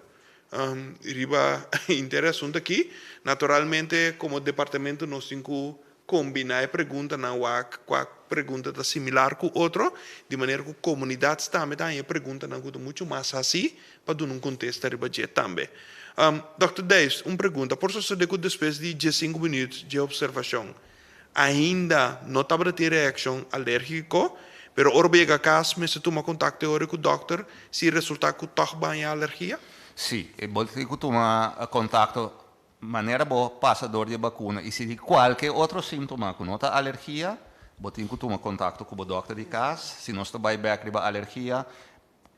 riba henter e asuntu aki. Naturalmente komo departamento nos tin ku Kombiná e preguntanan wak kua pregunta ta similar ku otro, di manera ku komunidat tambe ta haña e preguntanan ku ta muchu mas hasí pa duna un kontesta riba dje tambe. Dòkter Dijs, un pregunta, por sosodé ku despues di diesinku minüt dje opservashon ainda no tabata tin reakshon alérgiko, pero ora bo yega kas mester tuma kontakto e ora ku dòkter si resultá ku tòg bo haña alergia? Sí, bo tin ku tuma kontakto Manera bo pasa dor di e bakuna i si di kualke otro síntoma ku no ta alergia, bo tin ku tuma kontakto ku bo dòkter di kas. Si nos ta bai bèk riba alergia,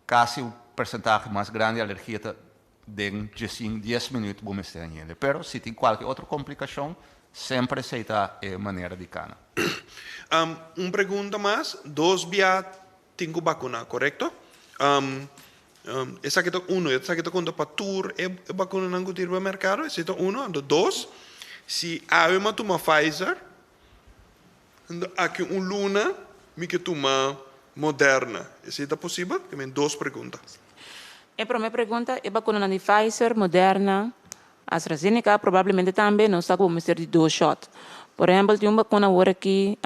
kasi un persentahe mas grandi di alergia ta den djesin, dies minüt bo mester hañ'el. Pero si tin kualke otro komplikashon, semper esei ta e manera di kana. Un pregunta mas, dos bia Tin ku bakuna, korekto? Esaki ta uno, esaki ta konta pa tur e bakunanan ku tin riba merkado, esei ta uno. Anto dos, si awe mi a tuma Pfizer, anto aki un luna mi ke tuma Moderna, esei ta posibel? Ke men dos pregunta. E prome pregunta, e bakunanan di Pfizer, Moderna, AstraZeneca probablemente tambe nos ta ku bo mester di dos shot. Por ehempel tin un bakuna awor aki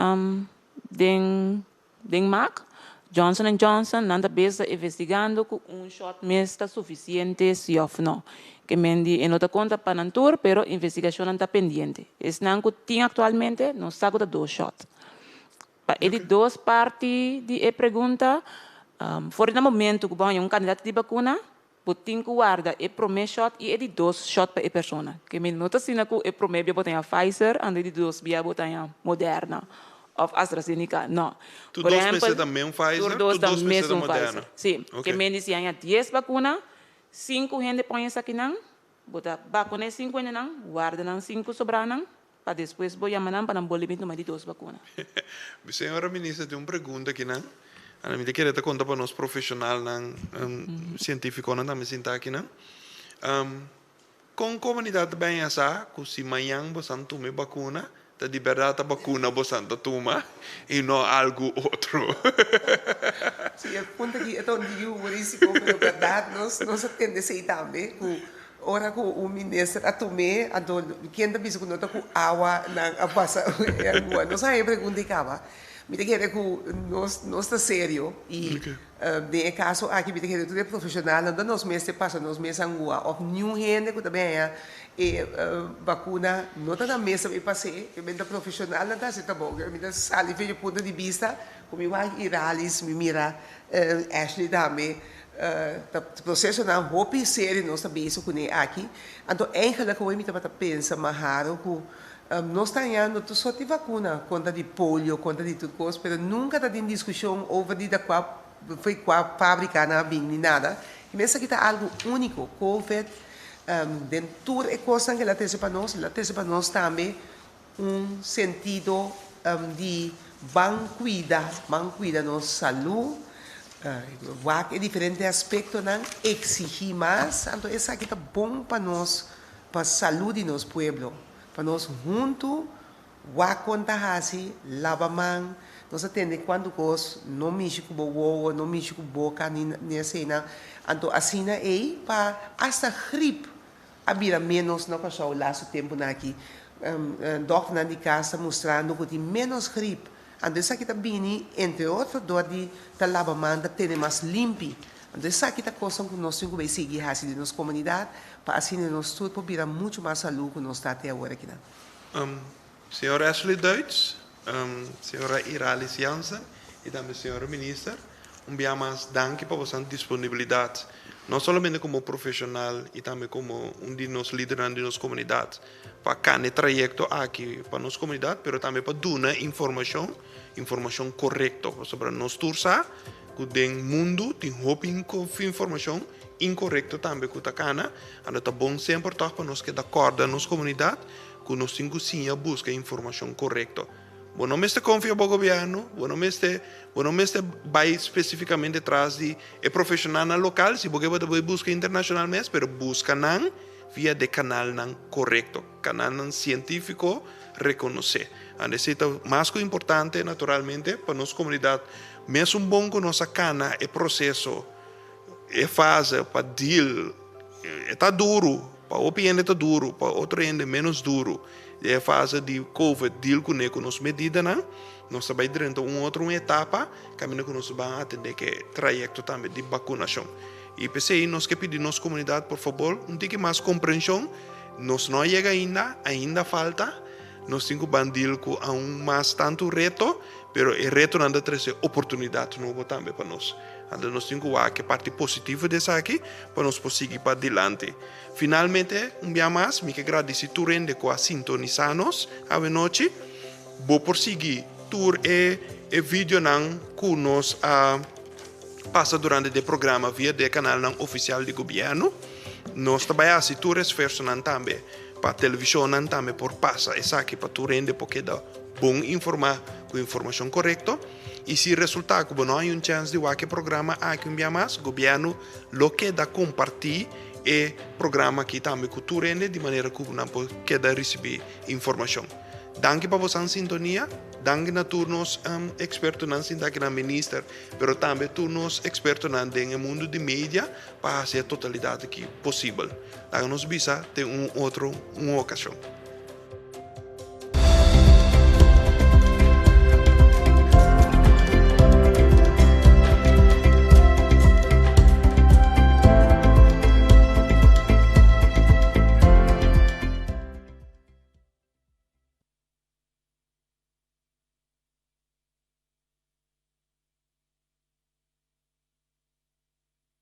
den Den mak, Johnson and Johnson, nan ta bes ta investigando ku un shot mes ta sufisiente si òf no. Ke men di e no ta konta pa nan tur, pero investigashonnan ta pendiente. Esnan ku tin aktualmente no sa ku ta dos shot. Pa e di dos parti di e pregunta, for di na momentu ku bo haña un kandidat di bakuna, Bo tin ku warda e promé shòt i e di dos shòt pa e persona. Ke mi no ta asina ku e promé bia bo ta haña Pfizer, anto e di dos bia bo ta haña Moderna òf AstraZeneca. No. Tur dos mester ta men Pfizer, tur dos ta mesun Pfizer. Sí. Ke men di si haña dies bakuna, sinku hende pon esakinan, bo ta bakuna e sinku hendenan, warda nan sinku sobranan, pa despues bo yama nan pa nan bolbe bin tuma di dos bakuna. Mi señora minister tin un pregunta akinan. Ana mi ta kere ta konta pa nos profesionalnan, sientifikonan tambe sinta akinan. Kon komunidat ta bèña sa ku si mañan bosan tuma e bakuna, ta di bèrdat ta bakuna bosan ta tuma i no algu otro? Si, e punto aki e ta un diki humorístiko, pero bèrdat nos nos a tende esei tambe ku Ora ku un minister a tum'é, anto ken ta bisa ku no ta ku awa nan a pasa e angua? Nos a haña e pregunta i kaba. Mi ta kere ku nos nos ta serio i den e kaso aki mi ta kere tur e profeshonalnan ta nos mester pasa nos mes angua òf niun hende ku ta bin haña e bakuna no ta nan mes ta bin pas'é, e ta profeshonalnan ta hasi trabou. Mi ta sali for di e punto di bista ku mi wak Iralis, mi mira Ashley tambe. Ta procesonan hopi serio nos ta bezig kuné aki. Anto eigenlijk hoy mi tabata pensa Maharo ku nos ta hañando tur sort di vakuna kontra di polio, kontra di tur kos, pero nunka ta tin diskushon over di ta kua fo'i kua fabrika nan a bin ni nada. I mi esaki ta algu úniko. Covid den tur e kosnan ku el a trese pa nos, el a trese pa nos tambe un sentido di ban cuida, ban cuida nos salud, wak e diferente aspectonan, exigi mas, anto esaki ta bon pa nos, pa salud di nos pueblo, pa nos hunto wak con ta haci, laba man, nos a tende cuanto cos, no mishi cu bo wowo, no mishi cu boca ni asina, anto asina ey pa hasta griep A bira ménos na Kòrsou lastu tempunan aki. Dòkternan di kas ta mustrando ku tin ménos grip. Anto esaki ta bini, entre otro, dor di ta laba man, ta tene mas limpi. Anto esaki ta kosnan ku nos tin ku bai sigui hasi den nos komunidat pa asina nos tur por bira muchu mas salú ku nos ta te awor akinan. Señor Ashley Duits, señora Iralis Jansen y tambe señora Minister, un bia mas danki pa boso disponibilidad, no solamente como profesional y tambe como un di nos lidernan di nos comunidad pa cana e trayecto aki pa nos comunidad, pero tambe pa duna informacion, informacion corecto, pasobra nos tur sa cu den mundo tin hopi informacion incorecto tambe cu ta cana, anto ta bon semper toch pa nos keda corda nos comunidad. Ku nos tin ku siña buska informashon korekto. Bo no mester konfia bo gobièrnu, bo no mester bo no mester bai spesífikamente tras di e profeshonalnan lokal, si bo ke bo ta bai buska internashonal mes, pero buska nan via de kanalnan korekto, kanalnan sientífiko rekonosé. Anda esei ta mas ku importante naturalmente pa nos komunidat mesun bon ku nos a kana e proseso, e fase pa deal, e ta duru, pa hopi hende ta duru, pa otro hende menos duru, e fase di covid deal kuné ku nos medidanan, nos ta bai drenta un otro un etapa kaminda ku nos ban atendé ku e trayekto tambe di bakunashon. I p'esei nos ke pidi nos komunidat por fabor un tiki mas komprenshon, nos no a yega ainda, ainda falta, nos tin ku ban deal ku aun mas tantu reto, pero e retonan ta trese oportunidat nobo tambe pa nos. Anto nos tin ku wak e parti positivo di esaki pa nos por sigui pa dilanti. Finalmente, un bia mas mi ke gradisi tur hende ku a sintonisá nos awenochi. Bo por sigui tur e e videonan ku nos a pasa durante di e programa via di e kanalnan ofisial di gobièrnu. Nos ta bai hasi tur esfuersonan tambe pa televishonnan tambe por pasa esaki pa tur hende por keda bon informá ku informashon korekto. I si resultá ku bo no hay un chèns di wak e programa aki un bia mas, gobièrnu lo keda kompartí e programa aki tambe ku tur hende di manera ku nan por keda risibí informashon. Danki pa bosan sintonia, danki na tur nos ekspertonan sinta aki na minister, pero tambe tur nos ekspertonan den e mundu di media pa hasi e totalidat aki posibel. Laga nos bisa te un otro un okashon.